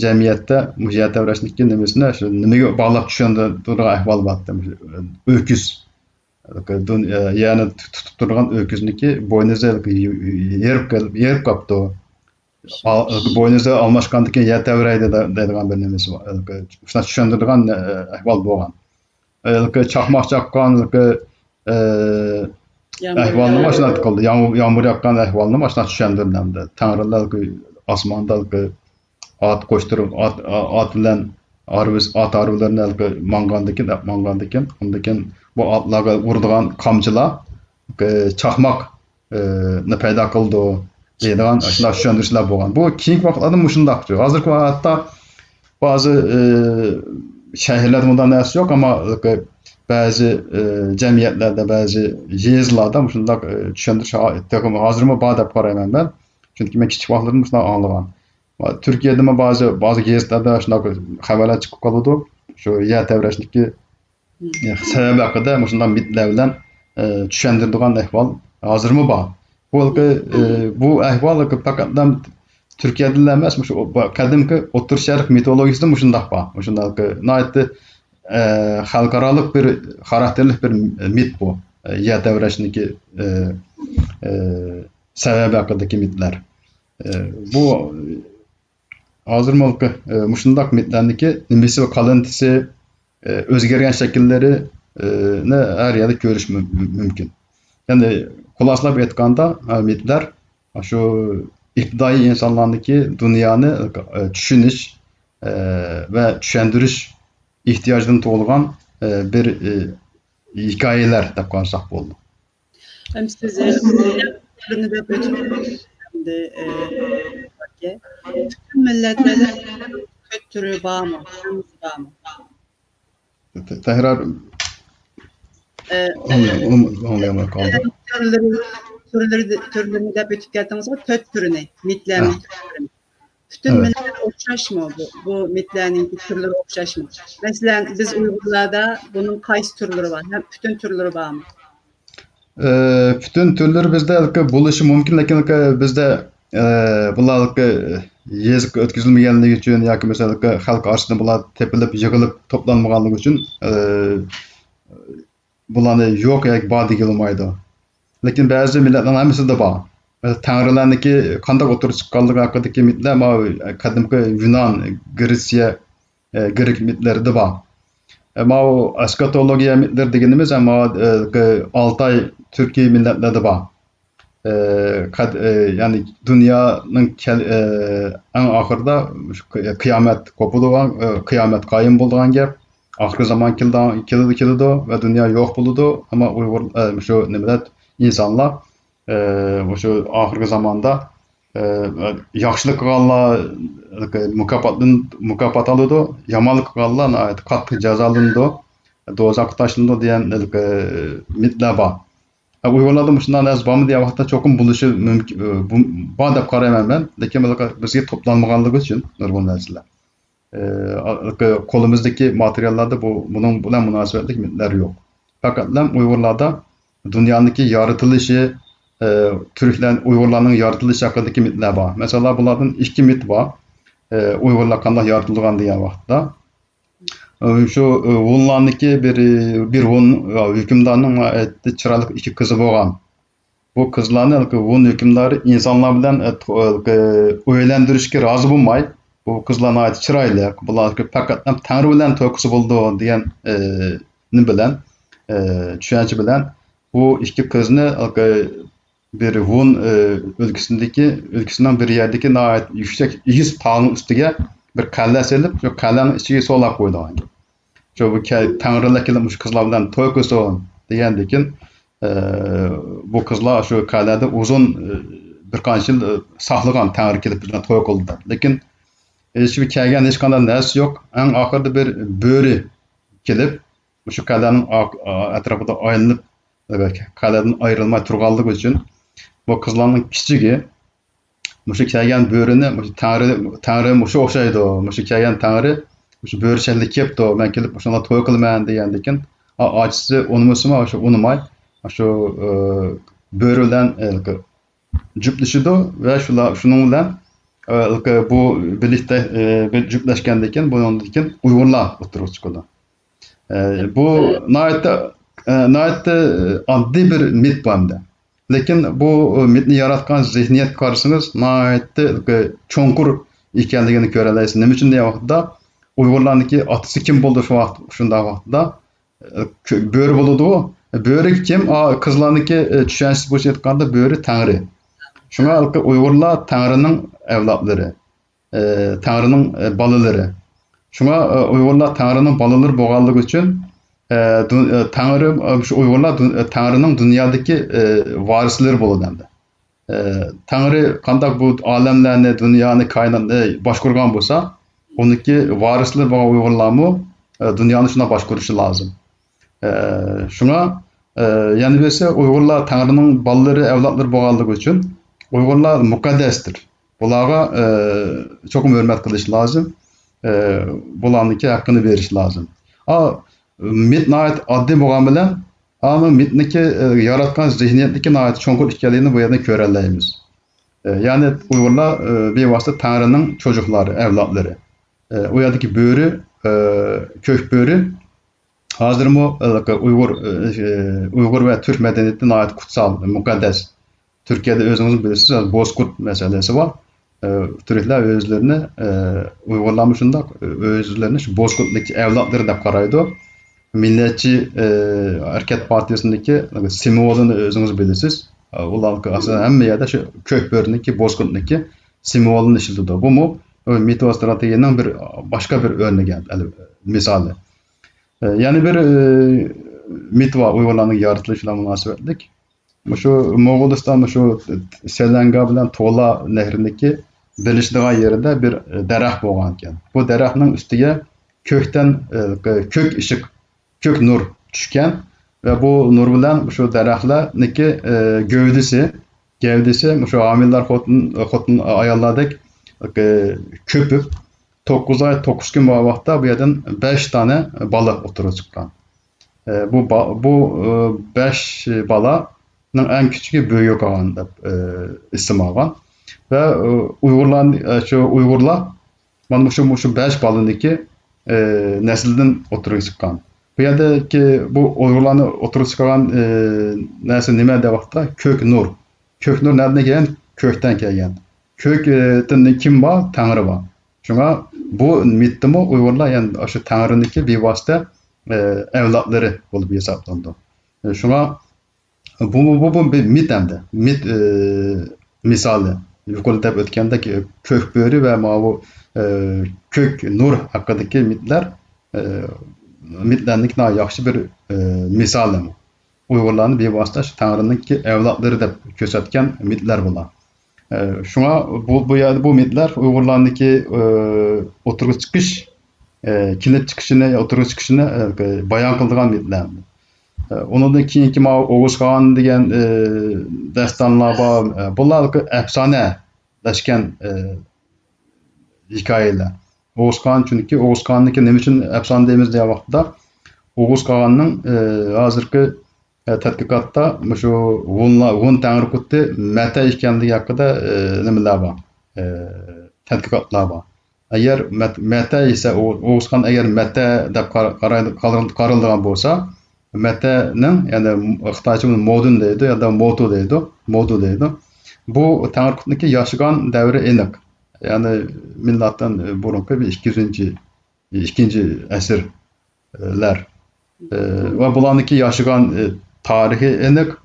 جەمئىيەتتە مۇشۇ يەر تەۋرەشنىڭكى نېمىسىنى شۇ نېمىگە باغلاپ چۈشەندۈرىدىغان ئەھۋال بارتتى، مۇشۇ ئۆكۈز. دۇن-، ئە، يەرنى تۇتۇپ تۇرغان ئۆكۈزنىكى بوينىزى يېرىپ قېلىپ، يېرىپ قاپتۇ. ئا-، بوينىزى ئالماشقاندىن كېيىن يەر تەۋرەيدۇ دە-، دەيدىغان بىر نېمىسى بار. شۇنداق چۈشەندۈرىدىغان، ئە، ئەھۋال بولغان. ھېلىقى چاقماق چاققان، ھېلىقى، ئە، يامغۇر ئەھۋالنى ياغقان. ئاشۇنداق قىلدى. يامغۇر، يامغۇر ياغقان ئەھۋالنى ئاشۇنداق چۈشەندۈردى ئەمدى. تەڭرىلەر ھېلىقى ئاسماندا ھېلىقى ئات قوشتۇرۇپ، ئات، ئات بىلەن ھارۋىس-، ئات ھارۋىلىرىنى ھېلىقى ماڭغاندىكىن، ئەپ ماڭغاندىكىن، ئاندىن كېيىن بۇ ئاتلارغا ئۇرىدىغان قامچىلار، ھېلىقى چاقماق ئى، نى پەيدا قىلىدۇ دەيدىغان شۇنداق چۈشەندۈرۈشلەر بولغان. بۇ كېيىنكى ۋاقىتلاردا مۇشۇنداق. ھازىرقى ۋاقىتتا بەزى، ئى، شەھەرلەردە بۇنداق نەرسە يوق، ئەمما بەزى، ئى، جەمئىيەتلەردە، بەزى يېزىلاردا مۇشۇنداق، ئى، چۈشەندۈرۈش ھا-، تېخىمۇ ھازىرمۇ بار دەپ قارايمەن مەن. چۈنكى مەن كىچىك ۋاقىتلىرىمدا مۇشۇنداق ئاڭلىغان. ۋە تۈركىيەدىمۇ بەزى، بەزى گېزىتلەردە شۇنداق خەۋەرلەر چىقىپ قالىدۇ. شۇ يەر تەۋرەشلىكى سەۋەبى ھەققىدە مۇشۇنداق مىتلەر بىلەن، ئى، چۈشەندۈرىدىغان ئەھۋال ھازىرمۇ بار. بۇ، ئى، بۇ ئەھۋال پەقەت تۈركىيەدىلا ئەمەس، مۇشۇ قەدىمكى ئوتتۇرا شەرق مىتولوگىيىسىدە مۇشۇنداق بار. مۇشۇنداق ناھايىتى، ئى، خەلقئارالىق بىر خاراكتېرلىك بىر مىت بۇ. ئى، يەر تەۋرەشنىكى، ئى، ئى، سەۋەبى ھەققىدىكى مىتلەر. ئى، بۇ ھازىر مۇشۇنداق مىتلەرنىكى نېمىسى ۋە قالىنتىسى، ئۆزگەرگەن شەكىللىرىنى ھەر يەردە كۆرۈش مۇم-، مۇمكىن. يەنى خۇلاسىلاپ ئېيتقاندا، مىتلەر شۇ ئىپتىدائىي ئىنسانلارنىڭكى دۇنيانى چۈشىنىش ۋە چۈشەندۈرۈش ئېھتىياجىدىن تۇغۇلغان بىر ھېكايىلەر دەپ قارىساق بولىدۇ. ئەمدى سىز، ئە، تۈرلىرىنى دەپ ئۆتۈپ، ئەمدى، ئە، پۈتۈن مىللەتلەرنىڭ تۆت تۈرى بارمۇ؟ ھەممىسى بارمۇ؟ ت-، تەكرار ئە، ئاڭلىيالماي، ئاڭلىيالماي قالدىم. تۈرلىرى، تۈرلىرى، تۈرلىرىنى دەپ ئۆتۈپ كەتتىڭىزغۇ، تۆت تۈرىنى، مىتلەرنىڭ ھە. تۆت تۈرىنى. پۈتۈن ئەۋەت. مىللەت ئوخشاشمۇ بۇ، بۇ مىتلەرنىڭكى تۈرلىرى ئوخشاشمۇ؟ مەسىلەن، بىز ئۇيغۇرلاردا بۇنىڭ قايسى تۈرلىرى بار؟ ھەم پۈتۈن تۈرلىرى بارمۇ؟ ئى، پۈتۈن تۈرلىرى بىزدە ھېلىقى بولۇشى مۇمكىن، لېكىن ھېلىقى بىزدە، ئى، بۇلار ھېلىقى يېزىققا ئۆتكۈزۈلمىگەنلىكى ئۈچۈن ياكى مەسىلەن ھېلىقى خەلق ئارىسىدا بۇلار تېپىلىپ، يىغىلىپ توپلانمىغانلىقى ئۈچۈن، ئى، بۇلارنى يوق ياكى بار دېگىلى بولمايدۇ. لېكىن بەزى مىللەتلەرنىڭ ھەممىسىدە بار. مەسىلەن، تەڭرىلەرنىڭكى قانداق ئوتتۇرىغا چىققانلىقى ھەققىدىكى مىتلەر ماۋۇ قەدىمكى يۇنان، گرېتسىيە، ئە، گرېك مىتلىرىدا بار. ئە، ماۋۇ ئەسكاتولوگىيە مىتلىرى دېگىنىمىز، ئە، ماۋۇ، ئە، ئالتاي تۈركىي مىللەتلەردە بار. ئە، قەد-، ئە، يەنى دۇنيانىڭ كەل-، ئە، ئەڭ ئاخىرىدا مۇشۇ قى-، قىيامەت قوپىدىغان، ئە، قىيامەت قايىم بولىدىغان گەپ. ئاخىرقى زامان كېلىدىغان، كېلىدۇ، كېلىدۇ ۋە دۇنيا يوق بولىدۇ. ئەمما ئۇيغۇر، ئە، مۇشۇ نېمىلەر، ئىنسانلار، ئە، مۇشۇ ئاخىرقى زاماندا، ئە، ياخشىلىق قىلغانلار مۇكاپاتتىن، مۇكاپات ئالىدۇ، يامانلىق قىلغانلار ناھايىتى قاتتىق جازالىنىدۇ، دوزاخقا تاشلىنىدۇ دېگەن ھېلىقى مىتلەر بار. ئە، ئۇيغۇرلاردا مۇشۇنداق نەرسە بارمۇ دېگەن ۋاقىتتا چوقۇم بولۇشى مۇمكىن، ئە، بۇ-، بار دەپ قارايمەن مەن. لېكىن بىزگە توپلانمىغانلىقى ئۈچۈن نۇرغۇن نەرسىلەر. ئى، قولىمىزدىكى ماتېرىياللاردا بۇ، بۇنىڭ بىلەن مۇناسىۋەتلىك مىتلەر يوق. پەقەتلا ئۇيغۇرلاردا دۇنيانىڭكى يارىتىلىشى، ئى، تۈركلەر، ئۇيغۇرلارنىڭ يارىتىلىشى ھەققىدىكى مىتلەر بار. مەسىلەن، بۇلاردىن ئىككى مىت بار. ئى، ئۇيغۇرلار قانداق يارىتىلغان دېگەن ۋاقىتتا. ئى، شۇ، ئى، ھونلارنىڭكى بىر، بىر ھون، ئى، ھۆكۈمدارنىڭ ناھايىتى چىرايلىق ئىككى قىزى بولغان. بۇ قىزلارنى ھېلىقى ھون ھۆكۈمدارى ئىنسانلار بىلەن، ئە، تو-، ھېلىقى ئۆيلەندۈرۈشكە رازى بولماي، بۇ قىزلار ناھايىتى چىرايلىق، بۇلار پەقەت تەڭرى بىلەن توي قىلسا بولىدۇ دېگەن، ئە، نېمە بىلەن، ئە، چۈشەنچە بىلەن بۇ ئىككى قىزنى ھېلىقى بىر ھون، ئە، ئۆلكىسىندىكى، ئۆلكىسىنىڭ بىر يەردىكى ناھايىتى يۈكسەك ئېگىز تاغنىڭ ئۈستىگە بىر قەلئە سېلىپ، شۇ قەلئەنىڭ ئىچىگە سولاپ قويىدىغان گەپ. شۇ بۇ كە-، تەڭرىلەر كېلىپ مۇشۇ قىزلار بىلەن توي قىلسۇن دېگەندىكىن، ئە، بۇ قىزلار شۇ قەلئەدە ئۇزۇن، ئە، بىر قانچە يىل، ئە، ساقلىغان، تەڭرى كېلىپ بىزنى توي قىلدى دەپ. لېكىن ھېچ بىر كەلگەن ھېچقانداق نەرسە يوق. ئەڭ ئاخىرىدا بىر بۆرە كېلىپ، مۇشۇ قەلئەنىڭ ئا-، ئا-، ئەتراپىدا ئايلىنىپ، ئە، قەلئەدىن ئايرىلماي تۇرغانلىقى ئۈچۈن بۇ قىزلارنىڭ كىچىكى مۇشۇ كەلگەن بۆرىنى، مۇشۇ تەڭرى، تەڭرى مۇشۇ ئوخشايدۇ، مۇشۇ كەلگەن تەڭرى مۇشۇ بۆرە شەكلىدە كېلىپتۇ، مەن كېلىپ مۇشۇنىڭغا توي قىلىمەن دېگەندىكىن، ئا-، ئاچىسى ئۇنىمىسىمۇ، شۇ ئۇنىماي، شۇ، ئى، بۆرە بىلەن، ئى، جۈپلىشىدۇ ۋە شۇلار، شۇنىڭ بىلەن، ئى، بۇ بىرلىكتە، ئى، بىر جۈپلەشكەندىن كېيىن، بۇنىڭدىن كېيىن ئۇيغۇرلار ئوتتۇرىغا چىقىدۇ. ئى، بۇ ناھايىتى ئە، ناھايىتى ئاددىي بىر مىت بۇ ئەمدى. لېكىن بۇ مىتنى ياراتقان زېھنىيەتكە قارىسىڭىز، ناھايىتى چوڭقۇر ئىكەنلىكىنى كۆرەلەيسىز. نېمە ئۈچۈن دېگەن ۋاقىتتا، ئۇيغۇرلارنىڭكى ئاتىسى كىم بولدى شۇ ۋاقىت، شۇنداق ۋاقىتتا؟ ئە، كۆ-، بۆرە بولىدۇ. بۆرە كىم؟ ئا، قىزلارنىڭكى، ئە، چۈشەنچىسى بويىچە ئېيتقاندا، بۆرە تەڭرى. شۇڭا ئۇيغۇرلار تەڭرىنىڭ ئەۋلادلىرى، ئە، تەڭرىنىڭ، ئە، بالىلىرى. شۇڭا، ئە، ئۇيغۇرلار تەڭرىنىڭ بالىلىرى بولغانلىقى ئۈچۈن، ئە، دۇ-، ئە، تەڭرى، ئە، شۇ ئۇيغۇرلار دۇ-، ئە، تەڭرىنىڭ دۇنيادىكى، ئە، ۋارىسلىرى بولىدۇ ئەمدى. ئە، تەڭرى قانداق بۇ ئالەملەرنى، دۇنيانى، كائىناتنى باشقۇرغان بولسا، ئۇنىڭكى ۋارىسلىرى بولغان ئۇيغۇرلارمۇ، ئە، دۇنيانى شۇنداق باشقۇرۇشى لازىم. ئە، شۇڭا، ئە، يەنە بىرسى، ئۇيغۇرلار تەڭرىنىڭ بالىلىرى، ئەۋلادلىرى بولغانلىقى ئۈچۈن، ئۇيغۇرلار مۇقەددەستۇر. بۇلارغا، ئە، چوقۇم ھۆرمەت قىلىش لازىم. ئە، بۇلارنىڭكى ھەققىنى بېرىش لازىم. ئا، مىت ناھايىتى ئاددىي بولغان بىلەن، ئانا مىتنىكى، ئە، ياراتقان زېھنىيەتنىكى ناھايىتى چوڭقۇر ئىكەنلىكىنى بۇ يەردىن كۆرەلەيمىز. ئە، يەنى ئۇيغۇرلار، ئە، بىۋاسىتە تەڭرىنىڭ چوجۇقلىرى، ئەۋلادلىرى. ئە، ئۇ يەردىكى بۆرە، ئە، كۆك بۆرە ھازىرمۇ، ئە، ئۇيغۇر، ئە، ئۇيغۇر ۋە تۈرك مەدەنىيىتى ناھايىتى قۇتسال، مۇقەددەس. تۈركىيەدە ئۆزىڭىز بىلىسىز، بوزكۇرت مەسىلىسى بار. ئە، تۈركلەر ئۆزلىرىنى، ئە، ئۇيغۇرلارمۇ شۇنداق، ئۆزلىرىنى شۇ بوزكۇرتنىڭكى ئەۋلادلىرى دەپ قارايدۇ. مىللەتچى، ئە، ھەرىكەت پارتىيىسىنىڭكى سىمۋولىنى ئۆزىڭىز بىلىسىز. ئە، ئۇلار ئاساسەن ھەممە يەردە شۇ كۆك بۆرىنىڭكى، بوزكۇرتنىڭكى سىمۋولىنى ئىشلىتىدۇ. بۇمۇ مىتو ستراتېگىيەنىڭ بىر، باشقا بىر ئۆرنىكى، مىسالى. ئە، يەنە بىر، ئە، مىت بار ئۇيغۇرلارنىڭ يارىتىلىشى بىلەن مۇناسىۋەتلىك. مۇشۇ موغۇلىستان، مۇشۇ سەلەنگا بىلەن تولا نەھرىنىڭكى بىرلىشىدىغان يېرىدە بىر دەرەخ بولغان ئىكەن. بۇ دەرەخنىڭ ئۈستىگە كۆكتىن، ئە، كۆك ئىشق، كۆك نۇر چۈشكەن ۋە بۇ نۇر بىلەن مۇشۇ دەرەخلەرنىڭكى، ئە، گەۋدىسى، گەۋدىسى مۇشۇ ھامىلىدار خوتۇن، خوتۇن ئاياللاردەك، ئە، كۆپۈپ، توققۇز ئاي، توققۇز كۈن بولغان ۋاقىتتا بۇ يەردىن بەش دانە بالا ئوتتۇرىغا چىققان. ئە، بۇ با-، بۇ، ئە، بەش بالانىڭ ئەڭ كىچىكى بۆگۆ قاغان دەپ، ئە، ئىسىم ئالغان. ۋە، ئە، ئۇيغۇرلار، ئە، شۇ ئۇيغۇرلار مانا مۇشۇ، مۇشۇ بەش بالىنىڭكى، ئە، نەسلىدىن ئوتتۇرىغا چىققان. بۇ يەردىكى بۇ ئۇيغۇرلارنى ئوتتۇرىغا چىقارغان، ئە، نەرسە نېمە دەپ ۋاقىتتا، كۆك نۇر. كۆك نۇر نەدىن كەلگەن؟ كۆكتىن كەلگەن. كۆكتىن كىم بار؟ تەڭرى بار. شۇڭا بۇ مىتتىمۇ ئۇيغۇرلار، يەنى شۇ تەڭرىنىڭكى بىۋاسىتە، ئە، ئەۋلادلىرى بولۇپ ھېسابلىنىدۇ. شۇڭا بۇ، بۇ، بۇ، بۇ بىر مىت ئەمدى. مىت، ئە، مىسالى. يۇقىرىدا دەپ ئۆتكەندەك، ئە، كۆك بۆرە ۋە ماۋۇ، ئە، كۆك نۇر ھەققىدىكى مىتلەر، ئە، مىتلەرنىڭكى ناھايىتى ياخشى بىر، ئە، مىسالى. ئۇيغۇرلارنى بىۋاسىتە شۇ تەڭرىنىڭكى ئەۋلادلىرى دەپ كۆرسەتكەن مىتلەر بۇلار. ئە، شۇڭا بۇ، بۇ يەردە بۇ مىتلەر ئۇيغۇرلارنىڭكى، ئە، ئوتتۇرىغا چىقىش، ئە، كېلىپ چىقىشىنى، ئوتتۇرىغا چىقىشىنى، ئە، بايان قىلىدىغان مىتلەر. ئە، ئۇنىڭدىن كېيىنكى ماۋۇ ئوغۇز خان دېگەن، ئە، داستانلار بار. ئە، بۇلار ئەپسانە لەشكەن، ئە، ھېكايىلەر. ئوغۇز خان، چۈنكى ئوغۇز خاننىڭكى نېمە ئۈچۈن ئەپسانە دەيمىز دېگەن ۋاقىتتا، ئوغۇز خاننىڭ، ئە، ھازىرقى، ئە، تەتقىقاتتا مۇشۇ ھونلار، ھون تەڭرىقۇتى مەتە ئىكەنلىكى ھەققىدە، ئە، نېمىلەر بار، ئە، تەتقىقاتلار بار. ئەگەر مەت-، مەتە ئېسە، ئو-، ئوغۇز خان ئەگەر مەتە دەپ قار-، قارايدۇ-، قارىل-، قارىلىدىغان بولسا، مەتەنىڭ، يەنى خىتايچە بۇنى مودۇن دەيدۇ، يا دا موتۇ دەيدۇ، مودۇ دەيدۇ. بۇ تەڭرىقۇتنىڭكى ياشىغان دەۋرى ئېنىق. يەنى مىلادتىن بۇرۇنقى بىر ئىككى يۈزىنچى، ئىككىنچى ئەسىرلەر. ئە، ۋە بۇلارنىڭكى ياشىغان، ئە، تارىخى ئېنىق،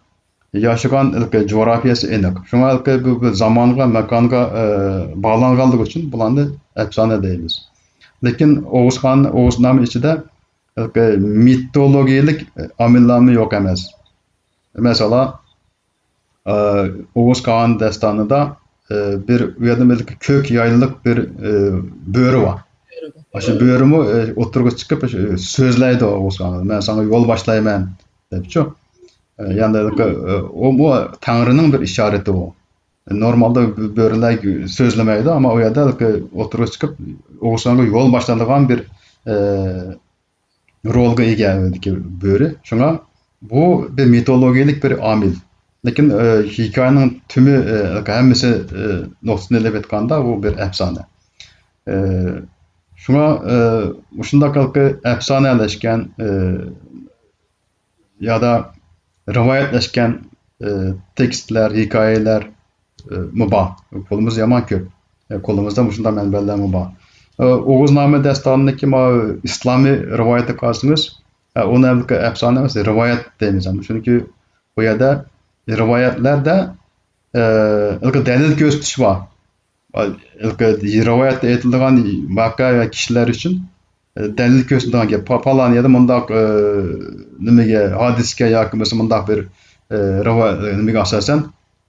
ياشىغان ھېلىقى جۇغراپىيەسى ئېنىق. شۇڭا ھېلىقى بۇ، بۇ زامانغا، ماكانغا، ئە، باغلانغانلىقى ئۈچۈن بۇلارنى ئەپسانە دەيمىز. لېكىن ئوغۇز خان، ئوغۇزنامە ئىچىدە ھېلىقى مىتولوگىيەلىك ئامىللارمۇ يوق ئەمەس. مەسىلەن، ئە، ئوغۇز خان داستانىدا، ئە، بىر، ئۇ يەردە بىر كۆك يايلىق بىر، ئە، بۆرە بار. ئاشۇ بۆرىمۇ، ئە، ئوتتۇرىغا چىقىپ، ئە، سۆزلەيدۇ ئوغۇز خانغا. «مەن ساڭا يول باشلايمەن» دەپچۇ. ئە، يەنى، ئە، ئۇمۇ تەڭرىنىڭ بىر ئىشارىتى ئۇ. نورمالدا بۆرىلەر سۆزلىمەيدۇ، ئەمما ئۇ يەردە ئوتتۇرىغا چىقىپ، ئوغۇز خانغا يول باشلايدىغان بىر، ئە، رولغا ئىگە ئۆيدىكى بۆرە. شۇڭا بۇ بىر مىتولوگىيەلىك بىر ئامىل. لېكىن، ئە، ھېكايىنىڭ تۈمى، ئە، ھەممىسى، ئە، نۇقتىسىنى ئېلىپ ئېيتقاندا، بۇ بىر ئەپسانە. ئە، شۇڭا، ئە، مۇشۇنداق ئەپسانەلەشكەن، ئە، يادا رىۋايەتلەشكەن، ئە، تېكىستلەر، ھېكايىلەر، ئە، مۇ بار. قولىمىزدا يامان كۆپ. ئە، قولىمىزدا مۇشۇنداق مەنبەلەرمۇ بار. ئە، ئوغۇزنامە داستانىدىكى ما ئىسلامىي رىۋايەتكە قارىسىڭىز، ئە، ئۇنى ھەم ئەپسانە ئەمەس، رىۋايەت دەيمىز. چۈنكى بۇ يەردە رىۋايەتلەردە، ئە، ھېلىقى دەلىل كۆرسىتىش بار. ھېلىقى رىۋايەتتە ئېيتىلىدىغان ۋەقە ۋە كىشىلەر ئۈچۈن، ئە، دەلىل كۆرسىتىدىغان گەپ. پا-، پالان يەردە مۇنداق، ئە، نېمىگە، ھادىسىگە ياكى بولمىسا مۇنداق بىر، ئە، رىۋا-، نېمىگە ئاساسەن،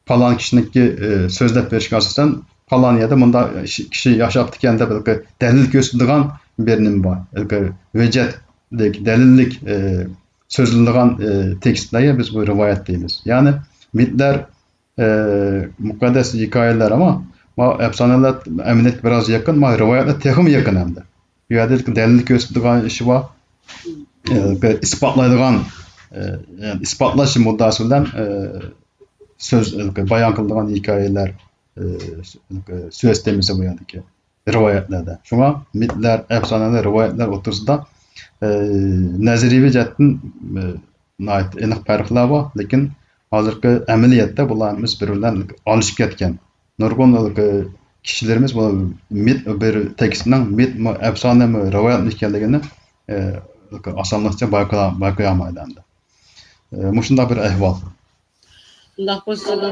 پالان كىشىنىڭكى، ئە، سۆزلەپ بېرىشىگە ئاساسەن، پالان يەردە مۇنداق كىشى ياشاپتىكەن دەپ ھېلىقى دەلىل كۆرسىتىدىغان بىر نېمە بار. ھېلىقى ھۆججەتلىك، دەلىللىك، ئە، سۆزلىنىدىغان، ئە، تېكىستلەرگە بىز بۇ رىۋايەت دەيمىز. يەنى مىتلەر ئى، مۇقەددەس ھېكايىلەر، ئەمما ما ئەپسانىلەر ئەمەلىيەتكە بىراز يېقىن، ما رىۋايەتلەر تېخىمۇ يېقىن ئەمدى. بۇ يەردە دەلىل كۆرسىتىدىغان ئىشى بار. ئى، ئىسپاتلايدىغان، ئى، يەنى ئىسپاتلاش مۇددىئاسى بىلەن، ئى، سۆز، بايان قىلىدىغان ھېكايىلەر، ئى، سۆز تېمىسى بۇ يەردىكى رىۋايەتلەردە. شۇڭا مىتلەر، ئەپسانىلەر، رىۋايەتلەر ئوتتۇرىسىدا، ئى، نەزەرىيەۋى جەھەتتىن، ئى، ناھايىتى ئېنىق پەرقلەر بار، لېكىن ھازىرقى ئەمەلىيەتتە بۇلار ھەممىسى بىر بىلەن ئالىشىپ كەتكەن. نۇرغۇن كىشىلىرىمىز بۇ مىت بىر تېكىستنىڭ مىتمۇ، ئەپسانىمۇ، رىۋايەتمۇ ئىكەنلىكىنى، ئى، ئاسانلىقچە بايقىيالمايدۇ ئەمدى. ئى، مۇشۇنداق بىر ئەھۋال. ئۇنداق بولسا، بۇ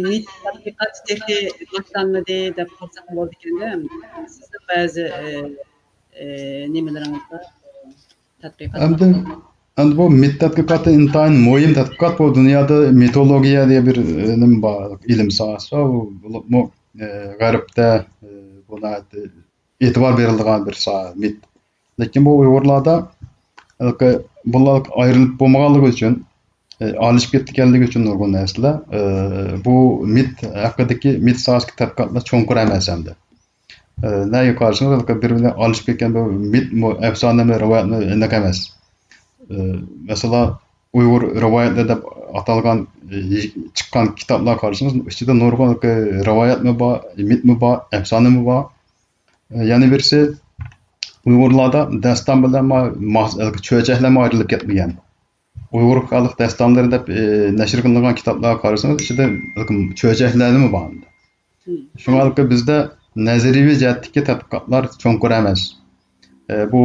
مىت تەتقىقاتى تېخى باشلانمىدى دەپ قالساق بولىدىكەندە، سىزنىڭ بەزى، ئى، ئى، نېمىلىرىڭىز بار، تەتقىقات. ئەمدى، ئەمدى بۇ مىت تەتقىقاتى ئىنتايىن مۇھىم تەتقىقات. بۇ دۇنيادا مىتولوگىيە دېگەن بىر، ئى، نېمە بار، ئىلىم ساھەسى بار. بۇ، بولۇپمۇ، ئى، غەربتە، ئى، بۇ ناھايىتى ئېتىبار بېرىلىدىغان بىر ساھە، مىت. لېكىن بۇ ئۇيغۇرلاردا ھېلىقى بۇلار ئايرىلىپ بولمىغانلىقى ئۈچۈن، ئى، ئالىشىپ كەتكەنلىكى ئۈچۈن نۇرغۇن نەرسىلەر، ئى، بۇ مىت ھەققىدىكى، مىت ساھەسىدىكى تەتقىقاتلار چوڭقۇر ئەمەس ئەمدى. ئى، نەگە قارىسىڭىز، ھېلىقى بىر بىلەن ئالىشىپ كەتكەن بۇ مىتمۇ، ئەپسانىمۇ، رىۋايەتمۇ ئېنىق ئەمەس. ئى، مەسىلەن، ئۇيغۇر رىۋايەتلىرى دەپ ئاتالغان، ئى، چىققان كىتابلارغا قارىسىڭىز، ئىچىدە نۇرغۇن رىۋايەتمۇ بار، مىتمۇ بار، ئەپسانىمۇ بار. ئى، يەنە بىرسى، ئۇيغۇرلاردا داستان بىلەن ما-، ماس-، چۆچەكلەرمۇ ئايرىلىپ كەتمىگەن. ئۇيغۇر خەلق داستانلىرى دەپ، ئى، نەشر قىلىنغان كىتابلارغا قارىسىڭىز، ئىچىدە چۆچەكلەرمۇ بار. شۇڭا بىزدە نەزەرىيەۋى جەھەتتىكى تەتقىقاتلار چوڭقۇر ئەمەس. ئى، بۇ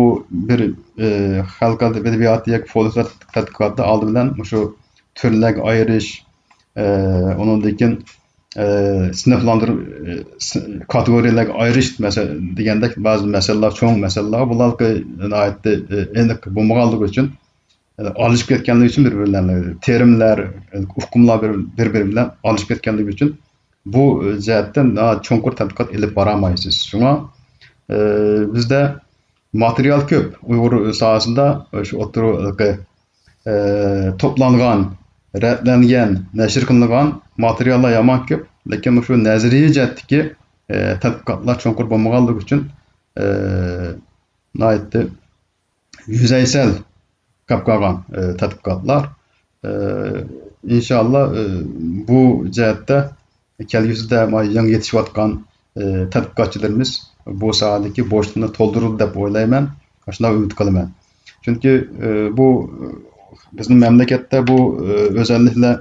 بىر، ئى، خەلق ئەدەبىياتى ياكى فولكلور تەتقىقاتىدا ئالدى بىلەن مۇشۇ تۈرلەرگە ئايرىش، ئى، ئۇنىڭدىن كېيىن، ئى، سىنىپلاندۇرۇش، ئى، س-، كاتېگورىيەلەرگە ئايرىش مەسە-، دېگەندەك بەزى مەسىلىلەر، چوڭ مەسىلىلەر، بۇلار ناھايىتى، ئى، ئېنىق بولمىغانلىقى ئۈچۈن، ئى، ئالىشىپ كەتكەنلىكى ئۈچۈن بىر-بىرلەرنى، تېرىملەر، ئۇقۇملار بىر-، بىر-بىرى بىلەن ئالىشىپ كەتكەنلىكى ئۈچۈن بۇ جەھەتتىن ناھايىتى چوڭقۇر تەتقىقات ئېلىپ بارالمايسىز. شۇڭا، ئى، بىزدە ماتېرىيال كۆپ. ئۇيغۇر ساھەسىدە شۇ ئوتتۇرا، ئى، توپلانغان، رەتلەنگەن، نەشر قىلىنغان ماتېرىياللار يامان كۆپ. لېكىن مۇشۇ نەزەرىيە جەھەتتىكى، ئى، تەتقىقاتلار چوڭقۇر بولمىغانلىقى ئۈچۈن، ئى، ناھايىتى يۈزەيسەل قاپ قالغان، ئى، تەتقىقاتلار. ئى، ئىنشاللا، ئى، بۇ جەھەتتە كەلگۈسىدە ما يېڭى يېتىشىۋاتقان، ئى، تەتقىقاتچىلىرىمىز بۇ ساھەدىكى بوشلۇقنى تولدۇرىدۇ دەپ ئويلايمەن. شۇنداق ئۈمىد قىلىمەن. چۈنكى، ئى، بۇ، ئى، بىزنىڭ مەملىكەتتە بۇ، ئى، ئۆزەللىكلەر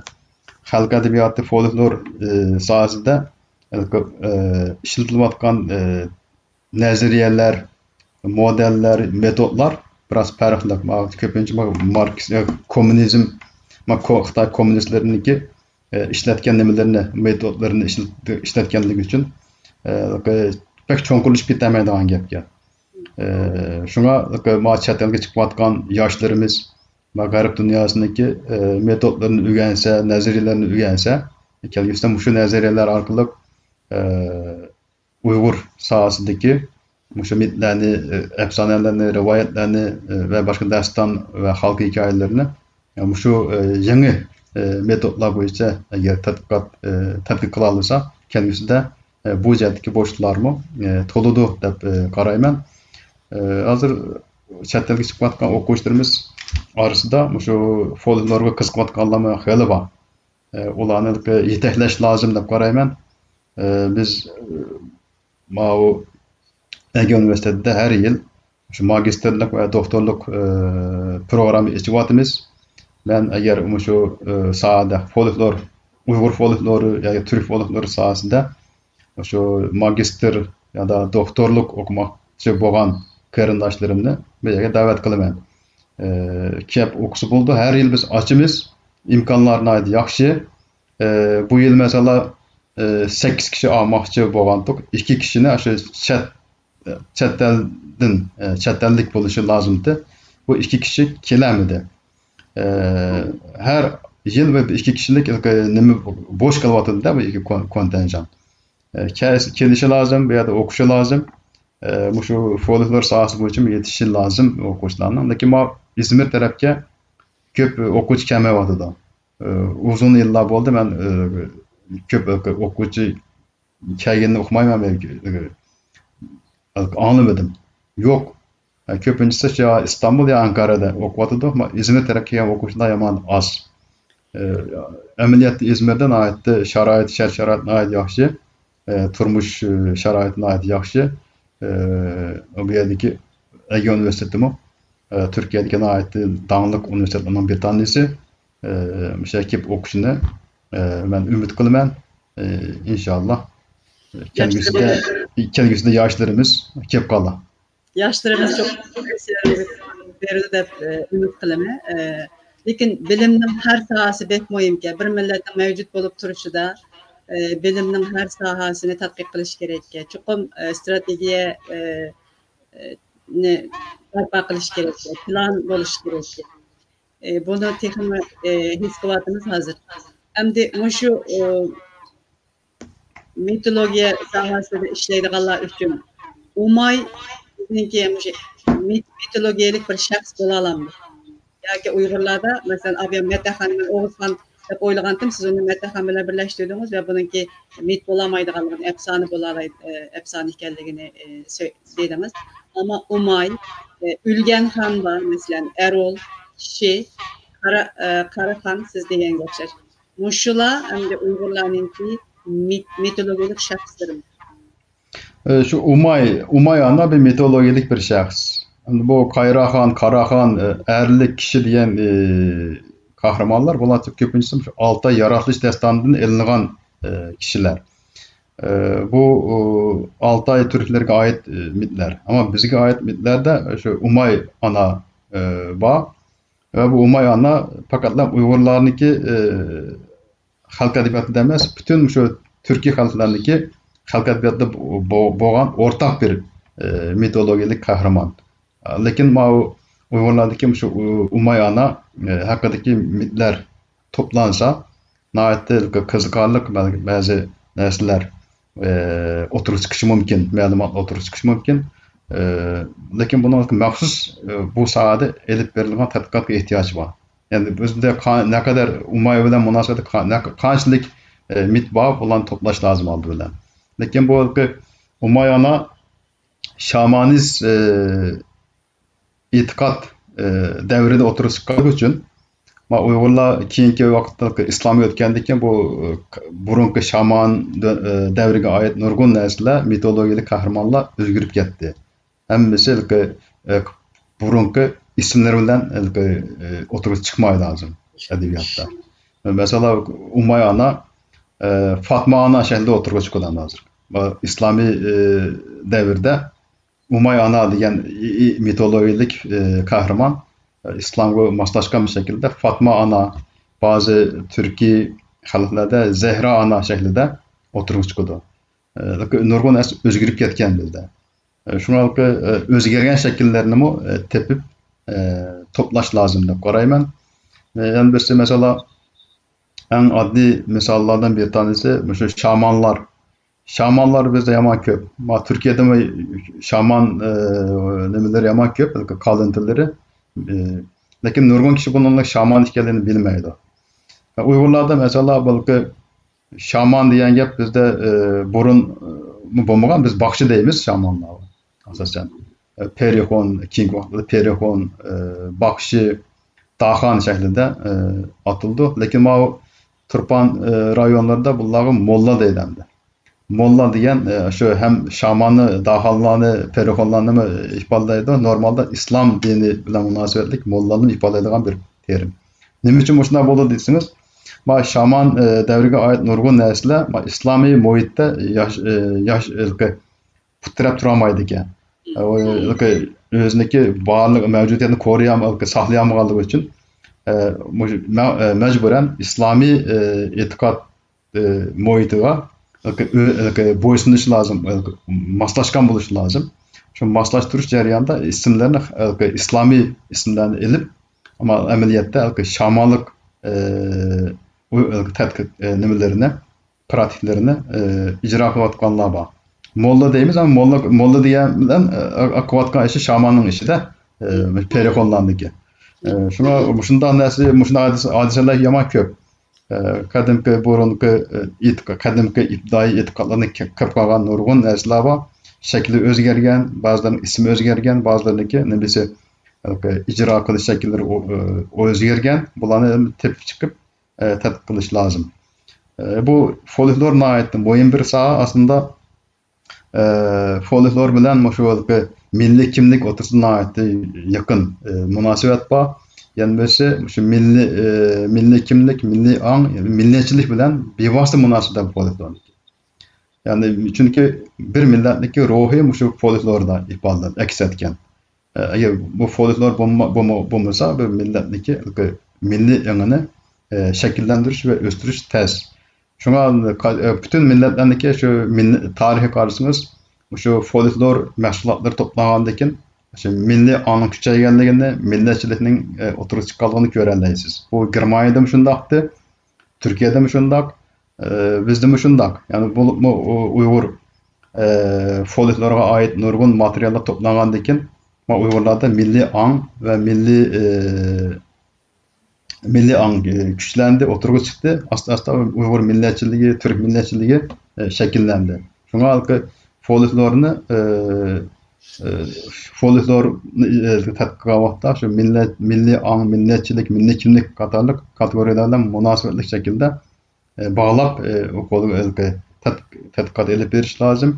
خەلق ئەدەبىياتى، فولكلور، ئى، ساھەسىدە، ئى، ئىشلىتىلىۋاتقان، ئى، نەزەرىيەلەر، مودېللەر، مېتودلار بىراز پەرقلىق. ماۋۇ كۆپىنچە ماركس، ئى، كوممۇنىزم، ما-، كو-، خىتاي كوممۇنىستلىرىنىڭكى، ئى، ئىشلەتكەن نېمىلىرىنى، مېتودلىرىنى ئىشلىتىپ، ئىشلەتكەنلىكى ئۈچۈن، ئى، بەك چوڭقۇرلىشىپ كېتەلمەيدىغان گەپكەن. ئى، شۇڭا ما چەت ئەلگە چىقىۋاتقان ياشلىرىمىز ما غەرب دۇنياسىنىڭكى، ئى، مېتودلىرىنى ئۆگەنسە، نەزەرىيەلىرىنى ئۆگەنسە، كەلگۈسىدە مۇشۇ نەزەرىيەلەر ئارقىلىق، ئى، ئۇيغۇر ساھەسىدىكى مۇشۇ مىتلەرنى، ئەپسانىلەرنى، رىۋايەتلەرنى، ۋە باشقا داستان ۋە خەلق ھېكايىلىرىنى مۇشۇ يېڭى مېتودلار بويىچە ئەگەر تەتقىقات، تەتقىق قىلالىسا، كەلگۈسىدە بۇ جەھەتتىكى بوشلۇقلارمۇ تولىدۇ دەپ قارايمەن. ھازىر چەت ئەلگە چىقىۋاتقان ئوقۇغۇچىلىرىمىز ئارىسىدا مۇشۇ فولكلورغا قىزىقىۋاتقانلارمۇ خېلى بار. ئۇلارنى يېتەكلەش لازىم دەپ قارايمەن. بىز ماۋۇ ئەگە ئۇنىۋېرسىتېتىدا ھەر يىل شۇ ماگىستىرلىق ۋە دوكتورلۇق، ئى، پروگرامما ئېچىۋاتىمىز. مەن ئەگەر مۇشۇ، ئى، ساھەدە فولكلور، ئۇيغۇر فولكلورى ياكى تۈرك فولكلورى ساھەسىدە مۇشۇ ماگىستىر يا دا دوكتورلۇق ئوقۇماقچى بولغان قېرىنداشلىرىمنى بۇ يەرگە دەۋەت قىلىمەن. ئى، كېلىپ ئوقۇسا بولىدۇ. ھەر يىل بىز ئاچىمىز. ئىمكانلار ناھايىتى ياخشى. ئى، بۇ يىل، مەسىلەن، ئى، سەككىز كىشى ئالماقچى بولغانتۇق. ئىككى كىشىنى ئاشۇ چەت، چەت ئەلدىن، ئى، چەت ئەللىك بولۇشى لازىمتى. بۇ ئىككى كىشى كېلەلمىدى. ئى، ھەر يىل بىر ئىككى كىشىلىك نېمە بوش قېلىۋاتىدۇ-دە، بۇ ئىككى كون-، كونتىنژېنت. ئى، كەس-، كېلىشى لازىم، بۇ يەردە ئوقۇشى لازىم. ئى، مۇشۇ فولكلور ساھەسى بويىچە يېتىشىشى لازىم ئوقۇغۇچىلارنىڭ. لېكىن ماۋۇ ئىزمىر تەرەپكە كۆپ ئوقۇغۇچى كەلمەيۋاتىدۇ. ئى، ئۇزۇن يىللار بولدى، مەن، ئى، كۆپ ئوقۇغۇچى كەلگىنىنى ئۇقمايمەن، ئاڭلىمىدىم. يوق. كۆپىنچىسى شۇ ئىستانبۇل يا ئەنقەرەدە ئوقۇۋاتىدۇ. ئىزمىر تەرەپكە كەلگەن ئوقۇغۇچىلار يامان ئاز. ئەمەلىيەتتە ئىزمىردە ناھايىتى شارائىت، شەرت-شارائىت ناھايىتى ياخشى. تۇرمۇش شارائىتى ناھايىتى ياخشى. بۇ يەردىكى ئەگە ئۇنىۋېرسىتېتىمۇ تۈركىيەدىكى ناھايىتى داڭلىق ئۇنىۋېرسىتېتلارنىڭ بىر تانىسى. مۇشۇ يەرگە كېلىپ ئوقۇشىنى مەن ئۈمىد قىلىمەن. ئىنشاللا كەلگۈسىدە، كەلگۈسىدە ياشلىرىمىز كېلىپ قالا. ياشلىرىمىز چوقۇم بېرىدۇ دەپ ئۈمىد قىلىمەن. لېكىن بىلىمنىڭ ھەر ساھەسى بەك مۇھىمكەن. بىر مىللەتنىڭ مەۋجۇت بولۇپ تۇرۇشىدا، بىلىمنىڭ ھەر ساھەسىنى تەتقىق قىلىش كېرەككەن. چوقۇم ئىستراتېگىيە، نى بەرپا قىلىش كېرەككەن. پىلان بولۇش كېرەككەن. بۇنى تېخىمۇ ھېس قىلىۋاتىمىز ھازىر. ئەمدى مۇشۇ مىتولوگىيە ساھەسىدە ئىشلەيدىغانلار ئۈچۈن ئۇماي بىزنىڭكى مۇشۇ مىت-، مىتولوگىيەلىك بىر شەخس بولالامدۇ؟ ياكى ئۇيغۇرلاردا، مەسىلەن، ئابىيام مەتەخان بىلەن ئوغۇزخان دەپ ئويلىغانتىم، سىز ئۇنى مەتەخان بىلەن بىرلەشتۈردىڭىز ۋە بۇنىڭكى مىت بولالمايدىغانلىقىنى، ئەپسانە بولالاي-، ئەپسانە ئىكەنلىكىنى، سۆ-، دېدىڭىز. ئەمما ئۇماي، ئۆلگەن خان بار، مەسىلەن، ئەرۇل، شى، قارا-، قاراخان سىز دېگەنگە ئوخشاش. مۇشۇلار ئەمدى ئۇيغۇرلارنىڭكى مىت-، مىتولوگىيەلىك شەخسلىرىمۇ. ئى، شۇ ئۇماي، ئۇماي ئانا بىر مىتولوگىيەلىك بىر شەخس. ئەمدى بۇ قايراخان، قاراخان، ئى، ئەرلىك كىشى دېگەن، ئى، قەھرىمانلار، بۇلار كۆپىنچىسى شۇ ئالتاي ياراتىلىش داستانىدىن ئېلىنغان، ئى، كىشىلەر. ئى، بۇ، ئۇ، ئالتاي تۈركلىرىگە ئائىت، ئى، مىتلەر. ئەمما بىزگە ئائىت مىتلەردە شۇ ئۇماي ئانا، ئى، بار. ۋە بۇ ئۇماي ئانا پەقەتلا ئۇيغۇرلارنىڭكى، ئى، خەلق ئەدەبىياتىدا ئەمەس، پۈتۈن مۇشۇ تۈركىي خەلقلەرنىڭكى خەلق ئەدەبىياتىدا بو-، بو-، بولغان ئورتاق بىر، ئى، مىتولوگىيەلىك قەھرىمان. لېكىن ماۋۇ ئۇيغۇرلاردىكى مۇشۇ ئۇ-، ئۇماي ئانا، ئى، ھەققىدىكى مىتلەر توپلانسا، ناھايىتى قىزىقارلىق بەل-، بەزى نەرسىلەر، ئى، ئوتتۇرىغا چىقىشى مۇمكىن، مەلۇمات ئوتتۇرىغا چىقىشى مۇمكىن. ئى، لېكىن بۇنىڭ مەخسۇس، ئى، بۇ ساھەدە ئېلىپ بېرىلغان تەتقىقاتقا ئېھتىياج بار. يەنى بىزدە قا-، نەقەدەر ئۇماي بىلەن مۇناسىۋەتلىك قا-، نەق-، قانچىلىك، ئى، مىت بار، بۇلارنى توپلاش لازىم ئالدى بىلەن. لېكىن بۇ ئۇماي ئانا شامانىز، ئى، ئېتىقاد، ئى، دەۋرىدە ئوتتۇرىغا چىققانلىقى ئۈچۈن، ما، ئۇيغۇرلار كېيىنكى ۋاقىتتا ئىسلامغا ئۆتكەندىن كېيىن بۇ، ئى، بۇرۇنقى شامان دە-، ئى، دەۋرىگە ئائىت نۇرغۇن نەرسىلەر، مىتولوگىيەلىك قەھرىمانلار ئۆزگىرىپ كەتتى. ھەممىسى ھېلىقى، ئى، بۇرۇنقى ئىسىملىرى بىلەن ھېلىقى، ئى، ئوتتۇرىغا چىقمايدۇ ھازىر ئەدەبىياتتا. مەسىلەن، ئۇماي ئانا، ئى، فاتما ئانا شەكلىدە ئوتتۇرىغا چىقىدۇ ھازىر. ئىسلامىي، ئى، دەۋردە ئۇماي ئانا دېگەن ئى-، ئى-، مىتولوگىيەلىك، ئى، قەھرىمان، ئى، ئىسلامغا ماسلاشقان بىر شەكىلدە فاتما ئانا، بەزى تۈركىي خەلقلەردە زەھرا ئانا شەكلىدە ئوتتۇرىغا چىقىدۇ. ئى، نۇرغۇن نەرسە ئۆزگىرىپ كەتكەن بىزدە. ئى، شۇڭا، ئى، ئۆزگەرگەن شەكىللەرنىمۇ، ئى، تېپىپ، ئى، توپلاش لازىم دەپ قارايمەن. ئى، يەنە بىرسى، مەسىلەن، ئەڭ ئاددىي مىساللاردىن بىر تانىسى مۇشۇ شامانلار. شامانلار بىزدە يامان كۆپ. ما، تۈركىيەدىمۇ شامان، ئى، نېمىلىرى يامان كۆپ، كالېندىرلىرى. ئى، لېكىن نۇرغۇن كىشى بۇنىڭ شامان ئىكەنلىكىنى بىلمەيدۇ. ئۇيغۇرلاردا، مەسىلەن، بۇ شامان دېگەن گەپ بىزدە، ئى، بۇرۇن، ئى، بولمىغان، بىز باخشى دەيمىز شامانلارغا ئاساسەن. ئى، پېرىخون، كېيىنكى ۋاقىتلاردا پېرىخون، ئى، باخشى، داخان شەكلىدە، ئى، ئاتىلىدۇ. لېكىن ماۋۇ تۇرپان، ئى، رايونلىرىدا بۇلارغا موللا دەيدۇ ئەمدى. موللا دېگەن، ئە، شۇ ھەم شاماننى، داھاللارنى، پېرىخونلارنىمۇ ئىپادىلەيدۇ. نورمالدا ئىسلام دىنى بىلەن مۇناسىۋەتلىك موللانى ئىپادىلەيدىغان بىر تېرىم. نېمە ئۈچۈن مۇشۇنداق بولدى دېسىڭىز، ما شامان، ئە، دەۋرىگە ئائىت نۇرغۇن نەرسىلەر ما ئىسلامىي مۇھىتتا ياش-، ئە، ياش-، ھېلىقى پۇت تىرەپ تۇرالمايدىكەن. ئە، ئۇ ھېلىقى ئۆزىنىڭكى بارلىق مەۋجۇدىيەتنى قورۇيالم-، ھېلىقى ساقلىيالمىغانلىقى ئۈچۈن، ئە، مۇشۇ مە-، ئە، مەجبۇرەن ئىسلامىي، ئە، ئېتىقاد ئى، مۇھىتىغا، ئى، بويسۇنۇش لازىم، ئى، ماسلاشقان بولۇش لازىم. شۇ ماسلاشتۇرۇش جەريانىدا ئىسىملەرنى، ئى، ئىسلامىي ئىسىملەرنى ئېلىپ، ئەمما ئەمەلىيەتتە، ئى، شامانلىق، ئى، ئۇ، ئى، تەتقىق، ئى، نېمىلىرىنى، پراتىكلىرىنى، ئى، ئىجرا قىلىۋاتقانلار بار. موللا دەيمىز، ئەمما موللا، موللا دېگەن بىلەن، ئى، قىلىۋاتقان ئىشى شاماننىڭ ئىشىدە، ئى، پېرىخونلارنىڭكى. ئى، شۇڭا مۇشۇنداق نەرسە، مۇشۇنداق ھادىسە-، ھادىسىلەر يامان كۆپ. ئە، قەدىمكى، بۇرۇنقى، ئە، ئېتىق-، قەدىمكى ئىپتىدائىي ئېتىقادلارنى كە-، كىرىپ قالغان نۇرغۇن نەرسىلەر بار. شەكلى ئۆزگەرگەن، بەزىلەرنىڭ ئىسمى ئۆزگەرگەن، بەزىلەرنىڭكى نېمىسى، ھېلىقى ئىجرا قىلىش شەكىللىرى ئو-، ئۆ-، ئۆزگەرگەن. بۇلارنى تېپىپ چىقىپ، ئە، تەتقىق قىلىش لازىم. ئە، بۇ فولكلور ناھايىتى مۇھىم بىر ساھە ئەسلىدە. ئە، فولكلور بىلەن مۇشۇ مىللىي كىملىك ئوتتۇرىسىدا ناھايىتى يېقىن، ئە، مۇناسىۋەت بار. يەنە بىرسى، مۇشۇ مىللىي، ئە، مىللىي كىملىك، مىللىي ئاڭ، مىللەتچىلىك بىلەن بىۋاسىتە مۇناسىۋەت بولۇپ تۇرىدۇ. يەنى، چۈنكى بىر مىللەتنىڭكى روھى مۇشۇ فولكلوردا ئىپادىلەنگەن، ئەكس ئەتكەن. ئە، ئەگەر بۇ فولكلور بولما-، بولما-، بولمىسا، بىر مىللەتنىڭكى مىللىي ئېڭىنى، ئە، شەكىللەندۈرۈش ۋە ئۆستۈرۈش تەس. شۇڭا، ئە، پۈتۈن مىللەتلەرنىڭكى شۇ مىلل-، تارىخىغا قارىسىڭىز، مۇشۇ فولكلور مەھسۇلاتلىرى توپلانغاندىن كېيىن، شۇ مىللىي ئاڭنىڭ كۈچەيگەنلىكىنى، مىللەتچىلىكنىڭ، ئە، ئوتتۇرىغا چىققانلىقىنى كۆرەلەيسىز. بۇ گېرمانىيەدىمۇ شۇنداقتى، تۈركىيەدىمۇ شۇنداق، ئە، بىزدىمۇ شۇنداق. يەنى بولۇپمۇ ئۇ-، ئۇيغۇر، ئە، فولكلورىغا ئائىت نۇرغۇن ماتېرىياللار توپلانغاندىن كېيىن، ما ئۇيغۇرلاردا مىللىي ئاڭ ۋە مىللىي، ئە، مىللىي ئاڭ، ئە، كۈچلەندى، ئوتتۇرىغا چىقتى. ئاستا-ئاستا ئۇيغۇر مىللەتچىلىكى، تۈرك مىللەتچىلىكى، ئە، شەكىللەندى. شۇڭا ھېلىقى فولكلورنى، ئە، ئە، فولكلورنى، ئە، تەتقىق قىلغان ۋاقىتتا شۇ مىللەت، مىللىي ئاڭ، مىللەتچىلىك، مىللىي كىملىك قاتارلىق كاتېگورىيەلەر بىلەن مۇناسىۋەتلىك شەكىلدە، ئە، باغلاپ، ئە، ئۇ قول-، ھېلىقى تەت-، تەتقىقات ئېلىپ بېرىش لازىم،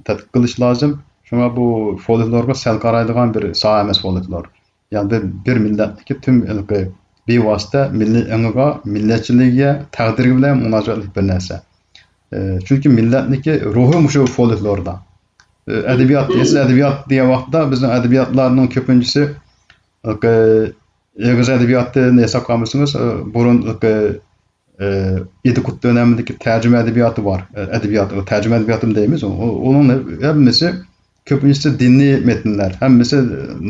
تەتقىق قىلىش لازىم. شۇڭا بۇ فولكلورغا سەل قارايدىغان بىر ساھە ئەمەس فولكلور. يەنى بىر، بىر مىللەتنىڭكى تۈم ھېلىقى بىۋاسىتە مىللىي ئېڭىغا، مىللەتچىلىكىگە، تەقدىرىگە بىلەن مۇناسىۋەتلىك بىر نەرسە. ئى، چۈنكى مىللەتنىڭكى روھى مۇشۇ فولكلوردا. ئى، ئەدەبىيات، ئەسلى ئەدەبىيات دېگەن ۋاقىتتا بىزنىڭ ئەدەبىياتلارنىڭ كۆپىنچىسى، ئى، ئېغىز ئەدەبىياتىنى ھېسابقا ئالمىسىڭىز، ئى، بۇرۇن، ئى، ئى، ئىدىقۇت دۆنىمىدىكى تەرجىمە ئەدەبىياتى بار. ئى، ئەدەبىيات، ئۇ تەرجىمە ئەدەبىياتىمۇ دەيمىز. ئۇ-، ئۇنىڭ ھەممىسى، كۆپىنچىسى دىنىي مەتنلەر. ھەممىسى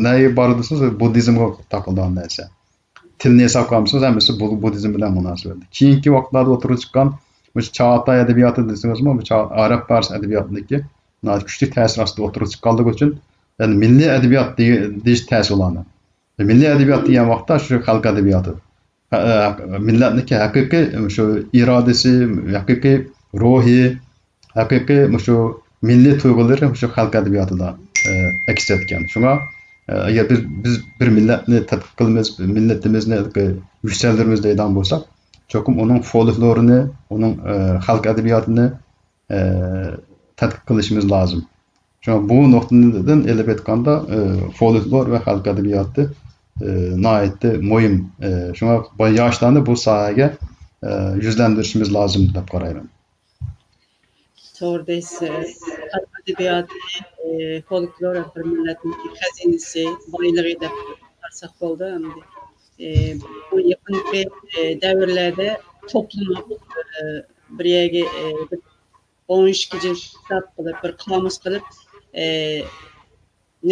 نەگە بارىدۇ دېسىڭىز، بۇددىزمغا تاقىلىدىغان نەرسە. تىلنى ھېسابقا ئالمىسىڭىز، ھەممىسى بۇ-، بۇددىزم بىلەن مۇناسىۋەتلىك. كېيىنكى ۋاقىتلاردا ئوتتۇرىغا چىققان مۇشۇ چاغاتاي ئەدەبىياتى دېسىڭىزمۇ، بۇ چاغ-، ئەرەب پارس ئەدەبىياتىدىكى ناھايىتى كۈچلۈك تەسىر ئاستىدا ئوتتۇرىغا چىققانلىقى ئۈچۈن، يەنى مىللىي ئەدەبىيات دېگە-، دېيىش تەس ئۇلارنى. مىللىي ئەدەبىيات دېگەن ۋاقىتتا شۇ خەلق ئەدەبىياتى. ھە-، ھە-، مىللەتنىڭكى ھەقىقىي شۇ ئىرادىسى، ھەقىقىي روھى، ھەقىقىي مۇشۇ مىللىي تۇيغۇلىرى مۇشۇ خەلق ئەدەبىياتىدا، ئە، ئەكس ئەتكەن. شۇڭا، ئە، ئەگەر بىز، بىز بىر مىللەتنى تەتقىق قىلىمىز، مىللىتىمىزنى يۈكسەلدۈرىمىز دەيدىغان بولساق، چوقۇم ئۇنىڭ فولكلورىنى، ئۇنىڭ، ئە، خەلق ئەدەبىياتىنى، ئە، تەتقىق قىلىشىمىز لازىم. شۇڭا بۇ نۇقتىدىن ئېلىپ ئېيتقاندا، ئە، فولكلور ۋە خەلق ئەدەبىياتى، ئە، ناھايىتى مۇھىم. ئە، شۇڭا با-، ياشلارنى بۇ ساھەگە، ئە، يۈزلەندۈرۈشىمىز لازىم دەپ قارايمەن. توغرا دەيسىز. خەلق ئەدەبىياتى، ئى، فولكلور بىر مىللەتنىڭ خەزىنىسى، بايلىقى دەپ قارىساق بولىدۇ ئەمدى. ئى، بۇ يېقىنقى، ئى، دەۋرلەردە توپلىماق، ئى، بىر يەرگە، ئى، بىر ئون ئىككى جىلد كىتاب قىلىپ، بىر قامۇس قىلىپ، ئى،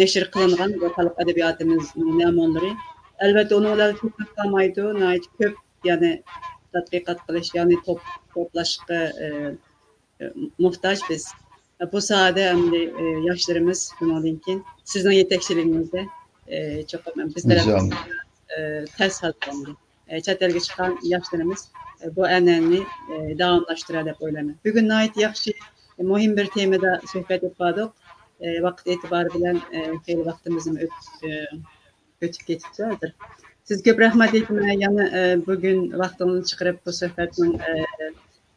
نەشر قىلىنغان بۇ خەلق ئەدەبىياتىمىزنىڭ نەمۇنىلىرى. ئەلۋەتتە، ئۇنىڭ بىلەن چەكلىنىپ قالمايدۇ، ناھايىتى كۆپ، يەنى تەتقىقات قىلىش، يەنى توپ-، توپلاشقا، ئى، موھتاج بىز. بۇ ساھەدە ئەمدى، ئى، ياشلىرىمىز بۇنىڭدىن كېيىن سىزنىڭ يېتەكچىلىكىڭىزدە، ئى، چوقۇم بىز تەرەپتىن، ئىنشاللا. ئى، تەس ھالدا ئەمدى، ئى، چەت ئەلگە چىققان ياشلىرىمىز، ئى، بۇ ئەنئەنىنى، ئى، داۋاملاشتۇرار دەپ ئويلايمەن. بۈگۈن ناھايىتى ياخشى، مۇھىم بىر تېمىدا سۆھبەت ئېلىپ باردۇق. ئى، ۋاقىت ئېتىبارى بىلەن، ئى، خېلى ۋاقتىمىزمۇ ئۆت-، ئى، ئۆتۈپ كېتىپتۇ ھازىر. سىزگە كۆپ رەھمەت ئېيتىمەن. يەنە، ئە، بۈگۈن ۋاقتىڭىزنى چىقىرىپ بۇ سۆھبەتنىڭ، ئە،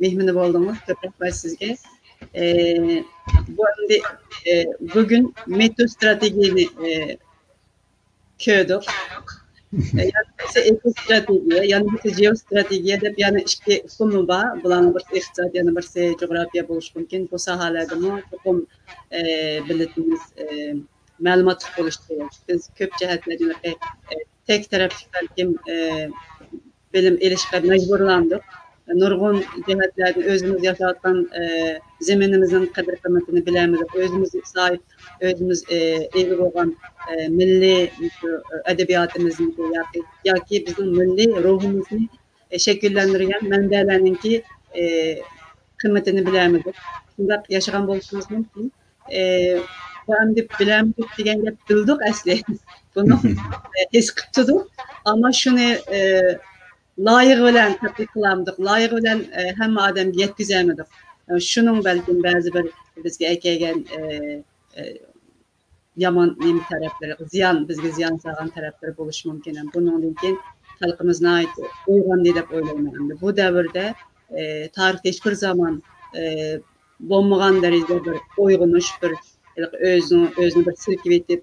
مېھمىنى بولدىڭىز. كۆپ رەھمەت سىزگە. ئە، بۇ ئەمدى، ئە، بۈگۈن مېتو ستراتېگىيەنى، ئە، كۆردۇق. ئە، يەنە بىرسى ئېكو ستراتېگىيە، يەنە بىرسى جېئو ستراتېگىيە دەپ يەنە ئىككى ئۇقۇم بار. بۇلارنىڭ بىرسى ئىقتىساد، يەنە بىرسى جۇغراپىيە بولۇشى مۇمكىن. بۇ ساھەلەردىمۇ چوقۇم، ئە، مىللىتىمىز، ئە، مەلۇماتلىق بولۇشى كېرەك. بىز كۆپ جەھەتلەردىن، ئە، تەك تەرەپلىك بەلكىم، ئە، بىلىم ئېلىشقا مەجبۇرلاندۇق. نۇرغۇن جەھەتلەردىن ئۆزىمىز ياشاۋاتقان، ئە، زېمىنىمىزنىڭ قەدىر-قىممىتىنى بىلەلمىدۇق. ئۆزىمىز ساھىب، ئۆزىمىز، ئە، ئىگە بولغان، ئە، مىللىي شۇ، ئە، ئەدەبىياتىمىزنىڭكى ياكى، ياكى بىزنىڭ مىللىي روھىمىزنى، ئە، شەكىللەندۈرگەن مەنبەلەرنىڭكى، ئە، قىممىتىنى بىلەلمىدۇق. شۇنداق ياشىغان بولۇشىمىز مۇمكىن. ئە، بۇ ئەمدى بىلەلمىدۇق دېگەن گەپ، بىلدۇق ئەسلى. بۇنى، ئە، ھېس قىلىپ تۇردۇق. ئەمما شۇنى، ئە، لايىقى بىلەن تەتبىق قىلالمىدۇق، لايىقى بىلەن، ئە، ھەممە ئادەمگە يەتكۈزەلمىدۇق. ئە، شۇنىڭ بەلكىم بەزى بىر بىزگە ئەكەلگەن، ئە، ئە، يامان نېمە تەرەپلىرى، زىيان، بىزگە زىيان سالغان تەرەپلىرى بولۇشى مۇمكىن. ھەم بۇنىڭدىن كېيىن خەلقىمىز ناھايىتى ئويغاندى دەپ ئويلايمەن. ئەمدى بۇ دەۋردە، ئە، تارىختا ھېچ بىر زامان، ئە، بولمىغان دەرىجىدە بىر ئويغىنىش، بىر ھېلىقى ئۆزىنىڭ، ئۆزىنى بىر سىلكىۋېتىپ،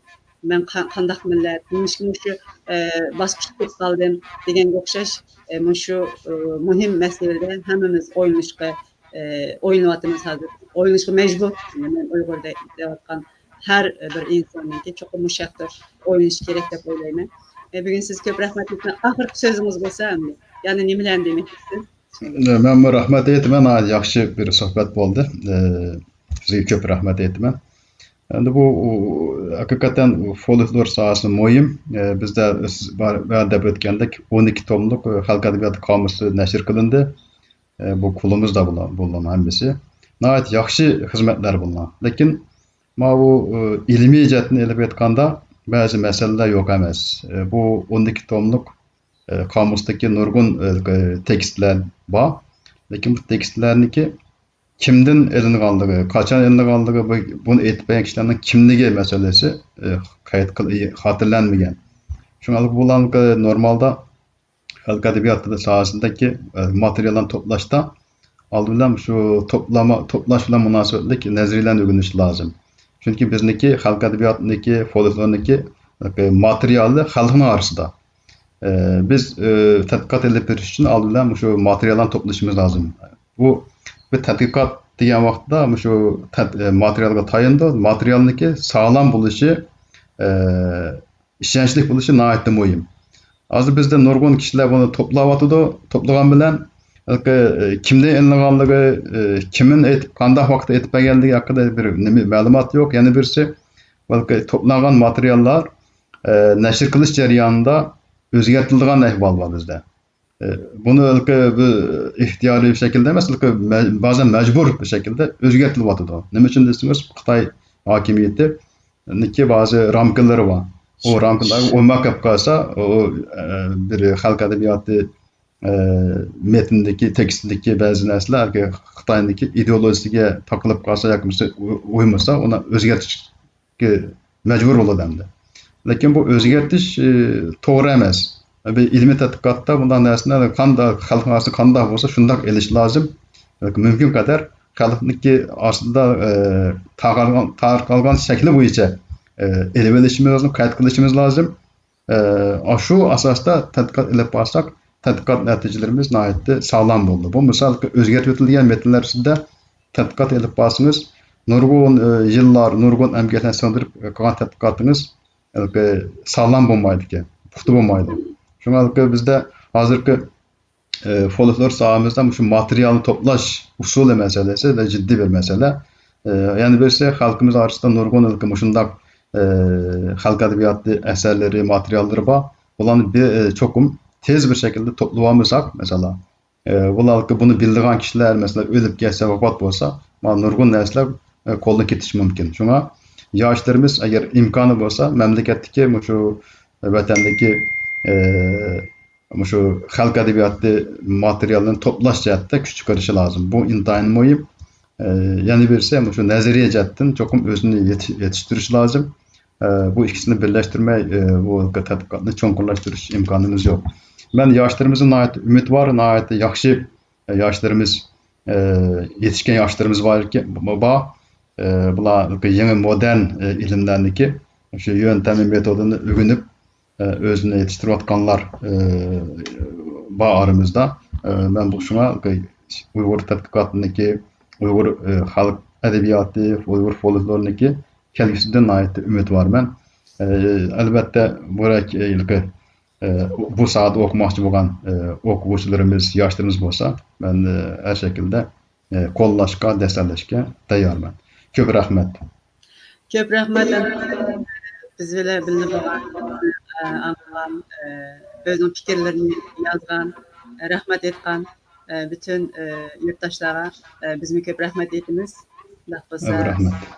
مەن قا-، قانداق مىللەت، نېمىشقا مۇشۇ، ئە، باسقۇچقا كىرىپ قالدىم دېگەنگە ئوخشاش، ئە، مۇشۇ، ئە، مۇھىم مەسىلىدە ھەممىمىز ئويلىنىشقا، ئە، ئويلىنىۋاتىمىز ھازىر. ئويلىنىشقا مەجبۇر. مەن ئۇيغۇر دەي-، دەۋاتقان ھەر بىر ئىنساننىڭكى چوقۇم مۇشۇ ھەقتە ئويلىنىشى كېرەك دەپ ئويلايمەن. ئە، بۈگۈن سىزگە كۆپ رەھمەت ئېيتىمەن. ئاخىرقى سۆزىڭىز بولسا ئەمدى، يەنە نېمىلەرنى دېمەكچىسىز؟ مەنمۇ رەھمەت ئېيتىمەن، ناھايىتى ياخشى بىر سۆھبەت بولدى. ئە، سىزگە كۆپ رەھمەت ئېيتىمەن. ئەمدى بۇ، ئۇ، ھەقىقەتەن فولكلور ساھەسى مۇھىم. ئە، بىزدە سىز بار، بار دەپ ئۆتكەندەك ئون ئىككى توملۇق، ئە، خەلق ئەدەبىياتى قامۇسى نەشر قىلىندى. ئە، بۇ قولىمىزدا بۇلار، بۇلارنىڭ ھەممىسى. ناھايىتى ياخشى خىزمەتلەر بۇلار. لېكىن ماۋۇ، ئە، ئىلمىي جەھەتتىن ئېلىپ ئېيتقاندا بەزى مەسىلىلەر يوق ئەمەس. ئە، بۇ ئون ئىككى توملۇق، ئە، قامۇستىكى نۇرغۇن، ئە، تېكىستلەر بار. لېكىن بۇ تېكىستلەرنىڭكى كىمدىن ئېلىنغانلىقى، قاچان ئېلىنغانلىقى، بۇ، بۇنى ئېيتىپ بەرگەن كىشىلەرنىڭ كىملىكى مەسىلىسى، ئە، قەيت قىل-، خاتىرىلەنمىگەن. شۇڭا بۇلارنىڭكى نورمالدا خەلق ئەدەبىياتى ساھەسىدىكى، ئە، ماتېرىياللارنى توپلاشتا ئالدى بىلەن شۇ توپلىما، توپلاش بىلەن مۇناسىۋەتلىك نەزەرىيەلەرنى ئۆگىنىش لازىم. چۈنكى بىزنىڭكى خەلق ئەدەبىياتىنىڭكى، فولكلورنىڭكى، ئە، ماتېرىيالى خەلقنىڭ ئارىسىدا. ئە، بىز، ئە، تەتقىقات ئېلىپ بېرىش ئۈچۈن ئالدى بىلەن مۇشۇ ماتېرىياللارنى توپلىشىمىز لازىم. بۇ بىر تەتقىقات دېگەن ۋاقىتتا مۇشۇ تەت-، ئە، ماتېرىيالغا تايىنىدۇ. ماتېرىيالنىڭكى ساغلام بولۇشى، ئە، ئىشەنچلىك بولۇشى ناھايىتى مۇھىم. ھازىر بىزدە نۇرغۇن كىشىلەر بۇنى توپلاۋاتىدۇ. توپلىغان بىلەن ھېلىقى، ئە، كىمدىن ئېلىنغانلىقى، ئە، كىمدىن ئېيتىپ، قانداق ۋاقىتتا ئېيتىپ بەرگەنلىكى ھەققىدە بىر نېمە مەلۇمات يوق. يەنە بىرسى، بەلكى توپلانغان ماتېرىياللار، ئە، نەشر قىلىش جەريانىدا ئۆزگەرتىلىدىغان ئەھۋال بار بىزدە. ئە، بۇنى ھېلىقى بىر ئىختىيارىي شەكىلدە ئەمەس، ھېلىقى مە-، بەزەن مەجبۇر شەكىلدە ئۆزگەرتىلىۋاتىدۇ. نېمە ئۈچۈن دېسىڭىز، خىتاي ھاكىمىيىتىنىڭكى بەزى رامكىلىرى بار. ئۇ رامكىلار ئويماق كەپ قالسا، ئۇ، ئە، بىر خەلق ئەدەبىياتى، ئە، مەتنىدىكى، تېكىستىدىكى بەزى نەرسىلەر خىتاينىڭكى ئىدېئولوگىيەسىگە تاقىلىپ قالسا ياكى بولمىسا ئۇ-، ئۇيمىسا، ئۇنى ئۆزگەرتىشكە مەجبۇر بولىدۇ ئەمدى. لېكىن بۇ ئۆزگەرتىش، ئى، توغرا ئەمەس. بىر ئىلمىي تەتقىقاتتا بۇنداق نەرسىلەر قانداق، خەلقنىڭ ئارىسىدا قانداق بولسا شۇنداق ئېلىش لازىم. مۇمكىن قەدەر خەلقنىڭكى ئارىسىدا، ئى، تارقالغان، تارقالغان شەكلى بويىچە، ئى، ئېلىۋېلىشىمىز لازىم، قايىل قىلىشىمىز لازىم. ئە، ئاشۇ ئاساستا تەتقىقات ئېلىپ بارساق، تەتقىقات نەتىجىلىرىمىز ناھايىتى ساغلام بولىدۇ. بۇ مىسال ئۆزگەرتىۋېتىلگەن مەتنلەر ئۈستىدە تەتقىقات ئېلىپ بارسىڭىز، نۇرغۇن، ئە، يىللار، نۇرغۇن ئەمگەكلەرنى سىڭدۈرۈپ قىلغان تەتقىقاتىڭىز ھېلىقى ساغلام بولمايدىكەن، پۇختا بولمايدۇ. شۇڭا ھېلىقى بىزدە ھازىرقى، ئە، فولكلور ساھەمىزدە مۇشۇ ماتېرىيالنى توپلاش ئۇسۇلى مەسىلىسى بەك جىددىي بىر مەسىلە. ئە، يەنە بىرسى، خەلقىمىز ئارىسىدا نۇرغۇن ھېلىقى مۇشۇنداق، ئە، خەلق ئەدەبىياتى ئەسەرلىرى، ماتېرىياللىرى بار. بۇلارنى بىر، ئە، چوقۇم تېز بىر شەكىلدە توپلىۋالمىساق، مەسىلەن، ئە، بۇلار بۇنى بىلىدىغان كىشىلەر، مەسىلەن، ئۆلۈپ كەتسە، ۋاپات بولسا، مانا نۇرغۇن نەرسىلەر، ئە، قولدىن كېتىشى مۇمكىن. شۇڭا ياشلىرىمىز ئەگەر ئىمكانى بولسا، مەملىكەتتىكى مۇشۇ ۋەتەندىكى، ئە، مۇشۇ خەلق ئەدەبىياتى ماتېرىيالىنى توپلاش جەھەتتە كۈچ چىقىرىشى لازىم. بۇ ئىنتايىن مۇھىم. ئە، يەنە بىرسى، مۇشۇ نەزەرىيە جەھەتتىن چوقۇم ئۆزىنى يېتى-، يېتىشتۈرۈشى لازىم. ئە، بۇ ئىككىسىنى بىرلەشتۈرمەي، ئە، بۇ تەتقىقاتنى چوڭقۇرلاشتۇرۇش ئىمكانىمىز يوق. مەن ياشلىرىمىزدا ناھايىتى ئۈمىد بار، ناھايىتى ياخشى، ئە، ياشلىرىمىز، ئە، يېتىشكەن ياشلىرىمىز بار، بار. ئە، بۇلار يېڭى مودېرن، ئە، ئىلىملەرنىكى شۇ يۆنتەملىك مېتودىنى ئۆگىنىپ، ئە، ئۆزىنى يېتىشتۈرۈۋاتقانلار، ئە، بار ئارىمىزدا. ئە، مەن بۇ شۇڭا ئۇيغۇر تەتقىقاتىنىڭكى، ئۇيغۇر، ئە، خەلق ئەدەبىياتى، ئۇيغۇر فولكلورىنىڭكى كەلگۈسىدىن ناھايىتى ئۈمىدۋارمەن. ئە، ئەلۋەتتە، بۇ، ئە، بۇ ساھەدە ئوقۇماقچى بولغان، ئە، ئوقۇغۇچىلىرىمىز، ياشلىرىمىز بولسا، مەن، ئە، ھەر شەكىلدە، ئە، قوللاشقا، دەستەكلەشكە تەييارمەن. كۆپ رەھمەت. كۆپ رەھمەت، ئەمدى بىز بىلەن بىللە بولغان، ئاڭلىغان، ئۆزىنىڭ پىكىرلىرىنى يازغان، رەھمەت ئېيتقان پۈتۈن يۇرتداشلارغا بىزمۇ كۆپ رەھمەت ئېيتىمىز. شۇنداق بولسا، رەھمەت.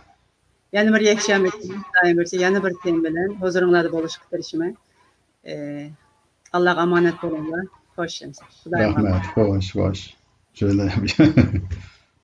يەنە بىر يەكشەنبە كۈنى، خۇدايىم بۇيرۇسا، يەنە بىر تېما بىلەن ھۇزۇرۇڭلاردا بولۇشقا تىرىشىمەن. ئاللاغا ئامانەت بولۇڭلار. خوش، خۇدايىم ئامان. رەھمەت، خوش، خوش. شۆلە.